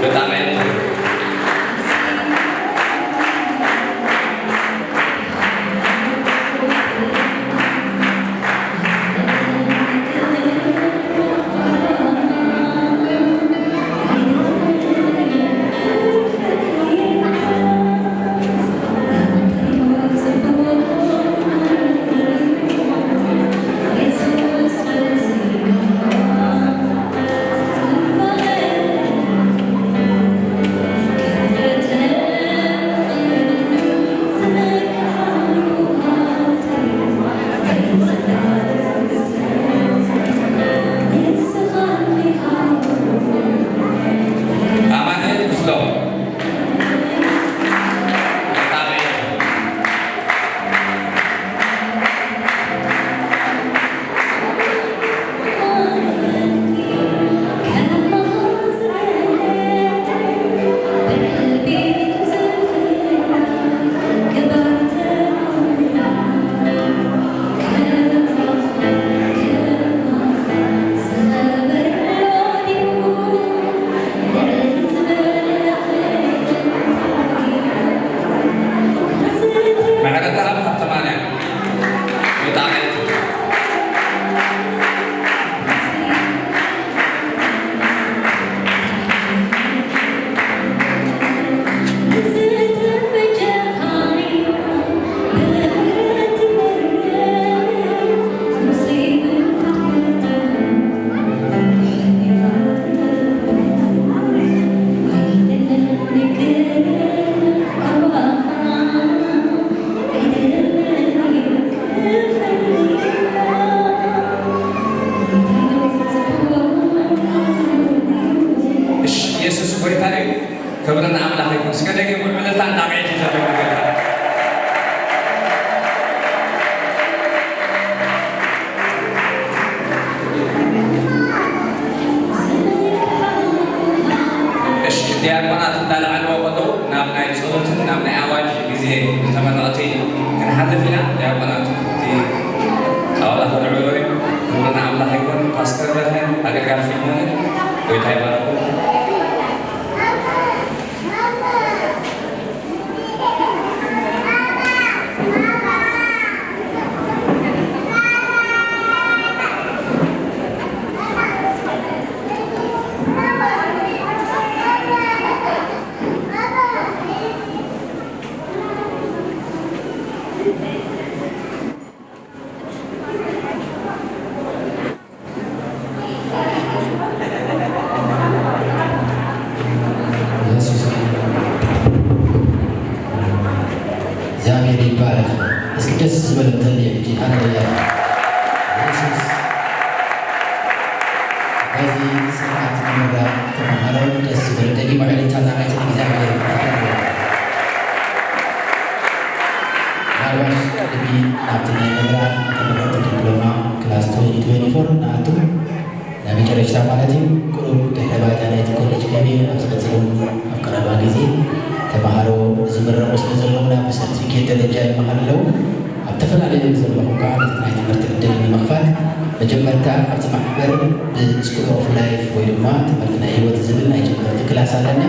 ብጣዕሚ ኣማኑኤል ክፍሎም። ምሕረተኣብ ካብ ተማንያ። ብጣዕሚ እሺ፣ ኢየሱስ ጎይታ እዩ። ክብሪ ንኣምላኽ ይኹን። እስከ ደጊም ብዕልልታ እንዳምዒድ ይዘምር ንገርካ። እሺ፣ ዲያቆናት እንዳለዓልዎ ከለዉ ናብ ናይ ጸሎትን ናብ ናይ ኣዋጅ ግዜ ንተመረቕቲ ክንሓልፍ ኢና። ዲያቆናት እቲ ጣውላ ከልዕሎ እዩ። ክብሪ ንኣምላኽ ይኹን። ፓስተር በርሀን ኣገልጋሊ ፊልሞንን ጎይታ ይባርኩም። ሃሌሉያ። ኢየሱስ በዚ ስርዓት ምምራቕ ተምሃሮ ደስ ዝብል ደጊሙ ዕልልታ ጣቕዒት ንእግዚኣብሔር። ምናልባሽ ቅድሚ ናብቲ ናይ ምምራቕ ተመረቕቲ ዲፕሎማ ክላስ ትወኒ ትወኒ ፎር ንኣቱ ናይ መጨረሽታ ማለት እዩ። ቁሩብ ድሕሪ ባይታ ናይቲ ኮሌጅ ከይደ ኣብ ዝቐጽል እውን ኣብ ቀረባ ግዜ ተምሃሮ ዝምረቑ ስለ ዘለዉ ናብ ብሰርቲፊኬት ደረጃ ይመሃሩ ኣለዉ። ኣብ ተፈላለዩ ዘለኹም ከዓ ነቲ ናይ ትምህርቲ ዕድል ንምኽፋት መጀመርታ ኣብቲ ማሕበር ብስኩል ኦፍ ላይፍ ወይ ድማ ትምህርቲ ናይ ህይወት ዝብል ናይ ጀመርቲ ክላስ ኣለና።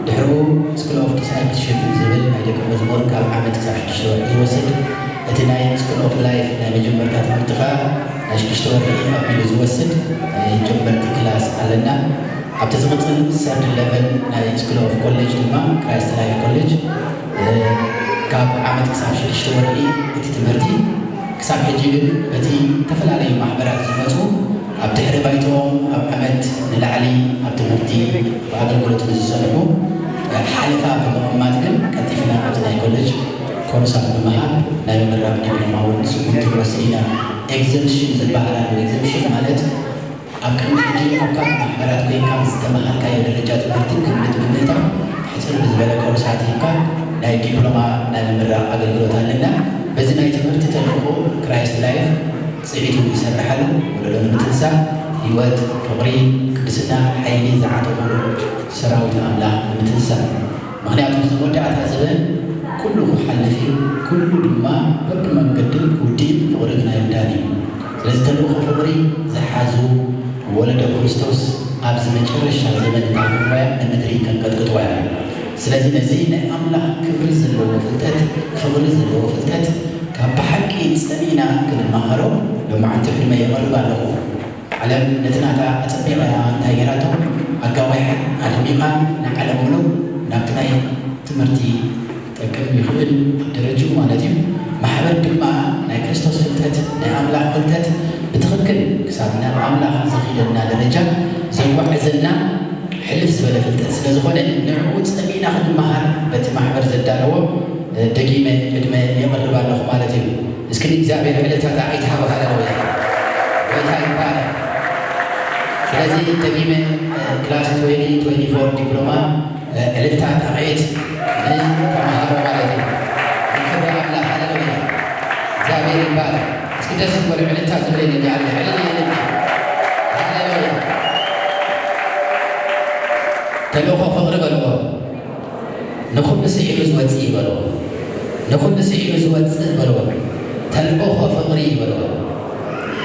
ድሕሪኡ ስኩል ኦፍ ዲሳይፕልሺፕ ዝብል ናይ ደቀ መዝሙር ካብ ዓመት ክሳብ ሽዱሽተ ወርሒ ዝወስድ፣ እቲ ናይ ስኩል ኦፍ ላይፍ ናይ መጀመርታ ትምህርቲ ከዓ ናይ ሽዱሽተ ወርሒ ኣቢሉ ዝወስድ ናይ ጀመርቲ ክላስ ኣለና። ኣብቲ ዝቕጽል ሰርድ ለቨል ናይ ስኩል ኦፍ ኮሌጅ ድማ ክራይስት ላይፍ ኮሌጅ ካብ ዓመት ክሳብ ሽዱሽተ ወርሒ እቲ ትምህርቲ ክሳብ ሕጂ ግን በቲ ዝተፈላለዩ ማሕበራት ዝመፁ ኣብ ድሕሪ ባይትኦም ኣብ ዓመት ንላዕሊ ኣብ ትምህርቲ ብኣገልግሎት ንዝፀንሑ ሓለፋ ብምቕማጥ ግን ቀልጢፍና ኣብቲ ናይ ኮሌጅ ኮርሳት ብምሃብ ናይ ምምራቕ ዲፕሎማ እውን ስጉምቲ ንወስድ ኢና። ኤግዘምሽን ዝበሃል ኣሎ። ኤግዘምሽን ማለት ኣብ ቅድሚ ሕጂ ኣብ ካልእ ማሕበራት ኮይንካ ምስ ዝተመሃርካዮ ደረጃ ትምህርቲ ግምት ብምእታው ሕጽር ብዝበለ ኮርሳት ሂብካ ናይ ዲፕሎማ ናይ ምምራቕ ኣገልግሎት ኣለና። በዚ ናይ ትምህርቲ ተልእኾ ክራይስት ላይፍ ጽዒቱ ይሰርሕ ኣሎ። ወለዶ ንምትንሳእ፣ ህይወት፣ ፍቕሪ፣ ቅድስና፣ ሓይሊ ዝዓጠቑሉ ሰራዊት ኣምላኽ ንምትንሳእ። ምኽንያቱ እዚ መወዳእታ ዘበን ኩሉ ክሓልፍ እዩ፣ ኩሉ ድማ በብመንገዱ ክውድእ እዩ፣ ፍቕሪ ግን ኣይውዳእን እዩ። ስለዚ ተልእኾ ፍቕሪ ዝሓዙ ወለዶ ክርስቶስ ኣብዚ መጨረሻ ዘመን እታ ጉባኤ ንምድሪ ከንቀጥቅጥዋ ኢና። ስለዚ ነዚ ናይ ኣምላኽ ክብሪ ዘለዎ ፍልጠት፣ ፍቕሪ ዘለዎ ፍልጠት ካብ ብሓቂ ጸሚና ክንመሃሮ ሎማዓንቲ ዕድመ የቕርብ ኣለኹ። ዓለም ነቲ ናታ ኣጸቢቓ እያ እንታይ ገይራቶ? ኣጋዊሓን ኣድሚቓን ንዓለም ምሉእ ናብቲ ናይ ትምህርቲ ጠቅም ይኽእል ኣብ ደረጅኡ ማለት እዩ። ማሕበር ድማ ናይ ክርስቶስ ፍልጠት፣ ናይ ኣምላኽ ፍልጠት ብትኽክል ክሳብ ናብ ኣምላኽ ዘኺደና ደረጃ ዘጓዕዘና ሕልፍ ዝበለ ፍልጠት ስለ ዝኾነ ንዕኡ ጸሚእና ክንመሃር በቲ ማሕበር ዘዳለዎ ደጊመ ዕድመ የቕርብ ኣለኹ ማለት እዩ። እስኪ ንእግዚኣብሔር ዕልልታ ጣቕዒት ሃቡ። ሃሌሉያ። ጎይታ ይባረክ። ስለዚ ደጊመ ክላስ ትዌንቲ ትዌንቲ ፎር ዲፕሎማ ዕልልታ ጣቕዒት ንተምሃሮ ማለት እዩ። ንክብሪ ኣምላኽ። ሃሌሉያ። እግዚኣብሔር ይባረክ። እስኪ ደስ ዝበሉ ዕልልታ ዝብለኒ ኣሎ። ዕልል ዕልልታ። ሃሌሉያ። ተልእኾ ፍቕሪ በልዎ። ንኹሉ ስዒሩ ዝወጽእ ይበልዎ። ንኹሉ ስዒሩ ዝወጽእ በልዎ። ተልእኾ ፍቕሪ ይበልዎ።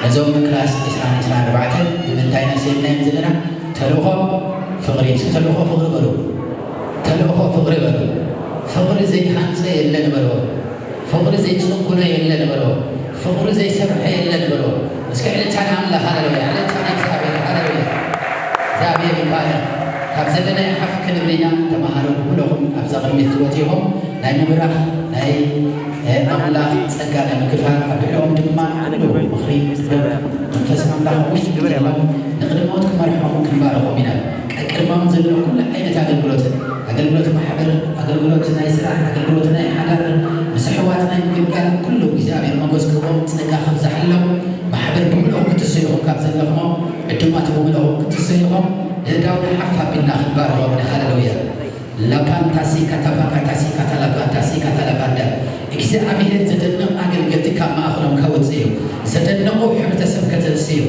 ነዞም ክላስ ዕስራን ዕስራን ኣርባዕተን ብምንታይ ኢና ሰይምናዮም ዘለና? ተልእኾ ፍቕሪ። እስኪ ተልእኾ ፍቕሪ በሉ። ተልእኾ ፍቕሪ በሉ። ፍቕሪ ዘይሃንጾ የለን በልዎ። ፍቕሪ ዘይጽጉኖ የለን በልዎ። ፍቕሪ ዘይሰርሖ የለን በልዎ። እስኪ ዕልልታ ንኣምላኽ። ሃሌሉያ። ዕልልታ ንእግዚኣብሔር። ሃሌሉያ። እግዚኣብሔር ይባረክ። ካብ ዘለናዮ ሓፍ ክንብል ኢና። ተምሃሮ ኩለኹም ኣብዛ ቅድሚት ትወት ኢኹም። ናይ ምብራኽ ናይ ኣምላኽ ጸጋ ናይ ምክፋል ኣብ ልዕሊኦም ድማ ዓንዶ ምኽሪ መንፈስ ኣምላኽ ኣብ ውሽጢ ዘለዎም ንቕድሞት ክመርሖም ክንባረኾም ኢና። ቀቅድሞም ዘሎ ኩሉ ዓይነት ኣገልግሎት፣ ኣገልግሎት ማሕበር፣ ኣገልግሎት ናይ ስራሕ፣ ኣገልግሎት ናይ ሓዳር፣ ምስ ኣሕዋት ናይ ምግልጋል ኩሉ እግዚኣብሔር መጎስ ክህቦም ጸጋ ከብዛሕሎም። ማሕበር ብምልኦም ክትስኡ ኢኹም ካብ ዘለኹሞ ዕዱማት ብምልኦም ክትስኡ ኢኹም። ንዳውና ሓፍ ኣቢልና ክንባርኾም ኢና። ሃሌሉያ። ላፓንታሲ ካታፓካታሲ ካታላፓንታሲ ካታላፓንዳ እግዚኣብሔር ዘደንቕ ኣገልገልቲ ካብ ማእኸሎም ከውፅእ እዩ። ዘደነቑ ሕብረተሰብ ከተንስእ እዩ።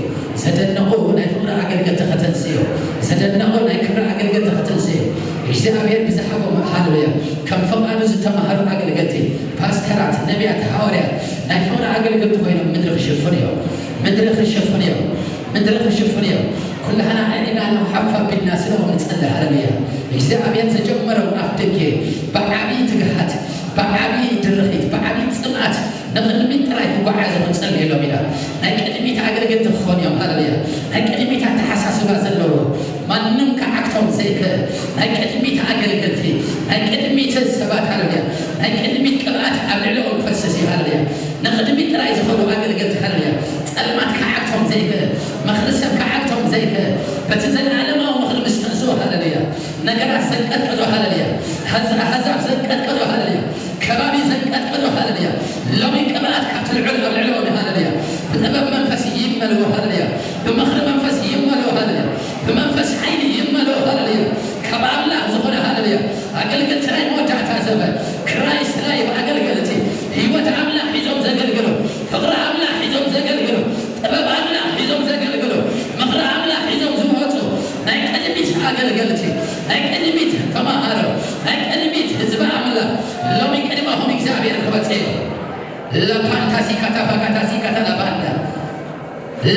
ዘደነቑ ናይ ፍቕሪ ኣገልገልቲ ከተንስእ እዩ። ዘደነቑ ናይ ክብሪ ኣገልገልቲ ከተንስእ እዩ። እግዚኣብሔር ብዝሃቦም ሃለሉያ ከም ፍቓዱ ዝተማሃሩ ኣገልገልቲ ፓስተራት፣ ነቢያት፣ ሃዋርያት ናይ ፍቕሪ ኣገልገልቲ ኮይኖም ምድሪ ክሽፍኑ እዮም። ምድሪ ክሽፍኑ እዮም። ምድሪ ክሽፍኑ እዮም። ኩላህና ኣዒንና ናብ ሓፍ ኣቢልና ስለኦም ንጸልእ። ሃለሉያ። እግዚኣብሔር ዘጀመረው ኣፍ ደገ ብዓብዪ ትግሃት፣ ብዓብዪ ድርኺት፣ ብዓብዪ ጽምኣት ንቕድሚት ጥራይ ክጓዓዙ ክንጸልየሎም ኢና። ናይ ቅድሚት ኣገልገልቲ ክኾኑ እዮም። ሃለሉያ። ናይ ቅድሚት ኣተሓሳስባ ዘለዎ ማንም ክዓግቶም ዘይክእል ናይ ቅድሚት ኣገልገልቲ፣ ናይ ቅድሚት ሰባት፣ ሃለሉያ፣ ናይ ቅድሚት ቅብኣት ኣብ ልዕሊኦም ክፈስስ እዩ። ሃለሉያ። ንቕድሚት ጥራይ ዝኸዱ ኣገልገልቲ፣ ሃለሉያ፣ ጸልማት ክዓግቶም ዘይክእል፣ ምኽሪ ሰብ ክዓግቶም ዘይክእል፣ በቲ ዘለኣለማዊ ምኽሪ ምስ ተንስኡ፣ ሃለሉያ፣ ነገራት ዘንቀጥቀጡ፣ ሃለሉያ፣ ኣህዛብ ዘንቀጥቀጡ፣ ሃለሉያ፣ ከባቢ ዘንቀጥቀጡ፣ ሃለሉያ፣ ሎሚ ቅብኣት ካብቲ ልዑል ኣብ ልዕሊኦም ይመልኡ፣ ሃሌሉያ። ብምኽሪ መንፈስ ይመልኡ፣ ሃሌሉያ። ብመንፈስ ሓይሊ ይመልኡ፣ ሃሌሉያ። ካብ ኣምላኽ ዝኾነ፣ ሃሌሉያ። ኣገልግል ትራይ መወዳእታ ዘበን፣ ክራይስት ላይፍ ኣገልገልቲ፣ ህይወት ኣምላኽ ሒዞም ዘገልግሉ፣ ፍቕሪ ኣምላኽ ሒዞም ዘገልግሉ፣ ጥበብ ኣምላኽ ሒዞም ዘገልግሉ፣ ምኽሪ ኣምላኽ ሒዞም ዝወፁ ናይ ቅድሚት ኣገልገልቲ፣ ናይ ቅድሚት ተማሃሮ፣ ናይ ቅድሚት ህዝቢ ኣምላኽ ሎሚ ቅድመኹም እግዚኣብሔር ክወፅእ እዩ። ላፓንታሲካታፓካታሲካታ ላባንዳ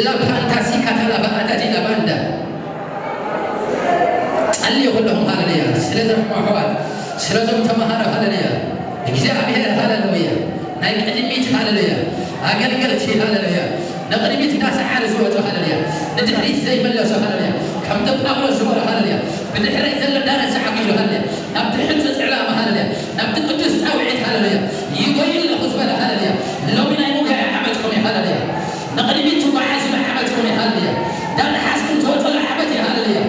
ላፓንታሲካታ ላባኣዳዲ ላባንዳ ጸልዩ ኩለኹም፣ ሃሌሉያ። ስለዞም ኣሕዋት፣ ስለዞም ተማሃሮ፣ ሃሌሉያ። እግዚኣብሔር፣ ሃሌሉያ። ናይ ቅድሚት፣ ሃሌሉያ። ኣገልገልቲ፣ ሃሌሉያ። ንቕድሚት እንዳሰዓሩ ዝወፁ፣ ሃሌሉያ። ንድሕሪት ዘይመለሱ፣ ሃሌሉያ። ከምቲ ጳውሎስ ዝበሎ፣ ሃሌሉያ። ብድሕረይ ዘሎ እንዳነሳዕኩ ኢሉ፣ ሃሌሉያ። ናብቲ ሕጹጽ ዕላማ፣ ሃሌሉያ። ናብቲ ቅዱስ ጻውዒት፣ ሃሌሉያ። ይጎይ ኣለኹ ዝበለ፣ ሃሌሉያ። ሎሚ ናይ ሙጋይ ዓመትኩም እዩ፣ ሃሌሉያ። ንቕድሚት ትጓዓዙ ዓመትኩም እዩ፣ ሃሌሉያ። ዳንሓስኩም ትወጥሉ ዓመት እዩ፣ ሃሌሉያ።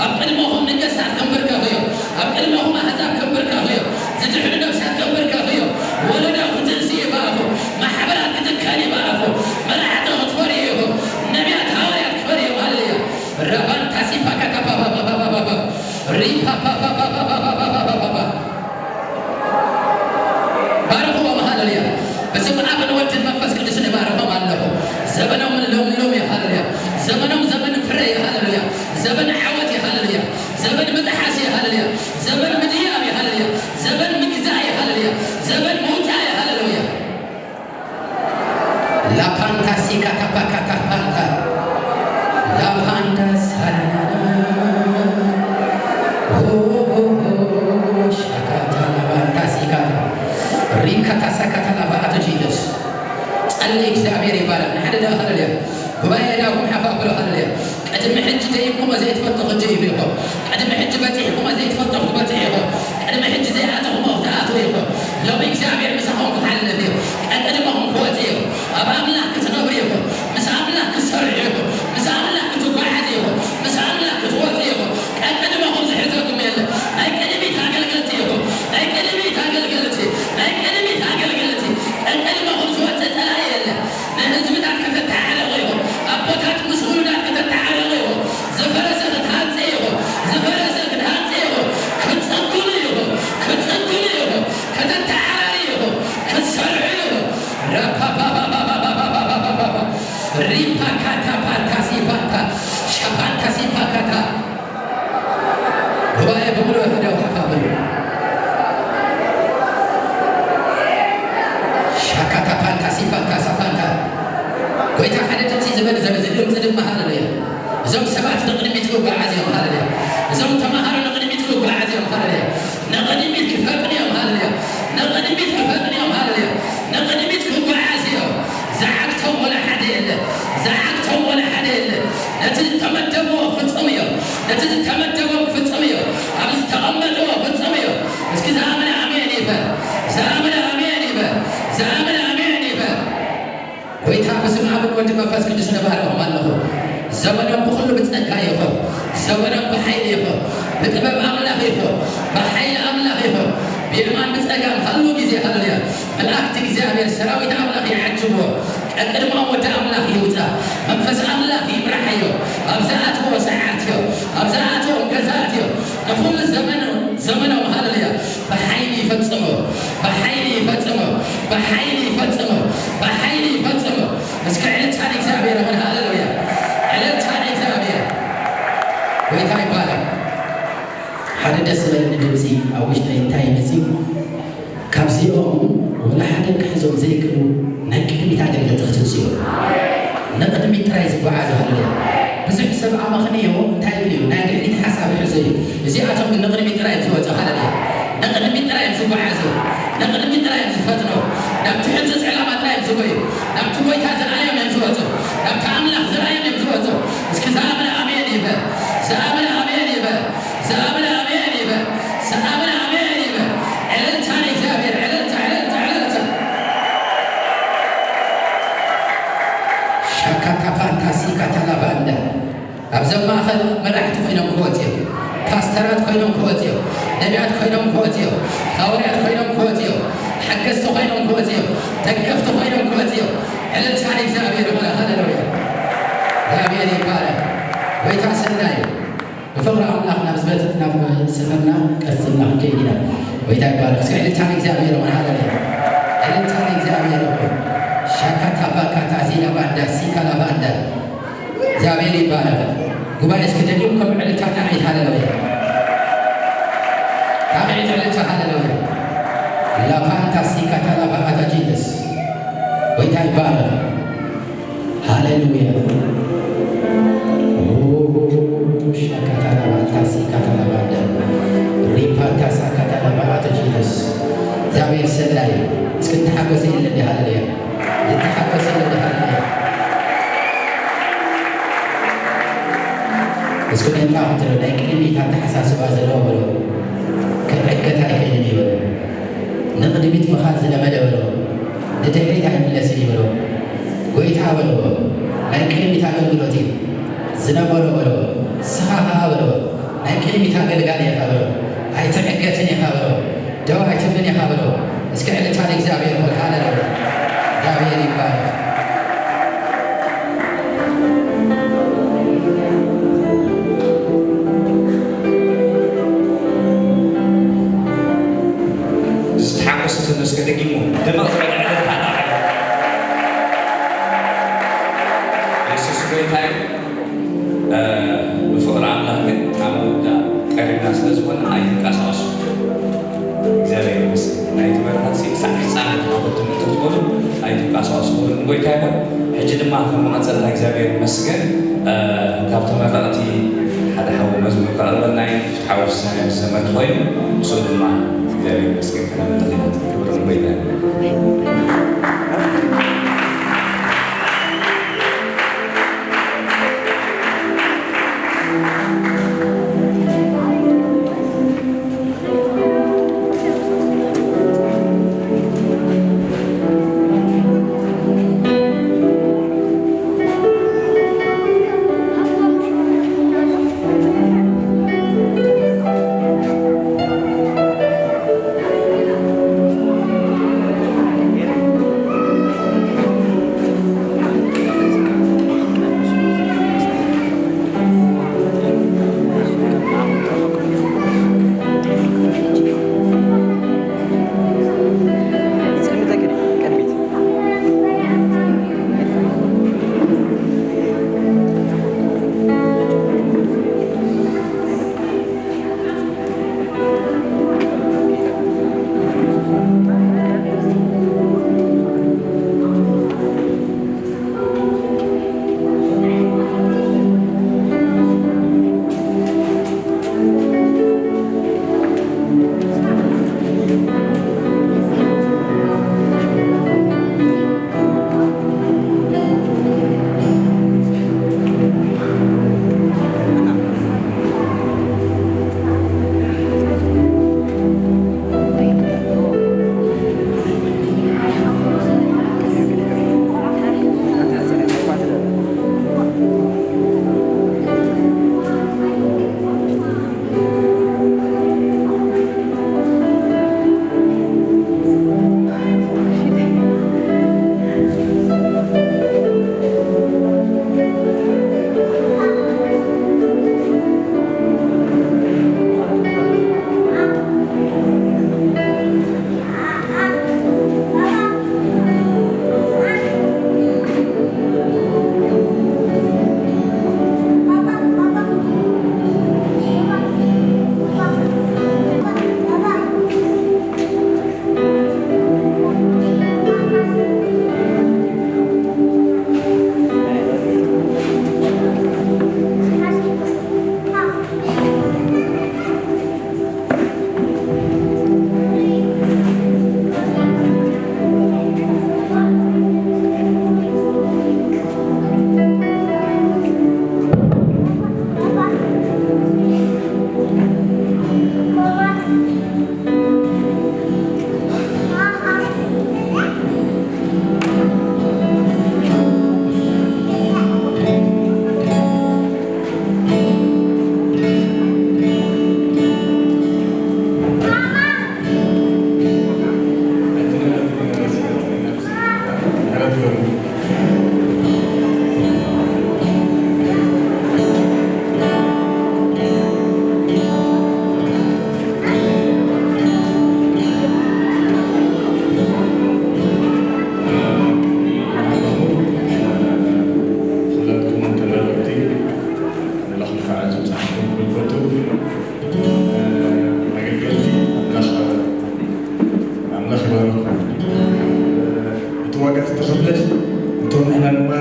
ኣብ ቅድመኹም ነገስታት ከንብርከኹ እዮም። ኣብ ቅድመኹም ኣህዛብ ከንብርከኹ እዮም። ዝድሕኑ ነፍሳት ከንብርከኹ እዮም። ወለዶ ክትንስኡ ይባእኹ። ማሕበራት ክትከል ይባእኹ። መራሕቲ ክትፈርዩ ኢኹም። ነቢያት ሃዋርያት ክፈርዩ እዮም፣ ሃሌሉያ። ራባን ታሲፋ ካካባባባባባባ። ሪፓፓፓፓፓፓፓፓፓፓ። ባርኽዎም፣ ሃሌሉያ። ብስም ኣብን ወልድን መንፈስ ቅዱስን እባርኾም ኣለኹ። ዘበኖም ለምሉም እዩ፣ ሃሌሉያ። ዘበኖም ዘበን ፍረ እዩ፣ ሃሌሉያ። ዘበን ዓወት እዩ፣ ሃሌሉያ። ዘበን ምጥሓስ እዩ፣ ሃሌሉያ። ዘበን ምድያብ እዩ፣ ሃሌሉያ። ዘበን ምግዛእ እዩ፣ ሃሌሉያ። ዘበን ምውፃእ እዩ፣ ሃሌሉያ። ላፓንታ ሲካታ ፓካታ ፓንታ ላፓንታ ሳራናና ሆ ሆ ሆ ሻካታ ላባንታ ሲካታ ሪካታ ሳካታ ላባኣቶ ጂሰስ ጸሊ እግዚኣብሔር ይባረክ። ንሓደ ደኣ ሃለልያ ጉባኤ ዳኹም ሓፍ ኣብሎ ሃለልያ። ቅድሚ ሕጂ ደይብኩሞ ዘይትፈልጡ ክትደይቡ ኢኹም። ቅድሚ ሕጂ በጺሕኩሞ ዘይትፈልጡ ክትበጽሑ ኢኹም። ቅድሚ ሕጂ ዘይኣተኹሞ ክትኣትዉ ኢኹም። ሎሚ እግዚኣብሔር ምሳኹም ክሓልፍ እዩ። ቀቅድመኹም ክወጽእ እዩ። ኣብ ኣምላኽ ክትነብሩ ኢኹም። ምስ ኣምላኽ ክትሰርሑ ኢኹም። ምስ ኣምላኽ ክትጓዓዙ ኢኹም። ምስ ኣምላኽ ክትወጽኡ ኢኹም። ቀቅድመኹም ዝሕዘኩም የለን። ናይ ቅድሚት ኣገልገልቲ ኢኹም። ናይ ቅድሚት ኣገልገልቲ። ናይ ቅድሚት ኣገልገልቲ። ቀቅድመኹም ዝወጽእ ጸላኢ የለን። ንህዝብታት ከተተዓረቑ ኢኹም። ኣቦታት ምስ ውሉዳት ከተተዓረቑ ኢኹም። ዝፈረሰ ክትሃንጽ ኢኹም። ዝፈረሰ ክትሃንጽ ኢኹም። ክትጽግኑ ኢኹም። ክትጽግኑ ኢኹም። ከተተዓራሪ ኢኹም። ክትሰርሑ ኢኹም። ራፓፓፓፓፓፓፓፓፓፓ ሪፓካታ ፓንታ ሲፓካ ሻፓንታ ሲፓካታ ጉባኤ ብምሉእ ህደው ሓፋፍሉ። ሻካታ ፓንታ ሲፓንታ ሳፓንታ። ጎይታ ሓደ ድምፂ ዝበል ዘሎ፣ እዚ ድምፂ ድማ ሃለሉያ። እዞም ሰባት ንቕድሚት ክጓዓዝ እዮም፣ ሃለሉያ። እዞም ተማሃሮ ንቕድሚት ክጓዓዝ እዮም፣ ሃለሉያ። ንቕድሚት ክፈጥኑ እዮም፣ ሃለሉያ። ንቕድሚት ክፈጥኑ እዮም፣ ሃለሉያ። ንቕድሚት ክጓዓዝ እዮም። ዝዓግቶም ወላ ሓደ የለን። ዝዓግቶም ወላ ሓደ የለን። ነቲ ዝተመደብዎ ክፍጽሙ እዮም። ነቲ ዝተመደቦም ክፍጽሙ እዮም። ኣብ ዝተቐመጥዎ ክፍጽሙ እዮም። እስኪ ዝኣመነ ኣሜን ይበል። ዝኣመነ ኣሜን ይበል። ዝኣመነ ኣሜን ይበል። ጎይታ ብስም ኣብን ወልድ መንፈስ ቅዱስ ንባርኾም ኣለኹ። ዘመኖም ብኹሉ ብጸጋ ይኹን። ዘመኖም ብሓይሊ ይኹን። ብጥበብ ኣምላኽ ይኹን። ብሓይሊ ኣምላኽ ይኹን። ብየማን ብጸጋም ሃሉ ግዜ ሃለሉያ። መላእክቲ እግዚኣብሔር ሰራዊት ኣምላኽ ይዓጅብዎ። ቀቅድሞም ወዲ ኣምላኽ ይውጻ። መንፈስ ኣምላኽ ይምራሓዮ። ኣብ ዝኣትዎ ሰዓርትዮ። ኣብ ዝኣትዎም ገዛእትዮ። ንኹሉ ዘመኖም፣ ዘመኖም ሃለሉያ። ብሓይሊ ይፈጽሞ። ብሓይሊ ይፈጽሞ። ብሓይሊ ይፈጽሞ። ብሓይሊ ይፈጽሞ። እስከ ዕልልታ ንእግዚኣብሔር ይኹን። ሃለሉያ። ዕልልታ ንእግዚኣብሔር። ጎይታ ይባረክ። ሓደ ደስ ዝበለኒ ድምፂ ኣብ ውሽጠይ እንታይ ይመፅእ? ካብዚኦም ወላ ሓደ ክሕዞም ዘይክእሉ ናይ ቅድሚት ኣገልገልቲ ክትንስኡ። ንቕድሚት ጥራይ ዝጓዓዙ፣ ሃለሉያ። ብዙሕ ሰብ ኣመኽንዮ እንታይ ይብል እዩ? ናይ ድሕሪት ሓሳብ ይሕዞ እዩ። እዚኣቶም ግን ንቕድሚት ጥራይ እዮም ዝወፁ፣ ሃለሉያ። ንቕድሚት ጥራይ እዮም ዝጓዓዙ። ንቕድሚት ጥራይ እዮም ዝፈጥኑ። ናብቲ ሕጹጽ ዕላማ ጥራይ እዮም ዝጎዩ። ናብቲ ጎይታ ዝረኣዮም እዮም ዝወፁ። ናብቲ ኣምላኽ ዝረኣዮም እዮም ዝወፁ። እስኪ ዝኣመነ ኣሜን ይበል። ዝኣመነ ኣሜን ይበል። ዝኣመነ ኣሜን ይበል። ዝኣመነ ኣሜን ይበል። ዕልልታ ንእግዚኣብሔር፣ ዕልልታ፣ ዕልልታ፣ ዕልልታ። ሻካታ ፋንታሲ ካታላባንዳ። ኣብዞም ማእኸል መራሕቲ ኮይኖም ክወፁ እዮም። ፓስተራት ኮይኖም ክወፁ እዮም። ነቢያት ኮይኖም ክወፁ እዮም። ሃዋርያት ኮይኖም ክወፁ እዮም። ሓገዝቲ ኮይኖም ክወፁ እዮም። ደገፍቲ ኮይኖም ክወፁ እዮም። ዕልልታ ንእግዚኣብሔር ይኹን። ሃሌሉያ። ጎይታ ሰናይ እዩ። ብፍቕሪ ኣምላኽ ናብ ዝበጽ-፣ ናብ ሰፈርና ቀስ ኢልና ክንከይድ ኢና። ጎይታ ይባረኽ። እስኪ ዕልልታ ንእግዚኣብሔር ይኹን። ሃሌሉያ። ዕልልታ ንእግዚኣብሔር ይኹን። ሻካታ ባካታ ዚላ ባንዳ ሲካላ ባንዳ። እግዚኣብሔር ይባረኽ። ጉባኤ እስኪ ደጊምኩም ዕልልታ ጣቕዒት። ሃሌሉያ። ጣቕዒት ዕልልታ። ሃሌሉያ። ላፓንታ ሲካታ ላባራታ ጂሰስ። ጎይታ ይባረኽ። ሃሌሉያ። ሻካታላባታ ሲካታላባዳ ሪፓታ ሳካታላባራተ ጂሰስ። እግዚኣብሔር ሰናይ። እስኪ ተሓጎስ የለ እንዲ። ሃሌሉያ። ዝተሓጎስ የለ እንዲ። ሃሌሉያ። እስኪ ነንታ ክትሎ ናይ ቅድሚት ኣተሓሳስባ ዘለዎ በሎ። ክዕገት ኣይክእልን እዩ በሎ። ንቕድሚት ምኻድ ዝለመደ በሎ። ንድሕሪት ኣይምለስን እዩ በሎ። ጎይታ በሎ። ናይ ቅድሚት ኣገልግሎት እዩ ዝነበሮ በሎ። ንስኻ ኸዓ በሎ። ናይ ቅድሚት ኣገልጋሊ ኢኻ በሎ። ኣይትዕገትን ኢኻ በሎ። ደው ኣይትብልን ኢኻ በሎ። እስኪ ዕልልታ ንእግዚኣብሔር በል። ሃሌሉያ። እግዚኣብሔር ይባረክ። ዝተሓጎሰ ዘሎ እስከ ደጊሙ ደመቕ ዝበለ ዕልልታ እናበለ። የሱስ ጎይታ እዩ። እ፣ ብፍቕሪ ኣምላኽ ግን ኣብ ምውዳእ ቀሪብና ስለ ዝኾነ ኣይትንቀሳቐሱ። እግዚኣብሔር ይመስገን። ናይቲ መርሃ ክሳዕ ፍጻመ ተኸተልኩም እንተትኾኑ ኣይትንቀሳቐሱ። ክብሪ ንጎይታ ይኹን። ሕጂ ድማ ከም መቐጸልታ እግዚኣብሔር ይመስገን፣ እ፣ ካብ ተመረቕቲ ሓደ ሓው መዝሙር ከቕርበልና እዩ። ፍትሓዊ ፍስሃየ ምስ ዘመርቲ ኮይኑ፣ ንስኡ ድማ እግዚኣብሔር ይመስገን ከነምልኽ ኢና። ክብሪ ንጎይታ ይኹን።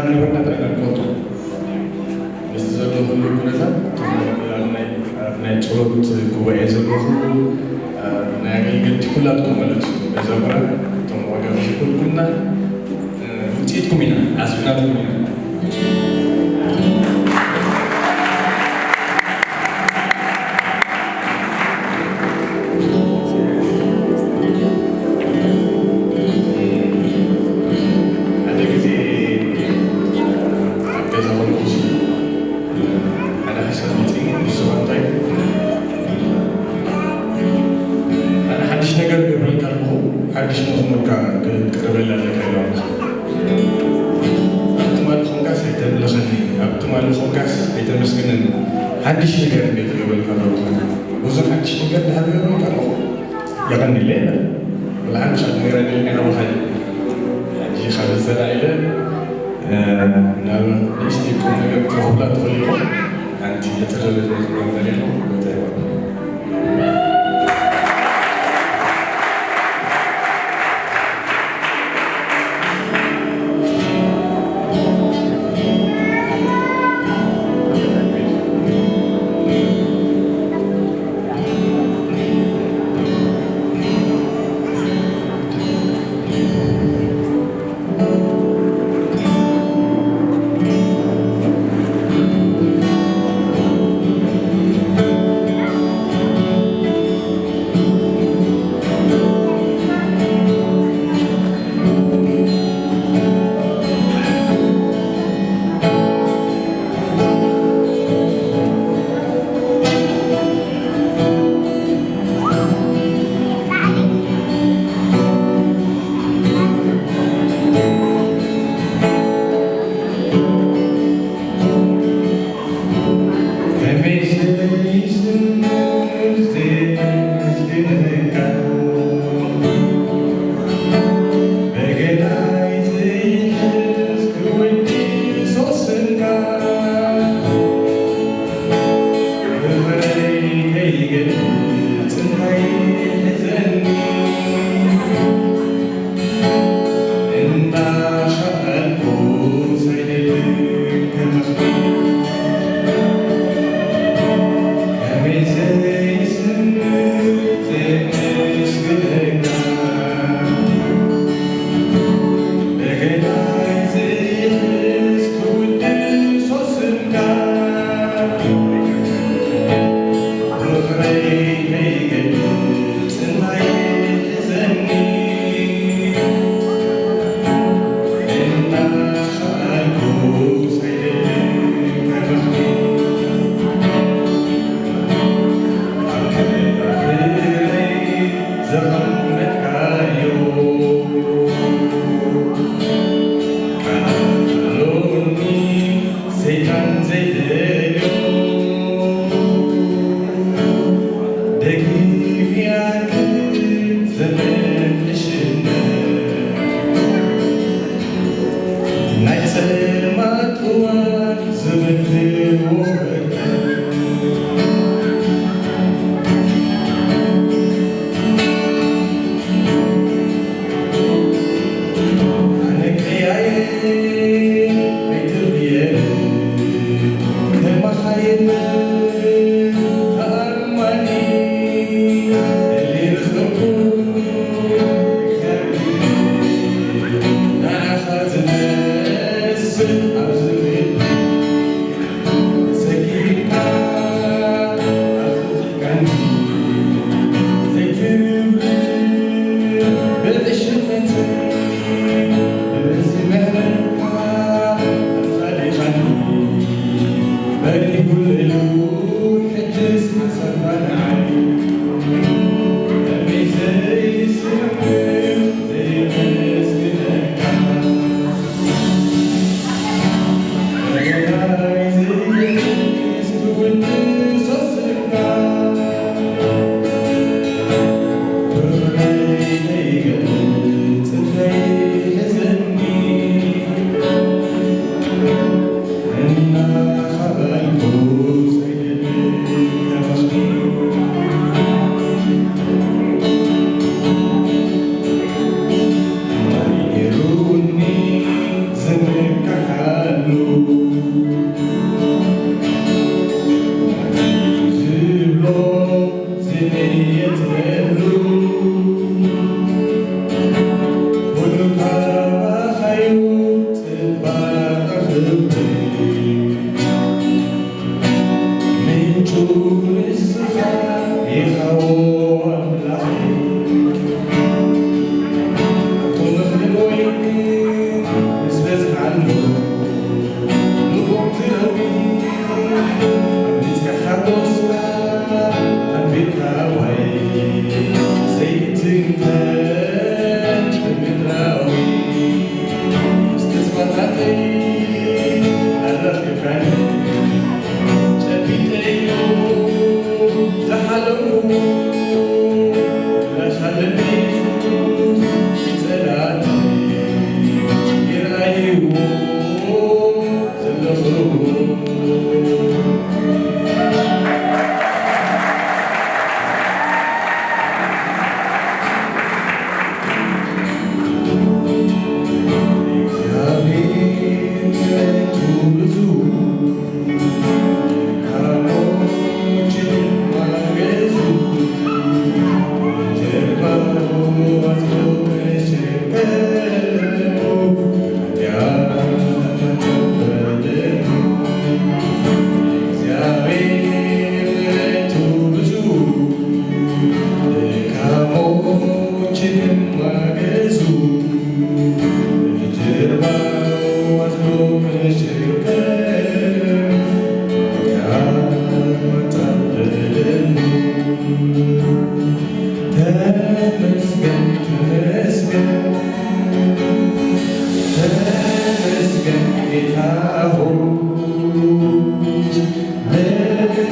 ነበርና ጥራይ ኢና ንፈልጦ። ምስቲ ዘሎ ኩሉ ኩነታት፣ እቶም ኣብ ናይ፣ ኣብ ናይ ጸሎት ጉባኤ ዘለኹ፣ ኣብ ናይ ኣገልገልቲ ኩላትኩም ማለት እዩ። በዛ እምበኣር እቶም ዋጋ ዝኸፈልኩልና፣ እ፣ ውጽኢትኩም ኢና፣ ዓስብናትኩም ኢና። ሓደ ግዜ ኣብ ገዛ ኮንኩ ሓደ ሓሳብ መጺኡ፣ ንሱ እንታይ፣ ኣነ ሓድሽ ነገር ገብረልካ ኣለኹ፣ ሓድሽ መዝሙርካ ክትቅርበልና ኣለካ ኢሉ። ኣብ ትማሊ ኾንካስ ኣይተምልኸኒ፣ ኣብ ትማሊ ኾንካስ ኣይተመስግነኒ፣ ሓድሽ ነገር እንዴት ገብረልካ ኣለኹ፣ ብዙሕ ሓድሽ ነገር ድሓር ገብረልካ ኣለኹ። የቐንየለይ። ወላ ሓንቲ ሻት ነይራ ደልኒ ካባኻ እዩ። ሕጂ ካብ ዝዘላ ኢለ፣ እ፣ ናብ ንእሽተይ ቁም ነገር ክትረኽቡላ ትኽእሉ ኢኹም። ሓንቲ እተረፈት መዝሙር ደሊኹም ቦታ ይወ። ዘቐመጥካዮ ቃል ሎሚ ሰይጣን ዘይደልዮ ደጊም ያክል ዘመን ዕሽነት ናይ ጸልማት እዋን ዝብል ወርነት ተመስገን፣ ተመስገን፣ ተመስገን ጌታ ሆይ፣ ለዚህ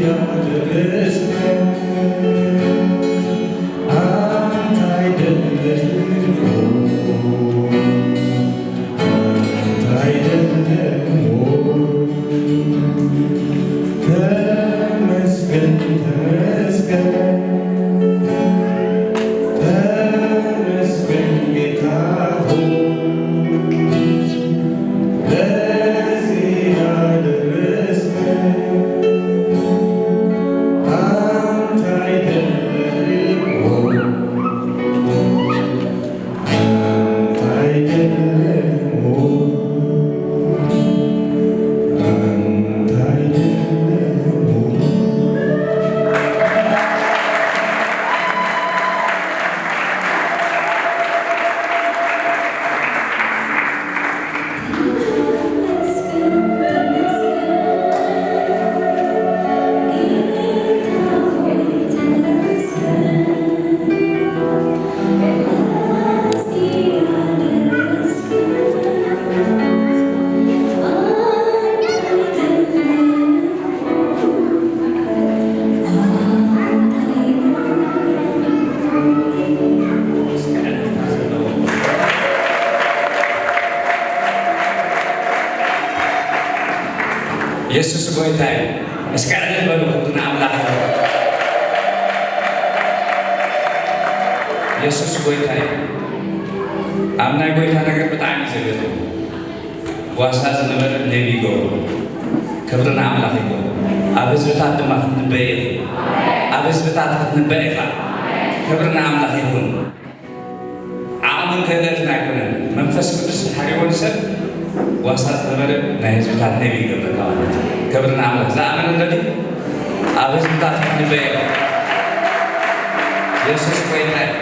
ያደረስከን አንተ አይደለህም ወይ? ተመስገን፣ ተመስገን፣ ተመስገን ጌታ ሆይ፣ ለዚህ ያደረስከን አንተ አይደለህም ወይ? የሱስ ጎይታ እዩ። እስከ ዕልል በሉ፣ ክብሪ ንኣምላኽ ይኹን። የሱስ ጎይታ እዩ። ኣብ ናይ ጎይታ ነገር ብጣዕሚ እዩ ዘገርም። ጓሳ ዝነበረ ነቢ ይገብሮ። ክብሪ ንኣምላኽ ይኹን። ኣብ ህዝብታት ድማ ክትንበ ኢኻ። ኣብ ህዝብታት ክትንበ ኢኻ። ክብሪ ንኣምላኽ ይኹን። ዓቕምን ክእለትን ኣይኮነን፣ መንፈስ ቅዱስ ሓሪዎ ንሰብ ጓሳ ዝነበረ ናይ ህዝብታት ነቢ ይገብረካ ማለት እዩ። ክብሪ ንኣምላኽ። ዝኣመነ ኣሎ ድዩ? ኣብ ህዝብታት ክንበየ የሱስ ጎይታ እዩ።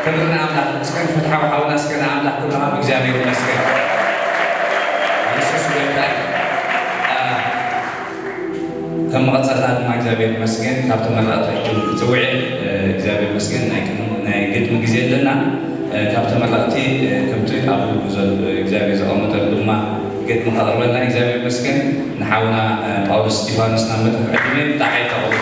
ክብሪ ንኣምላኽ። እስከ ንፍትሓዊ ሓውና እስከ ንኣምላኽ ክብሪ ሃብ። እግዚኣብሔር ይመስገን። የሱስ ጎይታ እዩ። አ፣ ከም መቐጸልታ ድማ እግዚኣብሔር ይመስገን ካብ ተመረቕቲ ዕድል ክጽውዕ፣ እ፣ እግዚኣብሔር ይመስገን ናይ ቅድሚ፣ ናይ ግጥሚ ግዜ ኣለና። እ፣ ካብ ተመረቕቲ፣ እ፣ ከምቲ ኣብኡ ዘሎ እግዚኣብሔር ዘቐመጠሉ ድማ ግጥሚ ከቕርበልና እግዚኣብሔር ይመስገን። ንሓውና፣ እ፣ ጳውሎስ እስጢፋኖስ ናብ መድረኽ ዕድመ ብጣዕሚ ተቐርቦ።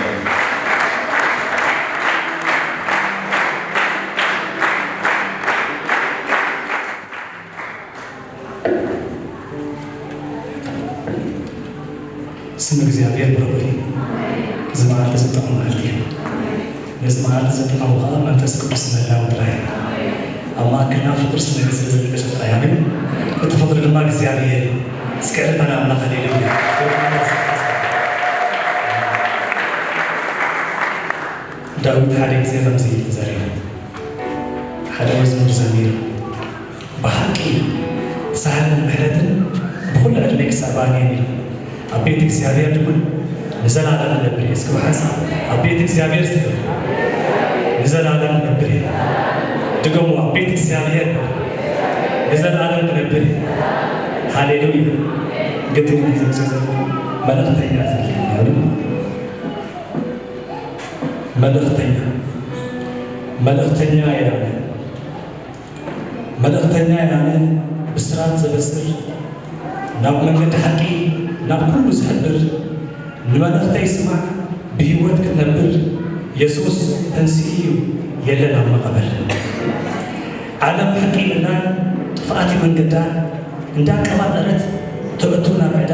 ስም እግዚኣብሔር ብሩኽ እዩ። እዚ መዓልቲ እዚ ጥዑም መዓልቲ እዩ። ነዚ መዓልቲ እዚ ጥዑም ከዓ መንፈስ ቅዱስ ምህላው ጥራይ እዩ። ኣብ ማእከልና ፍቕሪ ስለ ዝነግስ ስለ ዝልግስ ጥራይ። ኣሜን። እቲ ፍቕሪ ድማ እግዚኣብሔር እዩ። እስከ ዕልልታ ንኣምላኽ። ሃሌሉያ። ዳዊት ሓደ ግዜ ከምዚ ኢሉ ተዛሪቡ። ሓደ መዝሙር ዘሚሩ። ብሓቂ ሳህልን ምሕረትን ብኹሉ ዕድመይ ክሳብ ኣንየን ኢሉ። ኣብ ቤት እግዚኣብሔር ድማ ንዘላለም ክነብር እየ። እስኪ ብሓንሳብ ኣብ ቤት እግዚኣብሔር ዝብል ንዘላለም ክነብር እየ። ድገሙ፣ ኣብ ቤት እግዚኣብሔር ንዘላለም ክነብር እየ። ሃሌሉያ። ግጥም እዩ ዝምጽእ ዘሎ። መልእኽተኛ ዝብል እዩ። መልእኽተኛ፣ መልእኽተኛ እየ ኣነ። መልእኽተኛ እየ ኣነ፣ ብስራት ዘበስር፣ ናብ መንገዲ ሓቂ፣ ናብ ኩሉ ዝሕብር፣ ንመልእኽተይ ስማዕ፣ ብህይወት ክትነብር፣ የሱስ ተንሲኡ እዩ፣ የለን ኣብ መቓብር። ዓለም ሓቂ ይብላን ጥፍኣት እዩ መንገዳ፣ እንዳቀባጠረት ተእቱ ናብ ዕዳ፣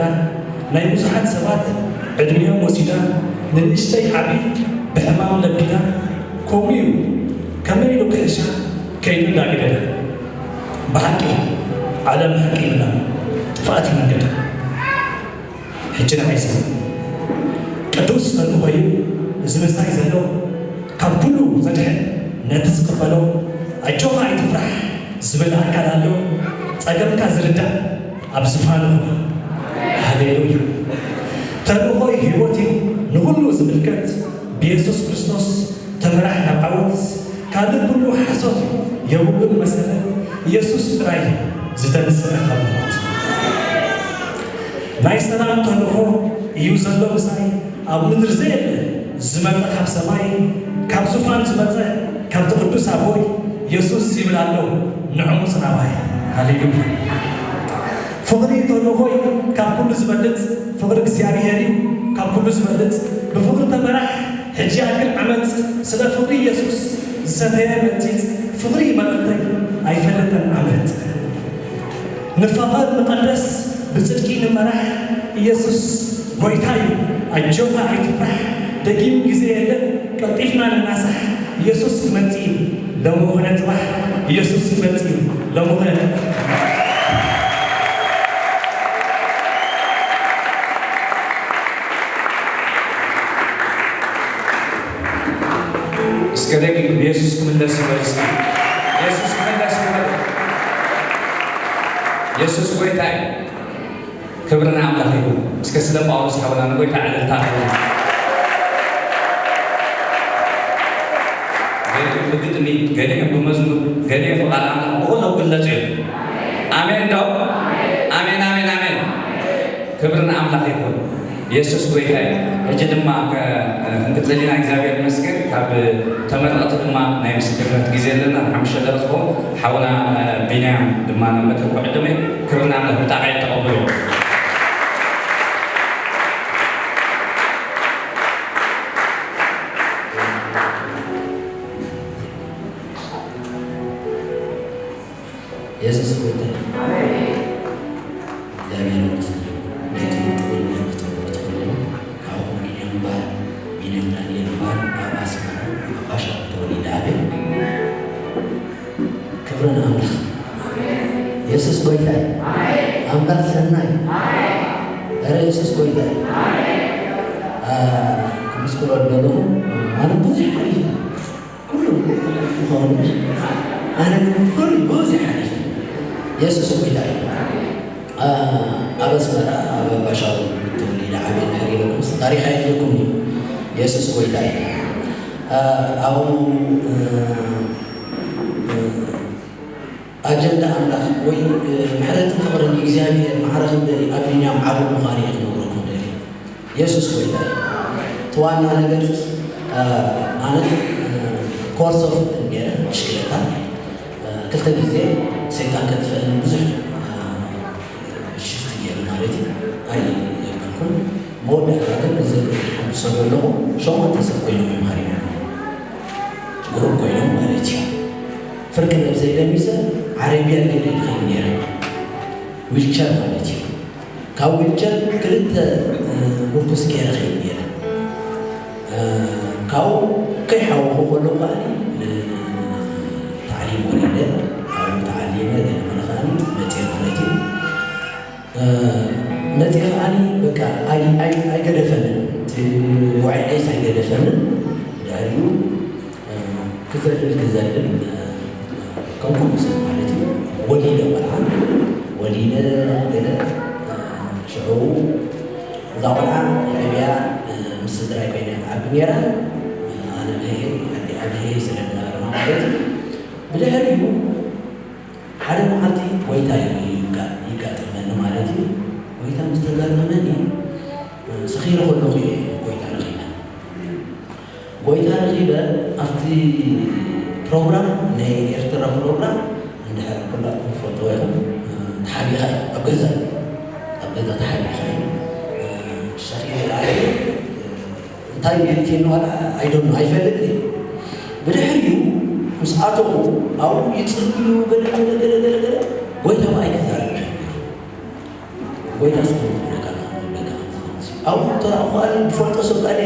ናይ ብዙሓት ሰባት ዕድሚኦም ወሲዳ፣ ንንእሽተይ ዓቢ ብሕማም ለቢዳ፣ ከምኡ እዩ ከመይ ኢሉ ክሕሻ ከይዱ እንዳገደዳ። ብሓቂ ዓለም ሓቂ ይብላን ጥፍኣት እዩ መንገዳ። ሕጂ ንዓይ ስማ። ቅዱስ ተልእኾ እዩ እዚ ምሳይ ዘሎ፣ ካብ ኩሉ ዘድሕን ነቲ ዝቕበሎ። ኣጆኻ ኣይትፍራሕ ዝብል ኣካል ኣሎ፣ ጸገምካ ዝርዳእ ኣብ ዝፋኑ። ሃሌሉያ። ተልእኾ ህይወት እዩ ንኹሉ ዝምልከት፣ ብየሱስ ክርስቶስ ተምራሕ ናብ ዓወት። ካልእ ኩሉ ሓሶት እዩ፣ የብሉን መሰረት። ኢየሱስ ጥራይ ዝተንስአ ካብ ሞት። ናይ ሰላም ተልእኾ እዩ ዘሎ ምሳይ፣ ኣብ ምድሪ ዘየለ ዝመጸ ካብ ሰማይ፣ ካብ ዙፋን ዝመጸ ካብቲ ቅዱስ ኣቦይ። ኢየሱስ ይብል ኣሎ፣ ንዑ ምጹ ናባይ። ሃሌሉያ። ፍቕሪ ተልእኾ እዩ ካብ ኩሉ ዝበልጽ፣ ፍቕሪ እግዚኣብሔር እዩ ካብ ኩሉ ዝበልጽ። ብፍቕሪ ተመራሕ፣ ሕጂ ይኣክል ዓመጽ፣ ስለ ፍቕሪ ኢየሱስ ዝሰተየ መጺጽ። ፍቕሪ መቐተይ ኣይፈልጥን ዓመጽ። ንፋቐር ንቐደስ ብጽድቂ ንመራሕ፣ ኢየሱስ ጎይታ እዩ ኣጆኻ ኣይትፍራሕ። ደጊም ግዜ የለን ቀልጢፍና ንናሳሕ። ኢየሱስ ክመጽእ እዩ ሎሚ ኾነ ጽባሕ። ኢየሱስ ክመጽእ እዩ ሎሚ ኾነ ጽባሕ። እስከ ደጊም ኢየሱስ ክምለስ ይበል እስኪ። ኢየሱስ ክምለስ ይበል። ኢየሱስ ጎይታ እዩ። ክብሪ ንኣምላኽ ይኹን። እስከ ስለ ጳውሎስ ሓውና ንጎይታ ዕልልታ ክብሪ። ገሊኦም ብግጥሚ፣ ገሊኦም ብመዝሙር፣ ገሊኦም ብቓል ኣምላኽ ብኹሉ ክግለጹ እዮም። ኣሜን ዶ? ኣሜን፣ ኣሜን፣ ኣሜን። ክብሪ ንኣምላኽ ይኹን። የሱስ ጎይታ እዩ። ሕጂ ድማ ከ-፣ ክንቅጽል ኢና። እግዚኣብሔር ይመስገን። ካብ ተመረቕቲ ድማ ናይ ምስክርነት ግዜ ኣለና። ንሓሙሽተ ደቂቕ ክኸውን ሓውና፣ እ፣ ቢንያም ድማ ናብ መድረኽ ክዕድም እዩ። ክብሪ ንኣምላኽ። ብጣዕሚ ተቐብሎ። የሱስ ጎይታ እዩ። እግዚኣብሔር ይመስገን። ናይ ትውልዲ ወይኒ መተውሮ ተወለደ። ካብኡ ቢንያም ይበሃል። ቢንያም ዳንኤል ይበሃል። ኣብ ኣስመራ ኣብ ባሻ ተወሊደ ዓብየ። ክብሪ ንኣምላኽ። የሱስ ጎይታ እዩ። ኣምላኽ ሰናይ። ኧረ የሱስ ጎይታ እዩ። ኣ፣ ክምስክሮ ዝደለኹ፣ ኣነ ብዙሕ ሓሊፈ። ኩሉ ክኸውን፣ ኣነ ግን ኩሉ ብዙሕ ሓሊፈ። የሱስ ጎይታ እዩ። ኣ-፣ ኣብ ኣስመራ፣ ኣብ ባሻ ተወሊደ ዓብየ ድሕሪ ኢለኩም፣ ታሪኽ ኣይብለኩም እዩ። የሱስ ጎይታ እዩ። ኣ-፣ ኣብኡ፣ እ፣ እ፣ ኣጀንዳ ኣምላኽ ወይ፣ እ፣ ምሕረትን ፍቕርን እግዚኣብሔር ማዕረ ክንደይ ኣብ ቢንያም ዓቢ ምዃኑ እየ ክነግረኩም ደልየ። የሱስ ጎይታ እዩ። እቲ ዋና ነገር፣ እ፣ ኣነ፣ እ፣ ኮርስ ኦፍ ነይረ ብሽክለታ፣ እ፣ ክልተ ግዜ ሰይጣን ከጥፍአኒ ብዙሕ፣ እ፣ ሽፍት ገይሩ ማለት እዩ። ኣይየቀልኩን። መወዳእታ ግን እዚ ርኢኹም ትሰምዑ ኣለኹም፣ ሸሞንተ ሰብ ኮይኖም እዮም ሃሪሞም። ግሩፕ ኮይኖም ማለት እዩ። ፍርቂ ነብሰይ ለሚሰ ዓረብያ ገይረ ይኸይድ ነይረ። ዊልቸር ማለት እዩ። ካብ ዊልቸር ክልተ፣ እ፣ ምርኩስ ገይረ ኸይድ ነይረ። እ፣ ካብኡ ከይሓወኹ ከለኹ ከኣ ን-፣ ታዕሊም ወሪደ፣ ካብኡ ተዓሊመ ገለ መለ ከኣ መፅየ ማለት እዩ። እ፣ መፅየ ከኣ በቃ ኣይ-፣ ኣይ-፣ ኣይገደፈንን። እቲ ወዕዒስ ኣይገደፈንን። ድሕሪኡ ክዘልል፣ ክዘልል፣ ከም ኩሉ ሰብ ማለት እዩ። ወሊደ ቆልዓ፣ ወሊደ ገለ፣ ሽዑ እዛ ቆልዓ የዕብያ፣ ምስ ስድራይ ኮይነ እያ ትዓቢ ነይራ። ኣነ ብሄ፣ ኣዲኣ ብሄ ስለ ዝነበረ ማለት እዩ። ብድሕሪኡ ሓደ መዓልቲ ጎይታ ይጋ-፣ ይጋጠመኒ ማለት እዩ። ጎይታ ምስ ተጋጠመኒ፣ ስኺረ ከለኹ እየ ጎይታ ረኺበ። ጎይታ ረኺበ ኣብቲ ፕሮግራም፣ ናይ ኤርትራ ፕሮግራም፣ እንድሕር ኩላትኩም ትፈልጥዎ ኢኹም፣ ተሓቢኻ እዩ ኣብ ገዛ፣ ኣብ ገዛ ተሓቢኻ እዩ። እንታይ ኢልኪ ዋላ ኣይዶን ኣይፈልጥ። ብድሕሪኡ ምስ ኣተኹ ኣብኡ ይጽልዩ፣ ገለ ገለ ገለ ገለ ገለ። ጎይታ ብኣይ ክዛረብ ጀሚሩ። ጎይታ እስኪ ነካ ነካ ከምዚ ከምዚ። ኣብኡ ተራእኹ ኣለ፣ ዝፈልጦ ሰብ ካለ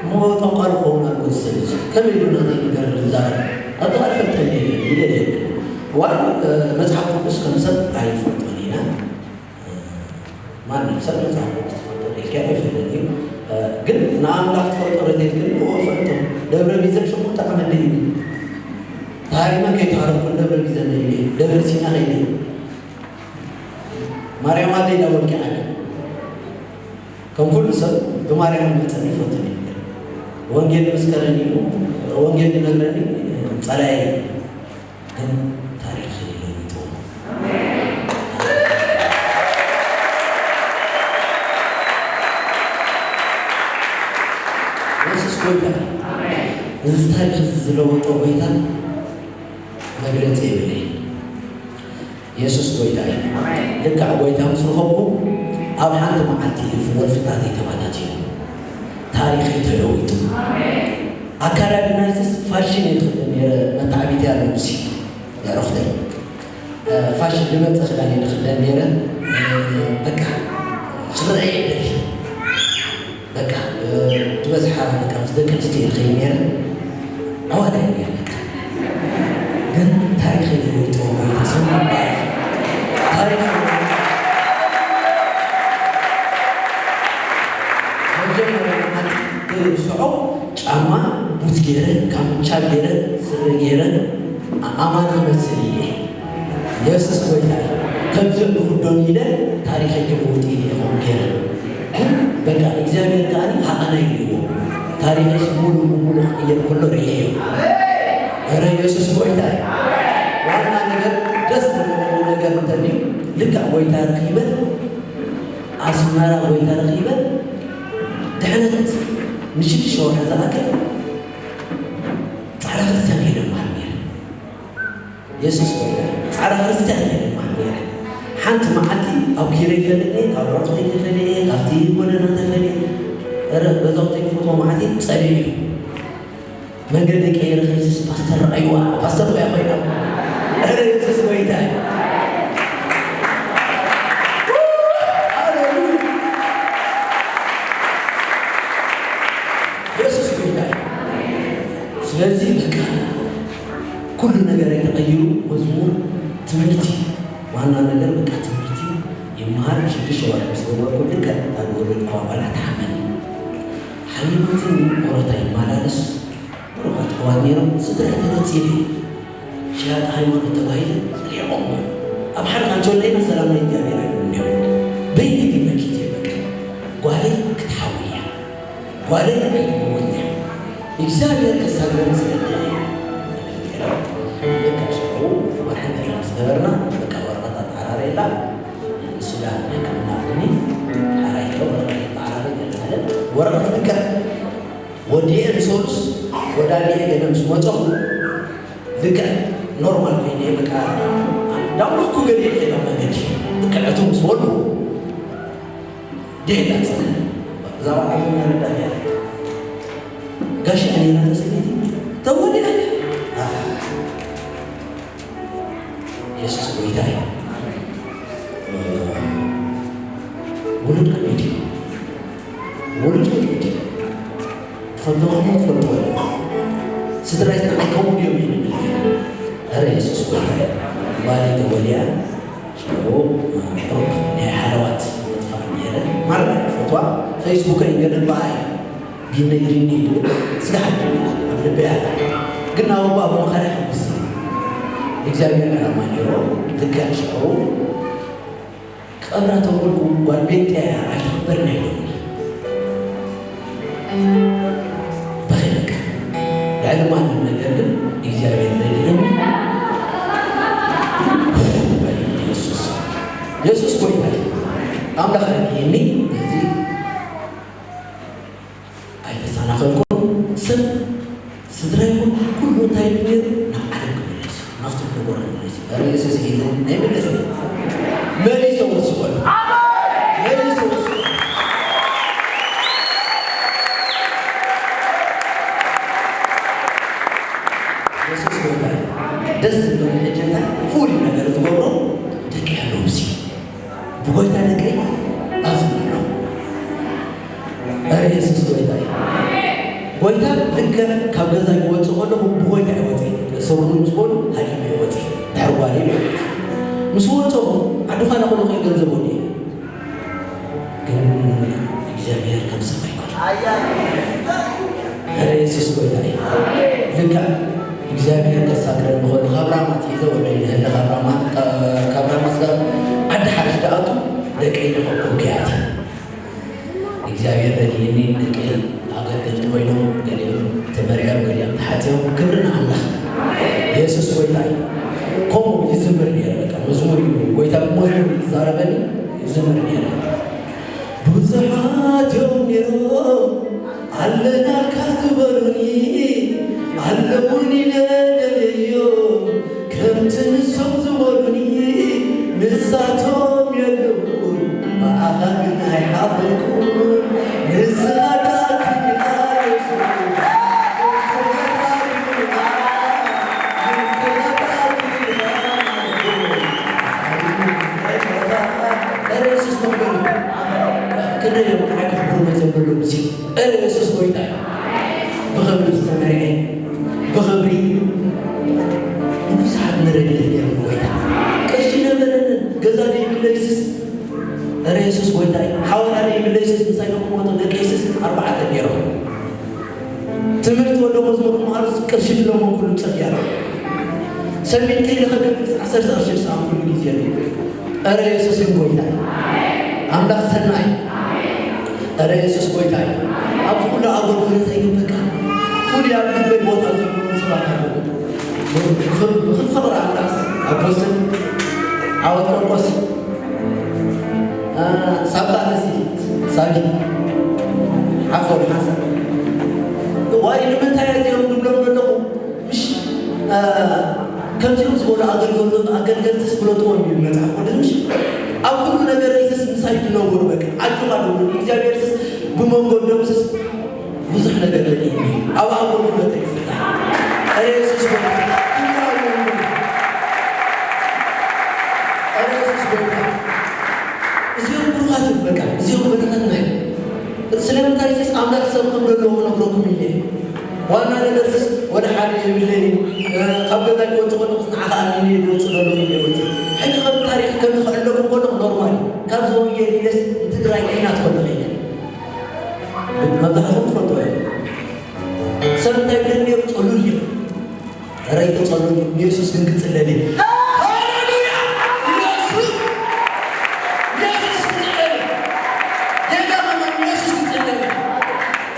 እሞ ጠንቋል ክኸውን ኣለዎ ዝሰብ እዚ። ከመይ ኢሉ ናተይ ነገር ዝዛረብ? ኣቶ ኣልፈልጠኒ ኢለ ይብል። ዋላ መጽሓፍ ቅዱስ ከም ሰብ ኣይፈልጦን ኢና። ማንም ሰብ መጽሓፍ ቅዱስ ትፈልጦ ኢልካ ኣይፈልጥን እዩ። ግን ንኣምላኽ ትፈልጦ ረቴት ግን ብኡ ፈልጦ። ደብረ ቢዘን ሸሞንተ ዓመት ደይቡ። ተሃሪመ ከይተሃረምኩ ደብረ ቢዘን ደይቡ። ደብረ ሲና ከይደ። ማርያም ኣደይ ዳወልኪ ዓለ። ከም ኩሉ ሰብ ብማርያም መጸኒ ይፈትን እዩ። ወንጌል መስከረኒ እዩ። ወንጌል ይነግረኒ ጸላኢ ግን ታሪኽ ይለውጦ። የሱስ ጎይታ። እዚ ታሪኽ እዚ ዝለወጦ ጎይታ መግለጺ የብለይ። የሱስ ጎይታ እዩ። ልክዕ ጎይታ ምስ ረኸብኩ ኣብ ሓንቲ መዓልቲ እዩ ወልፍታተይ ተባታትዩ። ታሪኸይ ተለዊጡ። ኣካዳድናይስ ፋሽን እየ ዝኽደን ነይረ፣ መተዓቢቲ ኣለምሲ የዕሩኽተይ። ፋሽን ዝመፀ ክዳን እየ ዝኽደን ነይረ። በቃ ክረአ እየ ደልየ። በቃ ትበዝሓ በቃ ምስ ደቂ ኣንስትዮ እየ ዝኸይድ ነይረ። ኣዋዳ እየ ነይረ በቃ። ግን ታሪኸይ ዝወይጦ ወይ ተሰሙ ታሪኸይ መጀመርያ መዓልቲ ስዖ ጫማ ቡት ገይረ፣ ካምቻ ገይረ፣ ስረ ገይረ፣ ኣማን ክመስል ኢለ። የሱስ ጎይታ እዩ። ከምዚኦም ንኽደኑ ኢለ ታሪኸይ ክልውጥ ኢለ ይኸውን ገይረ። ግን በቃ እግዚኣብሔር ከኣ ሃቐና ይልዎ። ታሪኸይ ሙሉ ብሙሉ ክቕየር ከሎ ርእየዮ። እረ የሱስ ጎይታ እዩ። ዋና ነገር ደስ ዝብለኒ ነገር እንተልዩ ልክዕ ጎይታ ረኺበ ኣስመራ ጎይታ ረኺበ ድሕነት ንሽዱሽተ ወርሒ ዝኣክል ጻዕዳ ክርስትያን ከይደ መሃር ነይረ። የሱስ ጎይታ እዩ። ጻዕዳ ክርስትያን ከይደ መሃር ነይረ። ሓንቲ መዓልቲ ኣብ ኪሮ ይፈልጥ እየ፣ ካብ ዕረፍተይ ተፈልየ፣ ካብቲ ጎደና ተፈልየ፣ እረ ገዛውተይ ክፈትዎ መዓት እየ ጸሊኡ እዩ። መንገዲ ቀይረ ከይስስ ፓስተር ረኣይዋ፣ ፓስተር እኮ እያ ኮይና። እረ የሱስ ጎይታ እዩ። ሃሌሉያ። የሱስ ጎይታ እዩ። ስለዚ በቃ ኩሉ ነገር ተቐይሩ፣ መዝሙር፣ ትምህርቲ፣ ዋና ነገር በቃ ትምህርቲ ይመሃር። ሽዱሽተ ወርሒ ምስ ገበርኩ ልክዕ እታ ዝወለድኩዋ ጓል ትሓመኒ። ሓሚማትኒ ቆረታ ይመላለስ። ብሩኻት ኣሕዋት ነይሮም፣ ስድራይ ተነጺለ። ሸያጢ ሃይማኖት ተባሂለ ርሒቖም እዮም። ኣብ ሓደ ካንቸሎ ኢና ሰላም ናይ እግዚኣብሔር ኣይብሉን እዮም። በይነይ ግን መኪተ በቃ ጓለይ ክትሓዊ እያ። ጓለይ ኣይትመውትን እያ። እግዚኣብሔር ከሳግረኒ ስለ ደለየ። በቃ ሽዑ ወርሒ ገለ ምስ ገበርና በቃ ወረቐት ኣተዓራረየላ። ንሱ ዳ ሕክምና ክኒ ሓራይ ኢሎ ወረቐት ኣተዓራረየ ገለ ማለት ወረቐት ልክዕ ወዲኤ ምስ ወዱስ ወዳሊኤ ገለ ምስ መጸኹ ልክዕ ኖርማል ኮይነ በቃ እንዳምለኽኩ ገለ ከይዳ መንገዲ ልክዕ እቱ ምስ በሉ ዴላ ጽነ እዛ በዓል መረዳት እያ። ጋሽ ኣኔና ተስሊቲ ተወዲኣ እያ። ኣህ፣ የሱስ ጎይታ እዩ። ውሉድ ከቢድ እዩ። ውሉድ ከቢድ እዩ። ትፈልጥዎ ትፈልጥዎ። ስድራይ ንዓይ ከምኡ ድዮም ይብል። ኧረ የሱስ ጎይታ እዩ። ጓለይ ተወዲኣ ሽዑ ቁሩብ ናይ ሓለዋት ምጥፋእ ነይረ። ማራ እየ ዝፈትዋ። ፌስቡከይ ገለ በኣይ ቢነይ ቢኒ ይብል። ስጋሓት ኣብ ልበይ ኣላ። ግን ናብ ኣቦኣ ብምኻድ ሕጉስ እየ። እግዚኣብሔር ዕላማ ነይርዎ። ልክዕ ሽዑ ክቐብራ ተበልኩ ጓል ቤንጤ እያ ኣይትኽበርን እያ ኢሎምኒ። በኺ በቃ። ልዕሊ ማንም ነገር ግን እግዚኣብሔር ረድኤኒ። የሱስ፣ የሱስ ጎይታ እዩ። ኣምላኽ ረድኤኒ። በዚ ኣይተሰናኸልኩን። ሰብ ስድራይ እውን ኩሉ እንታይ ይብል ነይሩ? ናብ ዓለም ክምለስ እዩ። ናብቲ ክቡር ክምለስ እዩ። ርእሲ ስሒቱ ኣይምለስን እዩ። መሊሱ ወስኾ እዩ። መሊሱ ወስኾ እዩ። ኣስምዑ። ኣረ የሱስ ጎይታ እዩ። ጎይታ ልክዕ ካብ ገዛ ይወፅእ ከለኹ ብጎይታ ይወፅእ። ሰብኡን ምስ በሉ ሃዲመ ይወፅእ። ድሕሪ ጓለይ ማለት እዩ። ምስ ወፀኹ ዓዲ ፋና ከለኹ ገንዘብ ወዲኡ። ግን እግዚኣብሔር ከም ሰብ ኣይኮነን። ኣረ የሱስ ጎይታ እዩ። ልክዕ እግዚኣብሔር ከሳግረኒ ከሎ ካብ ራማ ትይዘ ወደ ይደለ ካብ ራማ ካብ ራማ ስጋ ዓዲ ሓሪሽ ደኣቱ ደቀይ ንኸብኩም ክያት እግዚኣብሔር ረድኤኒ ደቀይ ኣገልገልቲ ኮይኖም ገሊኦም ተመሪዖም ገሊኦም ተሓትዮም ክብሪ ንኣምላኽ። የሱስ ጎይታ እዩ። ከምኡ ይዝምር ነይረ። በቃ መዝሙር እዩ። ጎይታ ብመዝሙር እዩ ዝዛረበኒ። ይዝምር ነይረ። ብዙሓት እዮም ነይሮም ኣለናልካ ዝበሉኒ ኣለውን ኢለ ደለዮም ከምቲ ንሶም ዝበሉኒ ንሳቶም የለውን ብኣኻ ግን ኣይሓፈርኩን ንስኻ ትኣክል ኢኻ የሱስ ንስኻ ትኣክል ኢኻ ንስኻ ትኣክል ኢኻ ኧረ የሱስ መግበሪ ክንደይ እዮም ንዓይ ከኽብሩ መይቶም ዘለዉ እዚ ኧረ የሱስ ጎይታ እዩ። ብኽብሪ ዝተመርዐ ብኽብሪ ንብዙሓት ንረድኤት ገይሩ ጎይታ ቅርሺ ነበረንን ገዛ ደይብለይስስ ኧረ የሱስ ጎይታ እዩ። ሓወላ ደይብለይስስ ምሳይ ደሞ ሞቶ ደቀይስስ ኣርባዕተ ገይሮም ትምህርቲ ወደ መዝሙር መሃርስ ቅርሺ ብለሞ ኩሉ ጽርግያ ሰሚት ከይደ ከገልግል ዓሰርተ ቅርሺ ዝሰኣንኩሉ ግዜ ኣሎ። ኧረ የሱስ ግን ጎይታ እዩ። ኣምላኽ ሰናይ እዩ። ኧረ የሱስ ጎይታ እዩ። ኣብዚ ኩሉ ኣገልግሎት ኣይግበካ ፍሉይ ኣብ ልበይ ቦታ ዘለዎም ሰባት ኣለዉ። ብፍቕሪ ኣምላኽ ኣቦስን ዓወት ቆርቆስ ሳባ ነዚ ሳቢ ሓፎ ሓሰብ ዋይ ንምንታይ ኣዚኦም ንብሎም ዘለኹ ምሽ ከምዚኦም ዝበሉ ኣገልገልቲ ኣገልገልቲ ዝፍለጥዎም እዩ መፅሓፍ ቅዱስ ምሽ ኣብ ኩሉ ነገር ኢየሱስ ምሳይ ትነብሩ በቃ ኣጆኻ ደውሉ እግዚኣብሔር ስስ ብመንጎ ደምስስ ብዙሕ ነገር ለቂኒ ኣብ ኣገልግሎት ይፍታ ኧረ የሱስ ጎይታ ኧረ የሱስ ጎይታ እዚኦም ብሩኻት በቃ እዚኦም በረኸትና እዩ ስለምንታይ ስ ኣምላኽ ሰብ ከም ዘለዎ ክነግረኩም ኢለ ዋና ነገር ስ ወደ ሓደ የብለይ ካብ ገዛ ክወፅእ ከለኹ ንዓኻ ኣሚነ ዝወፅእ ዘሎ ኢለ ወፅእ ሕጂ ከም ታሪክ ከም ዝኽዕለኩም ከለኹ ኖርማል እዩ ካብዚ ወንጌል ኢለስ ንትግራይ ኪናት ከለኹ ኢለ መብዛሕትኹም ትፈልጥዎ እዮም ሰብ እንታይ ብለን ነሩ ፅሉል እዩ ኧረ ኣይተፀሉሉ ንየሱስ ግን ክፅለል እዩ ሃሌሉያ ኢየሱስ ኢየሱስ ክፅለል ጌታ ከማን ኢየሱስ ክፅለል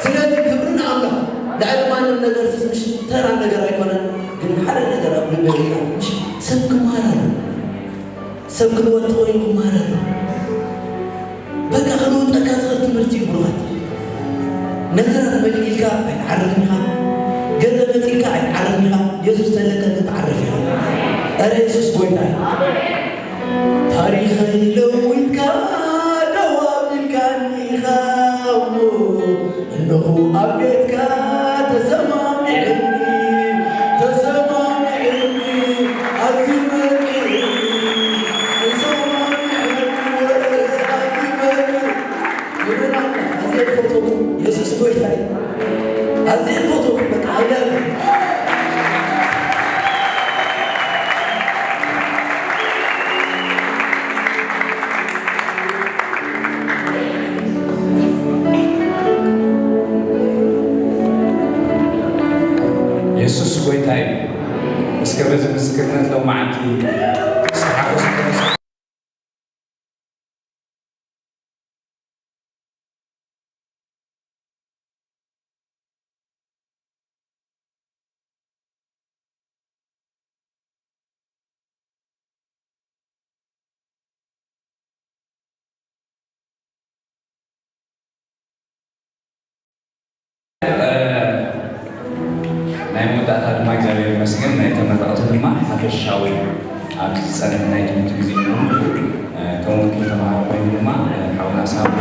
ስለዚ ክብሪ ንኣምላኽ ልዕሊ ማንም ነገር ስስ ምሽ ተራ ነገር ኣይኮነን ግን ሓደ ነገር ኣብ ልበ ምሽ ሰብ ክመሃር ኣሎ ሰብ ክልወጥ ተኾይኑ ክመሃር ኣሎ በቃ ክልውጠካ ዝኽእል ትምህርቲ እዩ ብሩኻት ነገራት መሊኢልካ ኣይትዓርፍን ኢኻ ገለ መፂእካ ኣይትዓርፍን ኢኻ የሱስ ተለካ ክትዓርፍ ኢኻ ኧረ የሱስ ጎይታ እዩ ታሪኸይ ለዊጥካ ደው ኣቢልካኒ ኢኻ እሞ እነኹ ኣብ ቤትካ ተሰማሚዕኒ ተሰማሚዕኒ ኣዝዩ መሪዕኒ ተሰማሚዕኒ ኣዝዩ መሪዕኒ ክብርን ኣምላኽ ኣዝየ ዝፈትወኩም የሱስ ጎይታ እዩ ኣዝየ ዝፈትወኩም በቃ ኣውያት የሱስ ጎይታ እዩ። እስከ በዚ ምስክርነት ሎማዓንቲ ተሓጎስ ናይ መወዳእታ ድማ እግዚኣብሔር ይመስገን ናይ ተመረቕቲ ድማ ሓፈሻዊ ኣብ ዝፀንሕ ናይ ትምህርቲ ግዜ ይኹን ከም ወኪል ተምሃሮ ኮይኑ ድማ ሓውና ሳሚ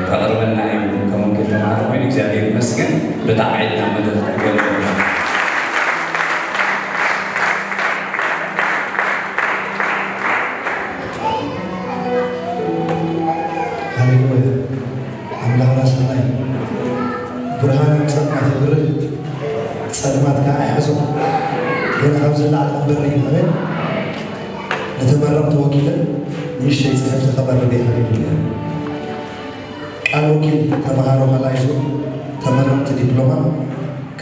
ከቕርበልና እዩ ከም ወኪል ተምሃሮ ኮይኑ እግዚኣብሔር ይመስገን ብጣዕሚ ዕድና መድረክ ክገልፅ ኣምላኽና ሰናይ፣ ብርሃን ጸልማት የብርህ፣ ጸልማት ከኣ ኣይሕዞ። ገና ካብዚ ንላዕሊ ክንበርህ ኢና። ኣሜን። ንተመረቕቲ ወኪለ ንእሽተይ ጽሕፍቲ ከቐርብ እየ። ሃሌሉያ። ቃል ወኪል ተመሃሮ ካልኣይ ዙር ተመረቕቲ ዲፕሎማ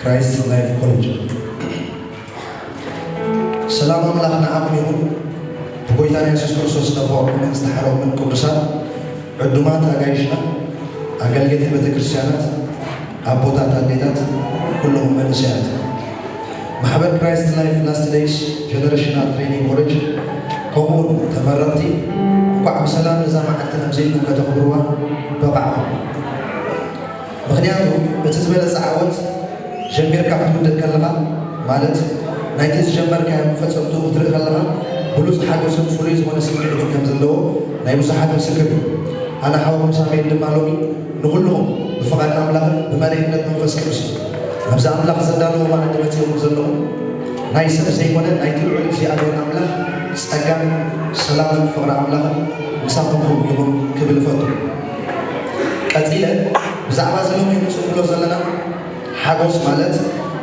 ክራይስት ላይፍ ኮሌጅ። ሰላም ኣምላኽ ንዓኹም ይኹን። ብጎይታና የሱስ ክርስቶስ ዝተፈቐርኩምን ዝተሓረኹምን ቅዱሳት ዕዱማት ኣጋይሽና፣ ኣገልገልቲ ቤተ ክርስቲያናት፣ ኣቦታት፣ ኣዴታት፣ ኩልኹም መንእሰያት። ማሕበር ክራይስት ላይፍ ላስት ደይስ ጀነሬሽናል ትሬኒንግ ኮሌጅ፣ ከምኡውን ተመረቕቲ፣ እንኳዕ ብሰላም ነዛ መዓልቲ ከምዚ ኢልኩም ከተኽብርዋ በቓዕኩም። ምኽንያቱ፣ እቲ ዝበለጸ ዓወት ጀሚርካ ክትውድእ ከለኻ፣ ማለት ናይቲ ዝጀመርካዮ መፈጸምትኡ ክትርኢ ከለኻ፣ ብሉጽ ሓጎስን ፍሉይ ዝኾነ ስምዒትን ከም ዘለዎ ናይ ብዙሓት ምስክር እዩ። ኣነ ሓውኩም ሳሙኤል ድማ ሎሚ ንኹልኹም ብፍቓድ ኣምላኽን ብመሪሕነት መንፈስ ቅዱስን ናብዚ ኣምላኽ ዘዳለዎ መኣዲ መጺእኩም ዘለኹም ናይ ሰብ ዘይኮነ ናይቲ ልዑል እግዚኣብሔር ኣምላኽ ጸጋን ሰላምን ፍቕሪ ኣምላኽን ምሳኹም ይኹን ክብል እፈቱ። ቀጺለ ብዛዕባ እዚ ሎሚ ንጽምብሎ ዘለና ሓጎስ ማለት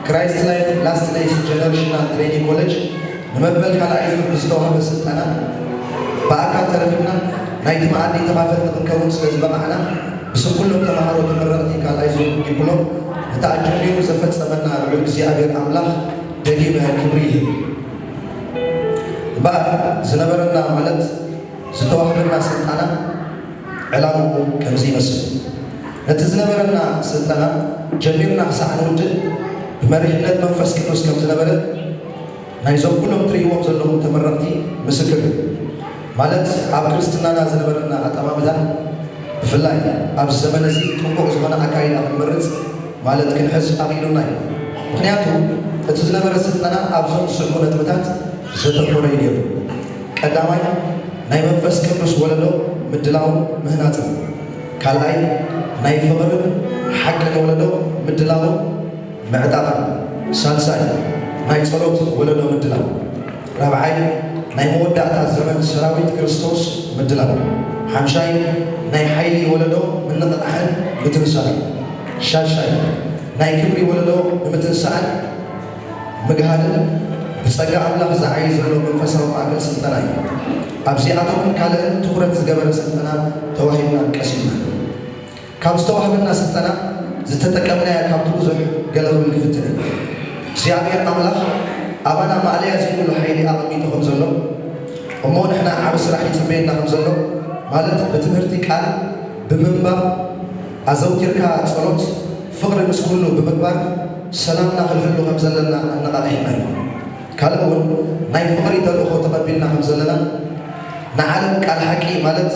ክራይስት ላይፍ ላስት ደይስ ጀነሬሽናል ትሬኒንግ ኮሌጅ ንመበል ካልኣይ ዙር ብዝተዋህበ ስልጠና ብኣካል ተረኺብና ናይቲ መኣዲ ተኻፈልቲ ክንከውን ስለ ዝበቓዕና ብስም ኩሎም ተምሃሮ ተመረቕቲ ካልኣይ ዙር ዲፕሎም ነቲ ኣጀሚሩ ዘፈጸመና ልዑል እግዚኣብሔር ኣምላኽ ደጊመ ክብሪ ይህብ። እምበኣር ዝነበረና ማለት ዝተዋህበና ስልጠና ዕላምኡ ከምዚ ይመስል። ነቲ ዝነበረና ስልጠና ጀሚርና ክሳዕ ንውድእ ብመሪሕነት መንፈስ ቅዱስ ከም ዝነበረ ናይዞም ኩሎም ትርእይዎም ዘለኹም ተመረቕቲ ምስክር እዩ። ማለት ኣብ ክርስትናና ዝነበረና ኣጠማምታ ብፍላይ ኣብዚ ዘመን እዚ ጥቡቕ ዝኾነ ኣካይዳ ክንመርጽ ማለት ክንሕዝ ኣኽኢሉና እዩ። ምኽንያቱ እቲ ዝነበረ ስልጠና ኣብዞም ዝስዕቡ ነጥብታት ዘተኮረ እዩ ነይሩ። ቀዳማይ ናይ መንፈስ ቅዱስ ወለዶ ምድላውን ምህናጽን፣ ካልኣይ ናይ ፍቕርን ሓቅን ወለዶ ምድላውን ምዕጣቕን፣ ሳልሳይ ናይ ጸሎት ወለዶ ምድላው፣ ራብዓይ ናይ መወዳእታ ዘመን ሰራዊት ክርስቶስ ምድላው፣ ሓምሻይ ናይ ሓይሊ ወለዶ ምንቕቓሕን ምትንሳእን፣ ሻድሻይ ናይ ክብሪ ወለዶ ንምትንሳእን ምግሃድን ብጸጋ ኣምላኽ ዝዓዪ ዘሎ መንፈሳዊ ማእከል ስልጠና እዩ። ኣብዚኣቶምን ካልእን ትኹረት ዝገበረ ስልጠና ተዋሂብናን ቀሲምናን። ካብ ዝተዋህበና ስልጠና ዝተጠቀምናዮ ካብቲ ብዙሕ ገለ ክብል ክፍትን እየ። እግዚኣብሔር ኣምላኽ ኣባና ማእለያ ዘይብሉ ሓይሊ ኣቐሚጡ ከም ዘሎ እሞ ንሕና ዓቢ ስራሕ ይጽበየና ከም ዘሎ ማለት ብትምህርቲ ቃል ብምንባብ ኣዘውቲርካ ጸሎት ፍቕሪ ምስ ኩሉ ብምግባር ሰላምና ክንህሉ ከም ዘለና ኣነቓቒሕና እዩ። ካልእ እውን ናይ ፍቕሪ ተልእኾ ተቐቢልና ከም ዘለና ንዓለም ቃል ሓቂ ማለት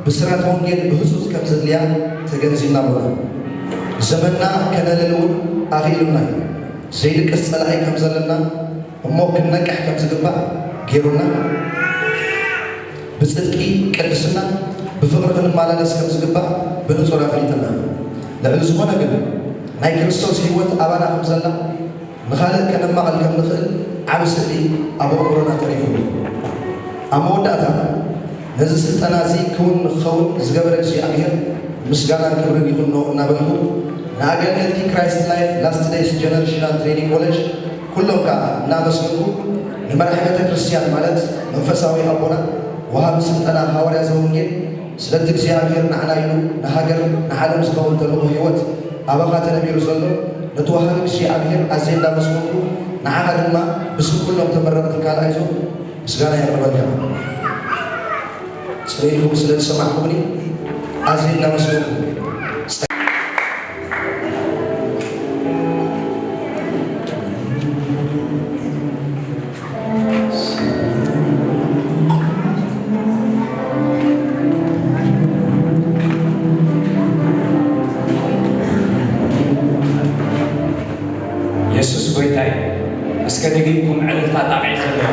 ብስራት ወንጌል ብህጹጽ ከም ዘድልያ ተገንዚብና ኣሎና። ዘመንና ከነልል እውን ኣኽኢሉና እዩ። ዘይድቅስ ጸላኢ ከም ዘለና እሞ ክንነቅሕ ከም ዝግባእ ገይሩና። ብጽድቂ ቅድስና ብፍቕሪ ክንመላለስ ከም ዝግባእ ብንጹር ኣፍሊጥና። ልዕሊ ዝኾነ ግን ናይ ክርስቶስ ህይወት ኣባና ከም ዘላ ንኻልእ ከነማቕል ከም ንኽእል ዓቢ ስእሊ ኣብ ኣእምሮና ተሪፉ ኣሎ። ኣብ መወዳእታ ነዚ ስልጠና እዚ ክውን ንክኸውን ዝገበረ እግዚኣብሔር ምስጋናን ክብርን ይኹኖ እናበልኩ ንኣገልገልቲ ክራይስት ላይፍ ላስት ደይስ ጀነሬሽናል ትሬኒንግ ኮሌጅ ኩሎም ከዓ እናመስገንኩ ንመራሒ ቤተ ክርስቲያን ማለት መንፈሳዊ ኣቦና ወሃቢ ስልጠና ሃዋርያ ዘወንጌል ስለቲ እግዚኣብሔር ንዓና ኢሉ ንሃገር ንዓለም ዝኸውን ተልእኾ ህይወት ኣባኻ ተነቢሩ ዘሎ ነቲ ወሃቢ እግዚኣብሔር ኣዝየ እንዳመስገንኩ ንዓኻ ድማ ብስም ኩሎም ተመረቕቲ ካልኣይ ዙር ምስጋና የቕርበልካ። ጽሬትኩም ስለ ዝሰማዕኩምኒ ኣዝየ እንዳመስገንኩ የሱስ ጎይታ እዩ። እስከ ደጊምኩም ዕልልታ ጣቕዒ ዘለዎ።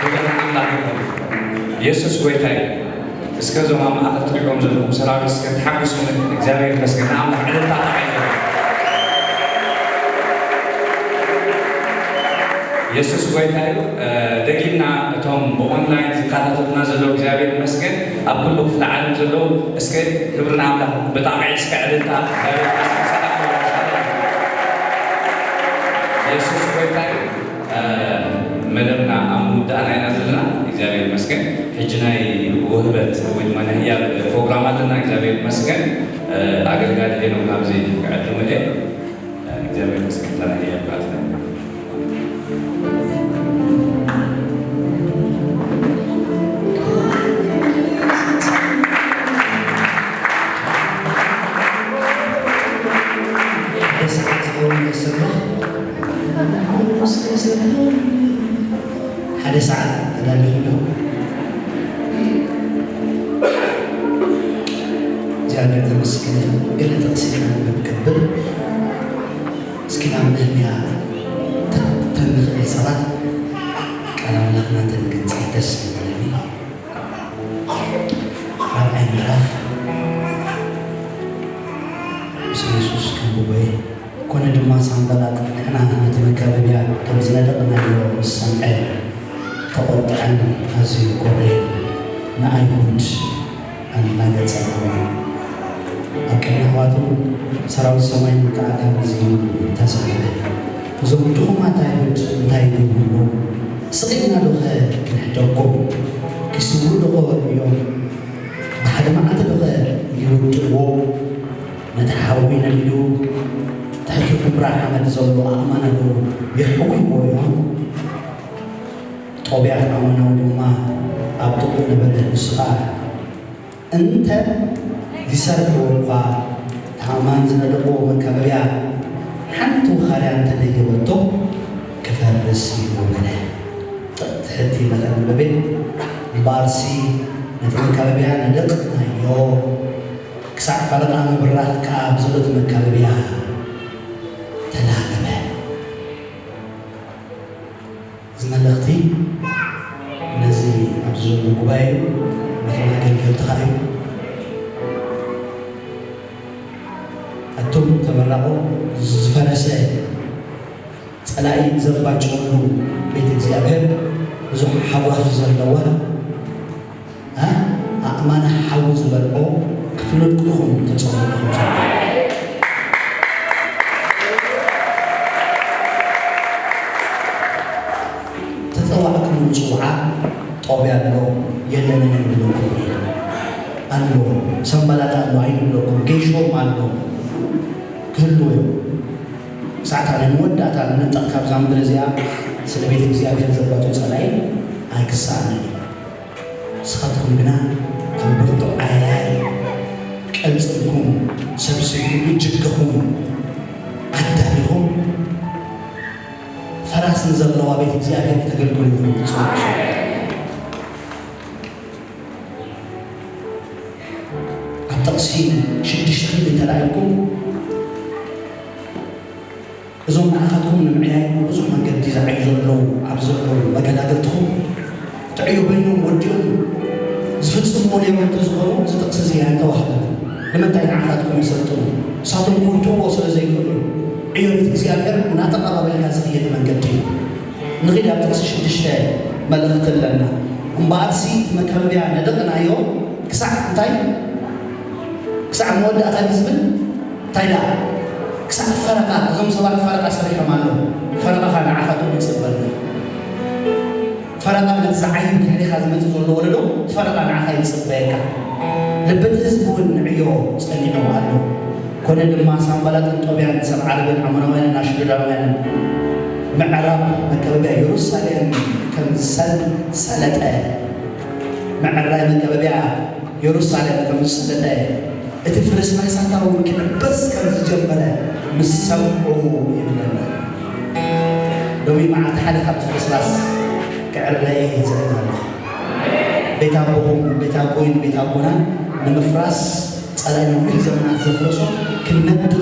ክብሪ ንኣምላኽ ይኹን። የሱስ ጎይታ እዩ። እስከ እዞም ኣብ ማእኸል ትሪእዎም ዘለኹም ሰራዊት እስከ ተሓጉሱ ንእግዚኣብሔር ይመስገን። ንኣምላኽ ዕልልታ ጣቕዒ ዘለዎ። የሱስ ጎይታ እዩ። እ፣ ደጊምና እቶም ብኦንላይን ዝከታተሉና ዘለዉ እግዚኣብሔር ኣብ ኩሉ ክፍለ ዓለም ዘለዉ እስከ ክብሪ ንኣምላኽ ብጣቕዒት እስከ ዕልልታ እግዚኣብሔር ይመስገን። ሰላም በሉ። የሱስ ጎይታ እዩ። እ፣ መደብና ኣብ ምውዳእና ኢና ዘለና። እግዚኣብሔር ይመስገን። ሕጂ ናይ ውህበት ወይ ድማ ናይ ህያብ ፕሮግራም ኣለና። እግዚኣብሔር ይመስገን። እ፣ ኣገልጋሊ ሄኖክ ናብዚ ክዕድሙ እየ። እግዚኣብሔር ይመስገን። ተራእየ ይባርክ። ሓደ ሰዓት ዝኸውን የሰሎ። ሓደ ሰዓት ተዳሊኹ ኣለኹ። እግዚኣብሔር ተመስገን ይኹን። ገለ ጥቕሲ ከንብብ ክብል፣ እስኪ ናብ ነህምያ ተ-፣ ተንኽእል ሰባት ቃል ኣምላኽና ተንገንጽል ደስ ይበለኒ። ራብዓይ ምዕራፍ፣ ምስ የሱስ ከንብቦ እየ። ኮነ ድማ ሳንባላጥ ንሕና ነቲ መካበብያ ከም ዝነደቕናዮ ምስ ሰምዐ ተቖጥዐን ኣዝዩ ኮርየ። ንኣይሁድ ኣላገጸሎም። ኣብ ቅድሚ ኣሕዋቱ ሰራዊት ሰማይ ከዓ ከምዚ ኢሉ ተዛረበ፣ እዞም ድኹማት ኣይሁድ እንታይ ይብሉ ኣለዉ? ስቕ ኢልና ዶኸ ክንሕደጎም? ክስውኡ ዶኸ እዮም? ብሓደ መዓልቲ ዶኸ ይውድእዎ? ነቲ ሓዊ ነዲዱ ትሕቲ ኹምራ ሓመድ ዘሎ ኣእማን ኣሎ ይሕውይዎ እዮም። ጦብያ ኣእማናዊ ድማ ኣብ ጥቕኡ ነበረ። ንሱ ኸኣ እንተ ይሰርሕዎ እኳ፣ እቲ ኣእማን ዝነደቕዎ መካበብያ ሓንቲ ውኻርያ እንተ ደይህበቶ ክፈርስ እዩ በለ። ትሕት ኢለ ከንብበ፣ እምበኣርሲ ነቲ መካበብያ ነደቕናዮ፣ ክሳዕ ፈረቓ ምብራኽ ከኣ ኣብ ዘሎ እቲ መካበብያ ተላገበ። እዚ መልእኽቲ ነዚ ኣብዚ ዘሎ ጉባኤ እዩ፣ ነቶም ኣገልገልቲ ኸኣ እዩ። ኣቱም ተመራቑ፣ ዝፈረሰ ጸላኢ ዘባጭወሉ ቤት እግዚኣብሔር ብዙሕ ሓጓፍ ዘለዋ፣ እ፣ ኣእማና ሓዊ ዝበልዖ ክፍለጥኩም ተጸዊዕኩም ዘሎ። ተጸዋዕኩምሉ ጽውዓ ጦብያ ኣሎ፣ የለንን ይብለኩም ኣሎ። ሰንባላጥ ኣሎ ኣይብለኩም፣ ጌሾም ኣሎ፣ ክህልዉ እዮም። ክሳዕታ ናይ መወዳእታ ንነጠቕ ካብዛ ምድሪ እዚኣ ስለ ቤት እግዚኣብሔር ዘባቱ ጸላኢ ኣይክሰኣንን እዩ። ንስኻትኩም ግና ከም ብርቱዕ ዓያያይ ቀልጽምኩም፣ ሰብ ሰይፉ እጅግኹም ኣዳሊኹም፣ ፈራስ ንዘለዋ ቤት እግዚኣብሔር ከተገልግሉ ኢኹም ትጽውዑ። ኣብ ጥቕሲ ሽዱሽተ ክልተ እንተ ደኣ ኢልኩም፣ እዞም ንዓኻትኩም ንምዕያይ ብዙሕ መንገዲ ዝዓዩ ዘለዉ፣ ኣብ ዘለዉ መገዳድርትኹም ትዕዮ በይኖም ወዲኦም ዝፍጽምዎ ነይሮም እንተዝኾኑ፣ እዚ ጥቕሲ እዚ ኣይምተዋህበን። ንምንታይ ንዓኻትኩም የሰልጥኑ? ንሳቶም ክውድእዎ ስለ ዘይክእሉ እዩ። ዕዮ ቤት እግዚኣብሔር እናተቐባበልካ ዝኽየድ መንገዲ እዩ። ንኺድ ኣብ ጥቕሲ ሽዱሽተ መልእኽቲ ኣለና። እምበኣርሲ እቲ መካበብያ ነደቕናዮ ክሳዕ እንታይ? ክሳዕ መወዳእታ እዩ ዝብል እንታይ ደኣ? ክሳዕ ፈረቓ። እዞም ሰባት ፈረቓ ሰሪሖም ኣለዉ። ፈረቓኻ ንዓኻ ጥዑይ ይጽበ ኣሎ። ፈረቓ ነቲ ዝዓይን ድሕሬኻ ዝመጽእ ዘሎ ወለዶ ፈረቓ ንዓኻ ይጽበየካ። ልቢ እቲ ህዝቢ እውን ንዕዮ ጸኒዑ ኣሎ። ኮነ ድማ ሳንባላጥን ጦብያን ሰብ ዓረብን ዓሞናውያንን ኣሽዶዳውያንን ምዕራብ መካበብያ የሩሳሌም ከም ዝሰል-፣ ሰለጠ፣ ምዕራይ መካበብያ የሩሳሌም ከም ዝሰለጠ፣ እቲ ፍርስራሳታ እውን ክዕበስ ከም ዝጀመረ ምስ ሰምዑ ይብለና። ሎሚ መዓልቲ ሓደ ካብቲ ፍርስራስ ክዕረ እየ ዝርኢ ዘለኹ። ቤት ኣቦኹም፣ ቤት ኣቦይን ቤት ኣቦናን ንምፍራስ ጸላኢ ነዊሕ ዘመናት ዘፍረሶ ክንነድቕ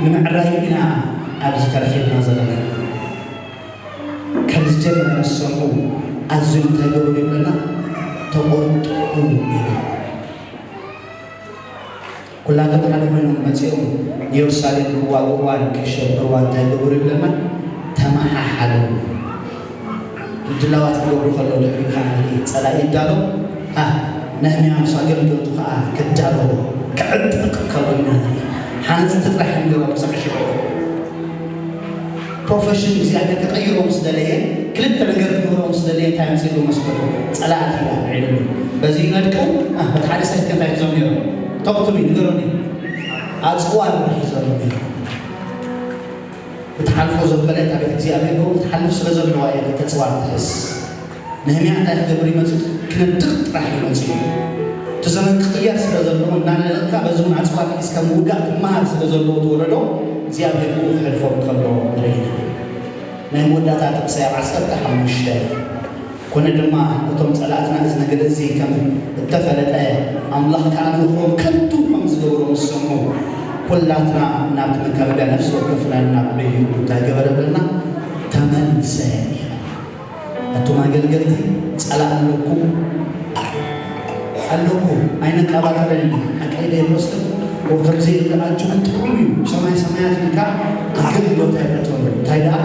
ንምዕራዩ ኢና ኣብዚ ተረኺብና ዘለና። ከም ዝጀመረ ምስ ሰምዑ ኣዝዮም እንታይ ገበሩ ይብለና? ተቖጥዑ ይብል። ኩላቶም ሓደ ኮይኖም መጺኦም ንየሩሳሌም ክዋግእዋን ከሸብርዋ እንታይ ገበሩ ይብለና? ተመሓሓሉ። ምድላዋት ክገብሩ ከለዉ ድሕሪኡ ኸዓ ጸላኢ ይዳሎ። ሃ፣ ነህምያ ምስ ኣገልገልቱ ከኣ ክዳሎ ክዕጥቕ ከሎ ኢና ንርኢ። ሓነፅቲ ጥራሕ እዮም ነይሮም ብዛዕባ ሽዑ። ፕሮፌሽን እግዚኣብሔር ክቐይሮ ምስ ደለየ፣ ክልተ ነገር ክምህሮ ምስ ደለየ፣ እንታይ ኣምፅእሉ መስለኩም? ጸላእቲ ኣብዒሉሉ። በዚ ይነድቁ። አ፣ በቲ ሓደ ሳይት ከ እንታይ ሒዞም ነይሮም? ቶክቱሚ ንገሩኒ። ኣጽዋር ሒዞም ነይሮም። ብትሓልፎ ዘበለ እታ ቤት እግዚኣብሔር ከምኡ ትሓልፍ ስለ ዘለዋ እየ ክልተ ኣጽዋር ትሕዝ። ነህምያ እንታይ ክገብር ይመጽእ? ክነድቕ ጥራሕ ይመጽእ እዩ። እቲ ዘመን ክቕየር ስለ ዘለዎ እናነደቕካ በዚ እውን ኣጽዋር ሒዝካ ምውጋእ ክመሃር ስለ ዘለዎ እቲ ወለዶ እግዚኣብሔር ብኡ ክሕልፎም ከሎ ንርኢ ኢና። ናይ መወዳእታ ጥቕሲ ኣብ ዓሰርተ ሓሙሽተ፣ ኮነ ድማ እቶም ጸላእትና እዚ ነገር እዚ ከም እተፈለጠ ኣምላኽ ከኣ ንእግሮም ከንቱ ከም ዝገብሮ ምስ ሰምዑ፣ ኩላትና ናብቲ መካበቢያ ነፍሲ ወከፍና እናበሉ እንታይ ገበረ ብለና? ተመልሰ። ኣቱም ኣገልገልቲ ጸላእ ኣለኩም፣ ኣለኩም፣ ኣይነቃባጥረን ኢና። ሓቀይ ዶ ይመስለኩም? ወከምዚ ይርድኣችሁን ጥዑም እዩ። ሰማይ ሰማያት ኢልካ ኣገልግሎት ኣይቀተሉ። እንታይ ደኣ?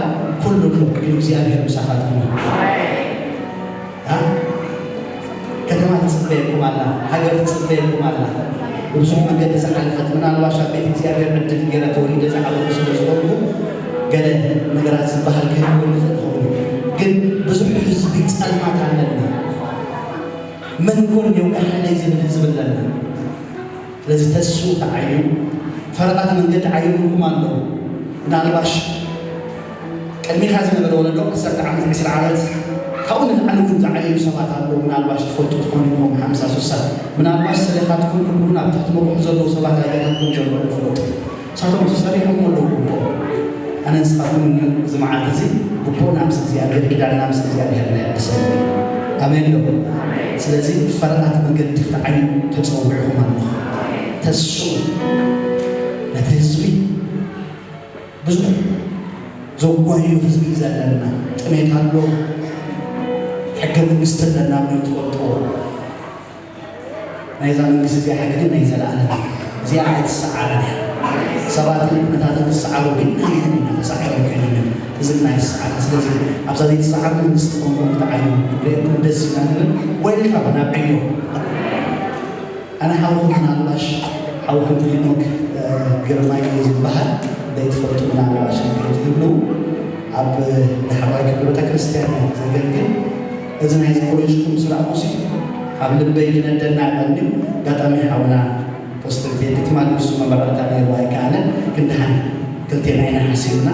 ኩሉ ኣሎ፣ ግን እግዚኣብሔር ምሳኻትኩም እዩ። ኣ? ከተማ ትጽበየኩም ኣላ፣ ሃገር ትጽበየኩም ኣላ። ብብዙሕ መገዲ ዝሓለፈት፣ ምናልባሽ ኣብ ቤት እግዚኣብሔር ዕድል ገይረ ተወሊደ ዝዓበኹ ስለ ዝኾንኩ፣ ገለ ነገራት ዝበሃል ክህልወኒ ይኽእል ይኸውን። ግን ብዙሕ ህዝቢ ጸልማት ኣለና። መን ኮን የውጋሕለይ ዝብል ህዝቢ ኣለና። ስለዚ ተስፉ ተዓይኑ፣ ፈረቓት መንገዲ ዓይኑኩም ኣለዉ። ምናልባሽ ቅድሚኻ ዝነበረ ወለዶ ዓሰርተ ዓመት፣ ዕስራ ዓመት፣ ካብኡ ንላዕሊ እውን ዝዓየኑ ሰባት ኣለዉ። ምናልባሽ ትፈልጡ ትኾኑ ኢኹም፣ ሓምሳ፣ ስሳ። ምናልባሽ ሰሌኻትኩም ክብሉ ናብ ትሕቲ መቑሕ ዘለዉ ሰባት ኣያታትኩም ዘለዉ ይፍለጡ። ንሳቶም ተሰሪሖም ኣለዉ ግቡኦም። ኣነ ንስኻትኩም እዚ መዓልቲ እዚ ግቡእና ምስ እግዚኣብሔር፣ ኪዳንና ምስ እግዚኣብሔር ነሕድሰሉ። ኣሜን ዶ? ስለዚ ፈረቓት መገዲ ክትዓዩ ተጸዊዕኹም ኣለኹ። ተስፉ ነቲ ህዝቢ ብዙሕ ዘጓዩ ህዝቢ እዩ ዘለና። ጥሜት ኣሎ። ሕገ መንግስቲ ኣለና፣ ምንም ትፈልጥዎ። ናይዛ መንግስቲ እዚኣ ሕጊ ግን ናይ ዘለኣለም። እዚኣ ኣይትሰዓርን እያ። ሰባትን ኩነታትን ክሰዓሩ ግን ንሕና ኢና ተሰዓሮም ኮይኖም እዮም። እዚ ግን ኣይሰዓርን። ስለዚ ኣብዛ ዘይትሰዓር መንግስቲ ከምኡ ክትዓዩ ርእየኩም ደስ ኢልና ንብል። ዌልካም ናብ ዕዮ። ኣነ ሓውኹም ምናልባሽ ሓውኹም ሄኖክ፣ እ፣ ግርማይ እዩ ዝበሃል። ዘይትፈልጡ ምናልባሽ እንተትህልዉ ኣብ ዳሕረዋይ ክፍሊ ቤተክርስትያን እዩ ዘገልግል። እዚ ናይዚ ኮሌጅኩም ስራሕኩምሲ ኣብ ልበይ ዝነደና ቀንዲ ኣጋጣሚ ሓውና ፕረዚደንት ቴዲ ትማሊ ንሱ መመረቕታ ነይሩ ኣይከኣለን፣ ግን ደሓን ክልቴና ኢና ሓሲብና።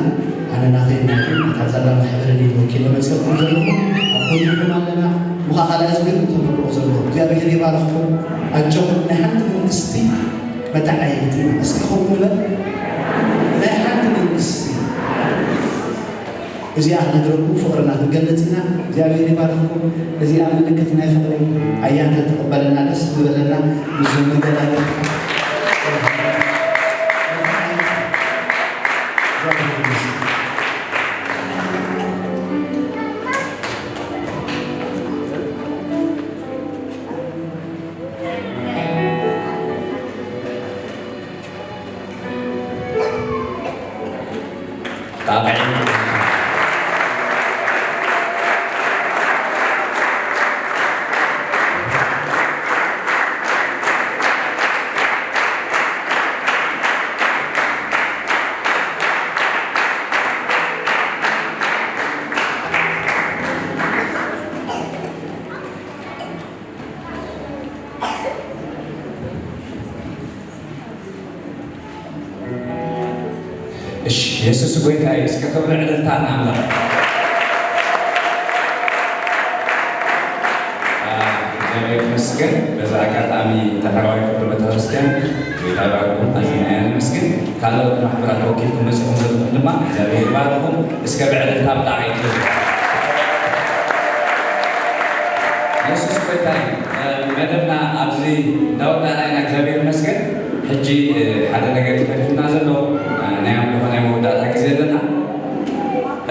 ኣነ ናተይ ናቱ ናታ ዘላ ማሕበርን እዩ ወኪለ መፅእኩም ዘለኹ። ኣብ ጎንኹም ኣለና። ምዃ ካልኣይ ዝገርም ተመርቑ ዘለኹ። እግዚኣብሔር ይባርኽኩም። ኣጆኹም። ናይ ሓንቲ መንግስቲ መተዓየይቲ ኢና። እስኪ ከምኡ ንበል። ናይ ሓንቲ መንግስቲ እዚኣ ክነግረኩም ፍቕርና ክንገልጽ ኢና። እግዚኣብሔር ይባርኽኩም። እዚኣ ምልክት ናይ ፍቕሪ ኣያን ተትቕበለና ደስ ዝበለና። ንዞም መገላገል እሺ፣ የሱስ ጎይታ እዩ። እስከ ክብሪ ዕልልታ ንኣምላኽ። አ፣ እግዚኣብሔር ይመስገን። በዛ ኣጋጣሚ ተፈራዋይ ክብሪ ቤተክርስትያን ጎይታ ይባርኩም። ኣዚና ኢና ነመስግን። ካልኦት ማሕበራት ወኪልኩም መጺኹም ዘለኹም ድማ እግዚኣብሔር ይባርኩም። እስከ ብዕልልታ ብጣዕሚ ይክብር። የሱስ ጎይታ እዩ። መደብና ኣብዚ እንዳወዳእና ኢና፣ እግዚኣብሔር ይመስገን። ሕጂ፣ እ፣ ሓደ ነገር ተሪፉና ዘሎ፣ እ፣ ናይ ኣምልኾ ናይ መወዳእታ ግዜ ኣለና።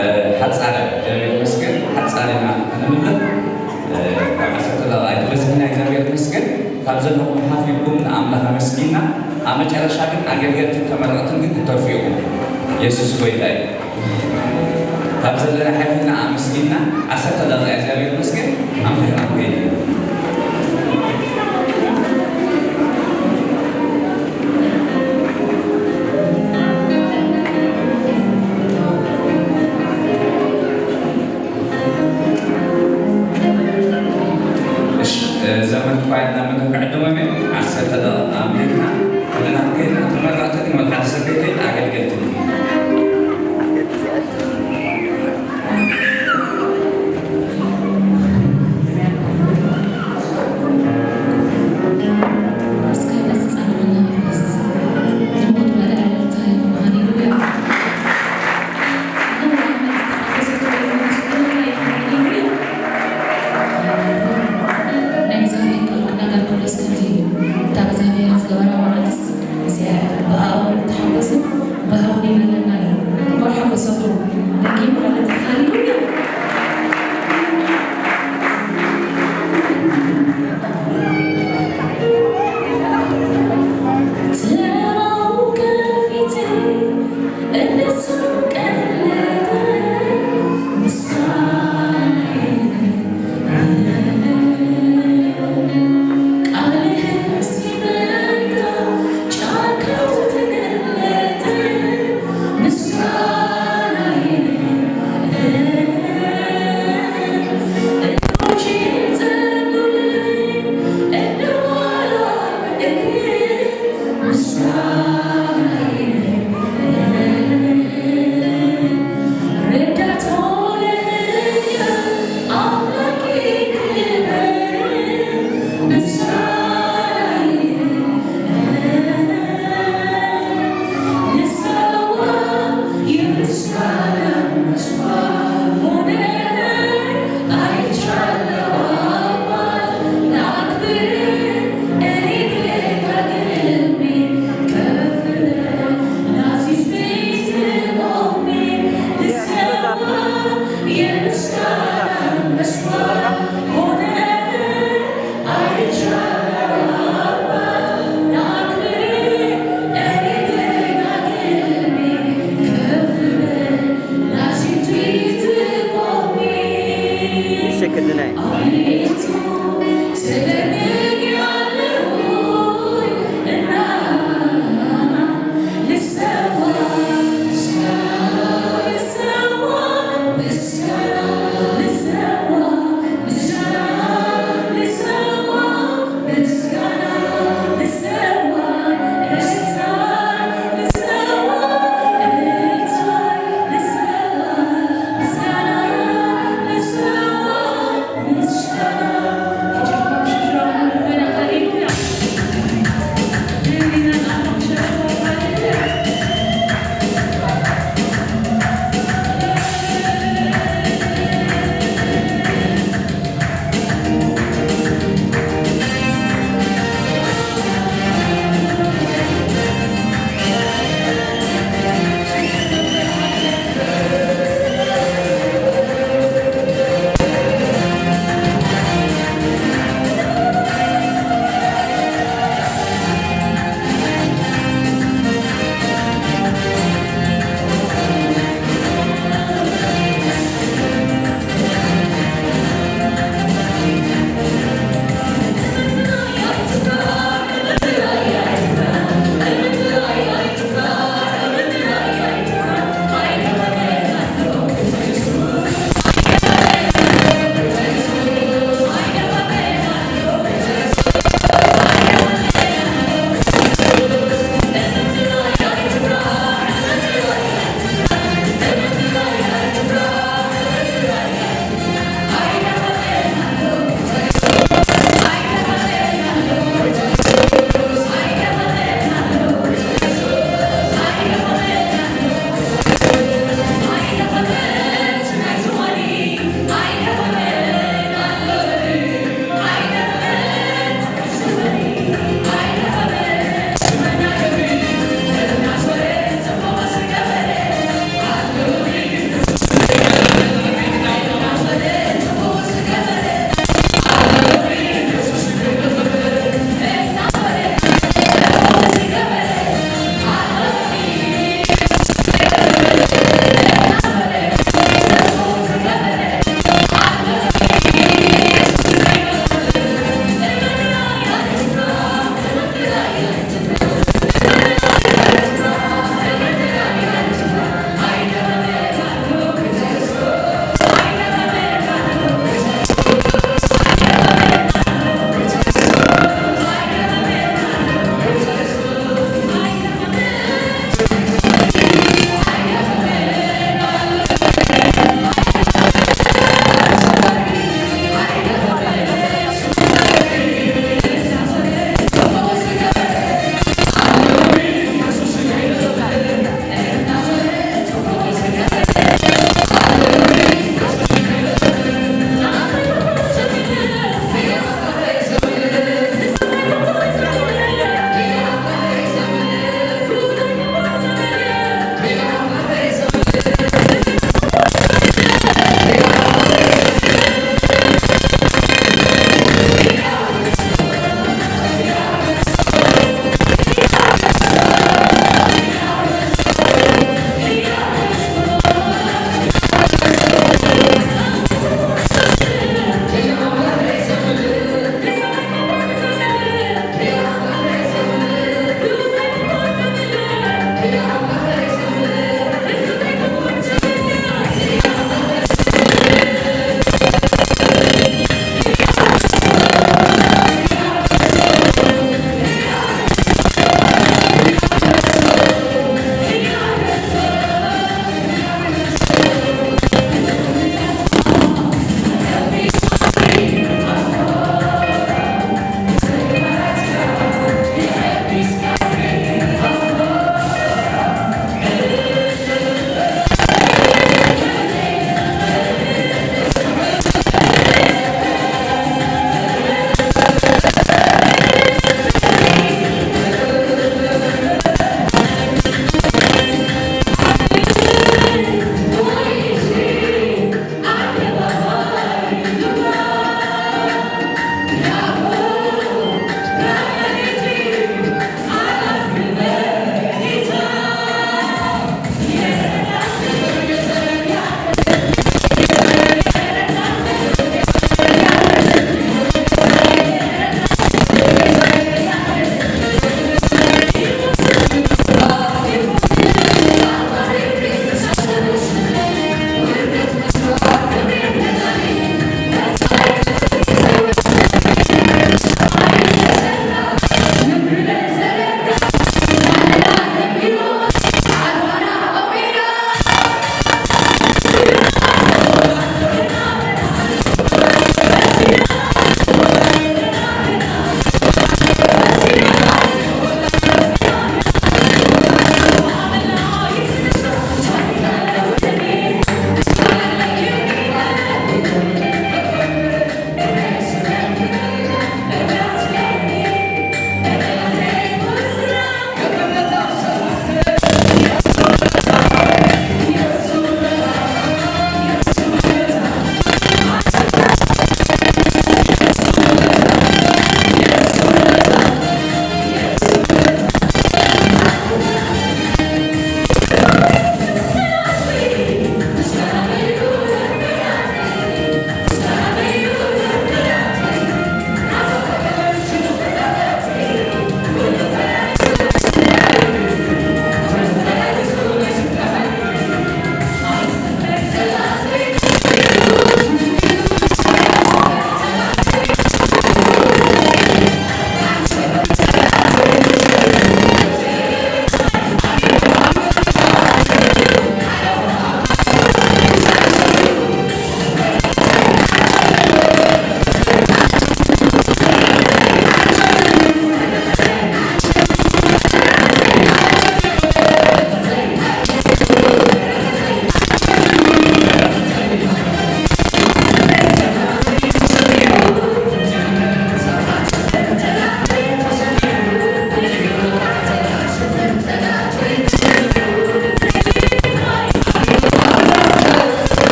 እ፣ ሓጻረ፣ እግዚኣብሔር ይመስገን፣ ሓጻረ ኢና እንምልኽ። እ፣ ካብ ዓሰርተ ደቂቕ ኣይትበዝሕን እያ፣ እግዚኣብሔር ይመስገን። ካብ ዘለኹም ሓፍ ኢልኩም ንኣምላኽ ኣመስጊና፣ ኣብ መጨረሻ ግን ኣገልገልትን ተመረቕትን ግን ክትተርፉ ኢኹም። የሱስ ጎይታ እዩ። ካብ ዘለና ሓፊና ኣመስጊና፣ ዓሰርተ ደቂቃ እግዚኣብሔር ይመስገን፣ ኣምልኽና ክንከይድ ኢና። ዘመድ ኳይና መገብ ክዕድሞም እዮም። ዓሰርተ ደቂቕ ኣንቢብና፣ ኩልና ከይድና ተመረቕትን ወላ ሓደ ሰብ ከይከይድ ኣገልገልትን። እስከ ነዚ ጻንዕና ንመልስ። ንሞት መርዓ ዕልልታ ይኹን። ሃሌሉያ። ናይ እግዚኣብሔር ቃል ክናገር ከሎ እስከ ከምዚ እዩ። እታ እግዚኣብሔር ዝገበራ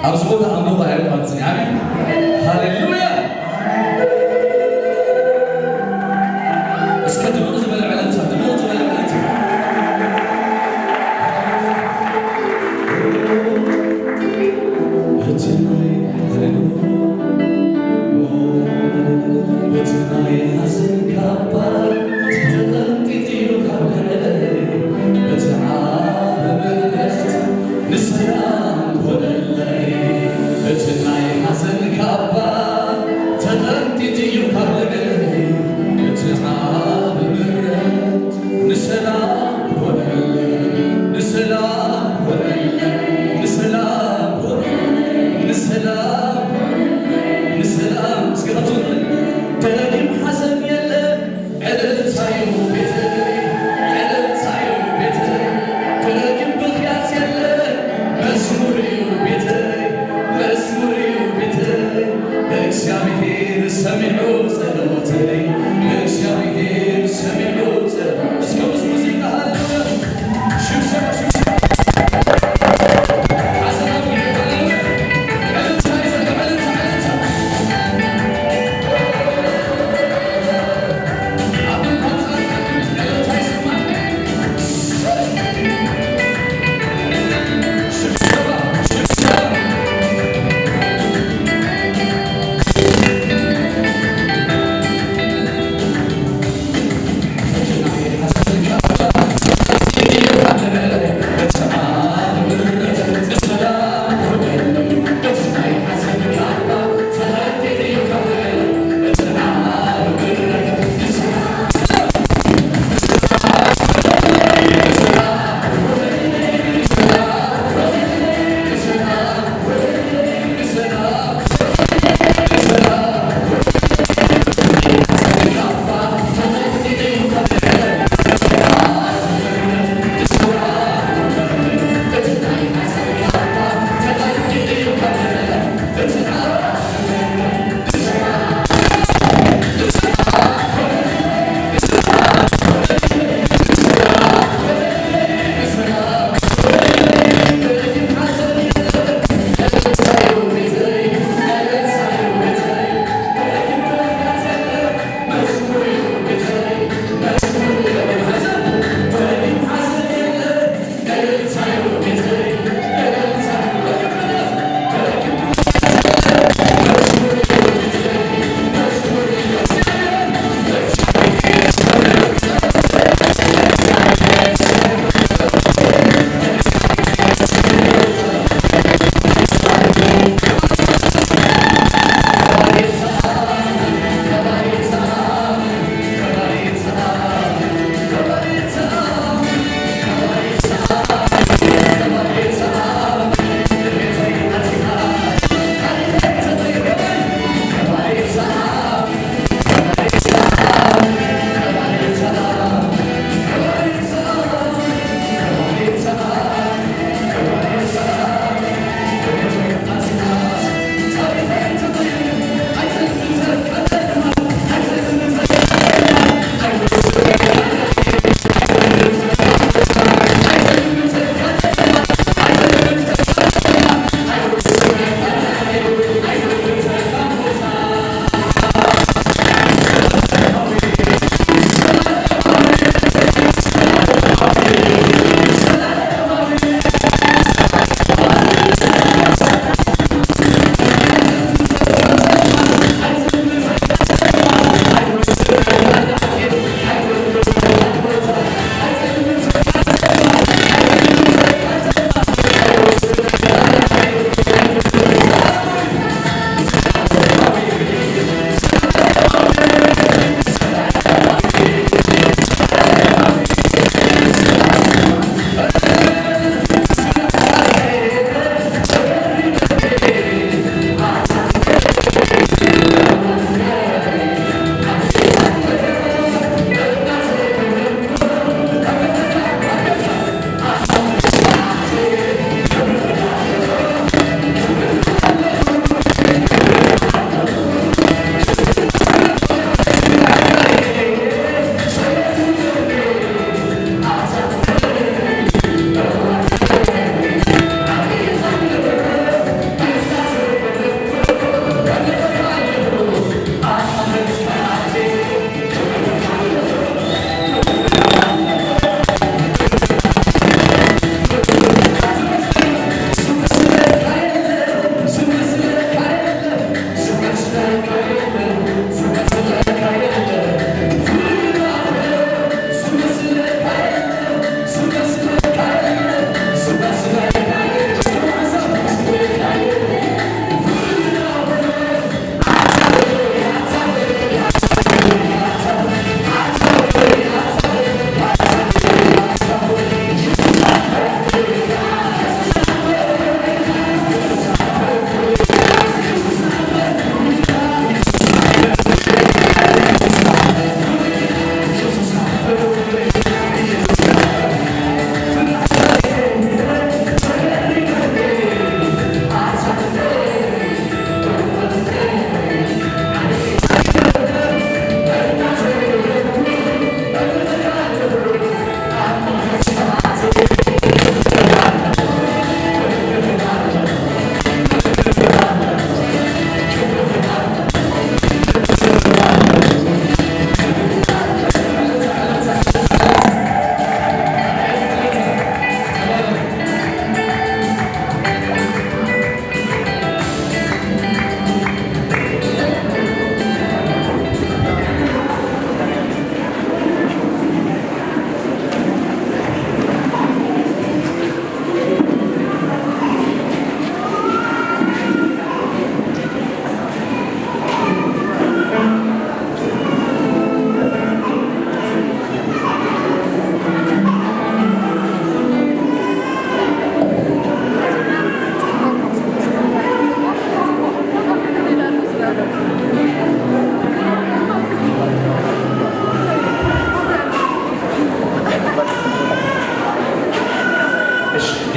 ኣብዚ ቦታ ኣምልኾ ኣየቋርጽን። ኣሜን። ሃሌሉያ። እስከ ድምቕ ዝበለ ዕልልታ፣ ድምቕ ዝበለ ዕልልታ። እቲ ናይ፣ ሃሌሉያ። እቲ ናይ ሓዘን ካባ ተቐንጢጡ እዩ ካብ ልዕለይ። እቲ ዓቢ ምሕረት ንሰላም ኮነለይ። እቲ ናይ ሓዘን ካባ ተቐንጢጡ እዩ ካብ ልዕለይ። እቲ ዓቢ ምሕረት ንሰላም ኮነለይ። ንሰላም ኮነለይ። ንሰላም ኮነለይ። ንሰላም ኮነለይ። ንሰላም። እስኪ ካብ ዞን ደጊም ሓዘን የለን። ዕልልታዩ ቤተይ፣ ዕልልታዩ ቤተይ፣ ደጊም ብኽያት የለን። መዝሙርዩ ቤተይ፣ መዝሙርዩ ቤተይ፣ እግዚኣብሔር ሰሚዑ ጸሎተይ፣ እግዚኣብሔር ሰሚዑ ጸሎተይ። እስከ ምስ ሙዚቃ ሃሌሉያ። ሽብሸባ፣ ሽብሸባ።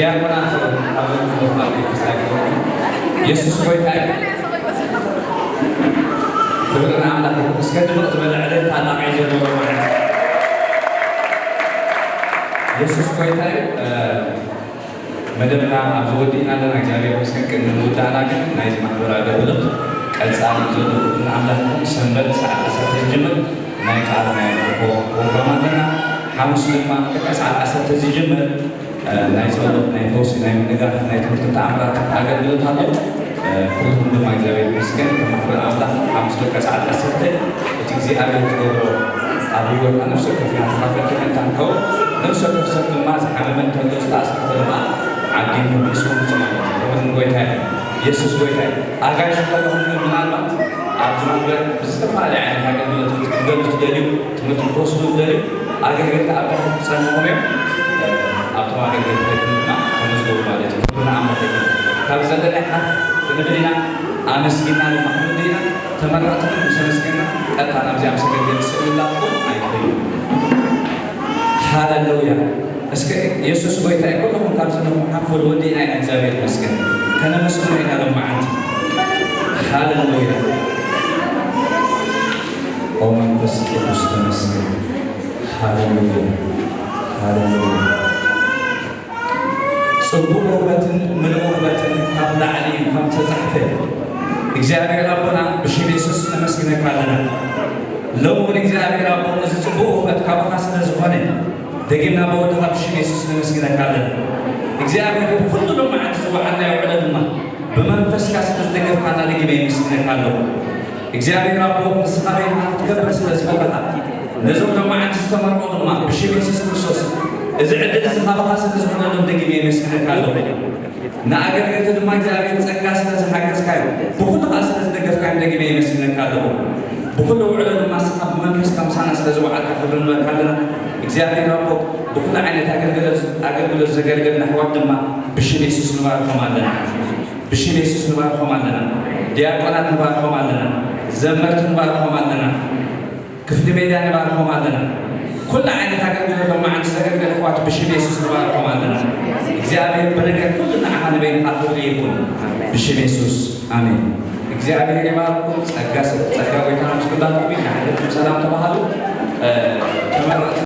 ዲያቆናት ኣብ ቤተክርስቲያን የሱስ ጎይታ እዩ። ክብሪ ንኣምላኽ ይኹን። እስከ ድምቕ ዝበለ ዕልልታ እናመዓይ ዘለዎ ማለት እዩ። የሱስ ጎይታ እዩ። መደብና ኣብዚ ወዲእና ኣለና። እግዚኣብሔር ይመስገን። ቅድሚ ምውዳእና ግን ናይዚ ማሕበር ኣገልግሎት ቀጻሊ ዘሎ ክብሪ ንኣምላኽ ይኹን። ሰንበት ሰዓት ዓሰርተ ዝጅምር ናይ ቃል ናይ ኣምልኾ ፕሮግራም ኣለና። ሓሙስ ድማ ልክዕ ሰዓት ዓሰርተ ዝጅምር ናይ ጸሎት፣ ናይ ፈውሲ፣ ናይ ምንጋፍ፣ ናይ ትምህርቲ ተኣምራት ኣገልግሎት ኣሎ። ኩልኩም ድማ እግዚኣብሔር ይመስገን። ከም ማሕበር ኣምላኽ ሓሙስ ደቂ ሰዓት ዓሰርተ እቲ እግዚኣብሔር ዝገብሮ ኣብ ህይወትና ነፍሲ ወከፍና ተኻፈልቲ ምእንታን ከውን ነፍሲ ወከፍ ሰብ ድማ ዝሓመመ እንተሎ ዝተኣስረ ድማ ዓዲሙ ሒዝኩም ምጽእ ማለት እዩ። ክብሪ ንጎይታ እዩ። የሱስ ጎይታ እዩ። ኣጋይሽ ከለኹም ምናልባት ኣብዚ መግበር ብዝተፈላለየ ዓይነት ኣገልግሎት ክትግልገሉ ትደልዩ፣ ትምህርቲ ክትወስዱ ትደልዩ፣ ኣገልገልቲ ኣባኹም ክጸንኹም እዮም። ኣብቶም ኣገልገልቲ ኮይንኩም ድማ ተመዝገቡ ማለት እዩ። ክብሪ ንኣምላኽ ይኹን። ካብ ዘለናይ ሓፍ ክንብል ኢና፣ ኣመስጊና ድማ ክንብል ኢና። ተመረቕቲ ምስ ኣመስገና ቀጥታ ናብዚኣ ምስ ኣገልገልቲ ስእሊ እንዳኹም ኣይትኸዩ። ሃሌሉያ። እስከ የሱስ ጎይታ እዩ። ኩልኹም ካብ ዘለኹም ሓፍ በሉ፣ ወዲእና ኢና፣ እግዚኣብሔር ይመስገን። ከነመስግኖ ኢና ሎማዓንቲ። ሃሌሉያ። ኦ መንፈስ ቅዱስ ተመስገን። ሃሌሉያ። ሃሌሉያ። ጽቡቕ ውህበትን ምሉእ ውህበትን ካብ ላዕሊ እዩ ከም ዝተጻሕፈ። እግዚኣብሔር ኣቦና ብሽም የሱስ ነመስግነካ ኣለና። ሎሚ እውን እግዚኣብሔር ኣቦ እዚ ጽቡቕ ውህበት ካባኻ ስለ ዝኾነ ደጊምና ብወድኻ ብሽም የሱስ ነመስግነካ ኣለና። እግዚኣብሔር ብኹሉ ሎማዓንቲ ዝወዓልናዮ ውዕሎ ድማ ብመንፈስካ ስለ ዝደገፍካና ደጊመ የመስግነካ ኣለኹ። እግዚኣብሔር ኣቦ ንስኻ በይንኻ ክትከብር ስለ ዝፈለኻ ነዞም ሎማዓንቲ ዝተመርቑ ድማ ብሽም የሱስ ክርስቶስ እዚ ዕድል እዚ ካባኻ ስለ ዝኾነሎም ደጊመ የመስግነካ ኣለኹ። ንኣገልገልቲ ድማ እግዚኣብሔር ጸጋ ስለ ዝሓገዝካዮም ብኹሉ ኸኣ ስለ ዝደገፍካዮም ደጊመ የመስግነካ ኣለኹ። ብኹሉ ውዕሎ ድማ ንስኻ ብመንፈስካ ምሳና ስለ ዝወዓልካ ክብሪ ንበካ ኣለና። እግዚኣብሔር ኣቦ ብኹሉ ዓይነት ኣገልግሎት ኣገልግሎት ዘገልገልና ኣሕዋት ድማ ብሽም የሱስ ንባርኾም ኣለና። ብሽም የሱስ ንባርኾም ኣለና። ዲያቆናት ንባርኾም ኣለና። ዘመርቲ ንባርኾም ኣለና። ክፍሊ ሜዳ ንባርኾም ኣለና። ኩሉ ዓይነት ኣገልግሎት ሎማዓንቲ ዘገልገለ ኣሕዋት ብሽም የሱስ ንባርኾም ኣለና። እግዚኣብሔር ብነገር ኩሉ ንዓኻ ንበይንኻ ክብሪ ይኹን። ብሽም የሱስ ኣሜን። እግዚኣብሔር ይባርኩም። ጸጋ ጸጋ ጎይታና ምስ ኩላትኩም ይኹን። ንሓድሕድኩም ሰላም ተባሃሉ። ተመረቕቲ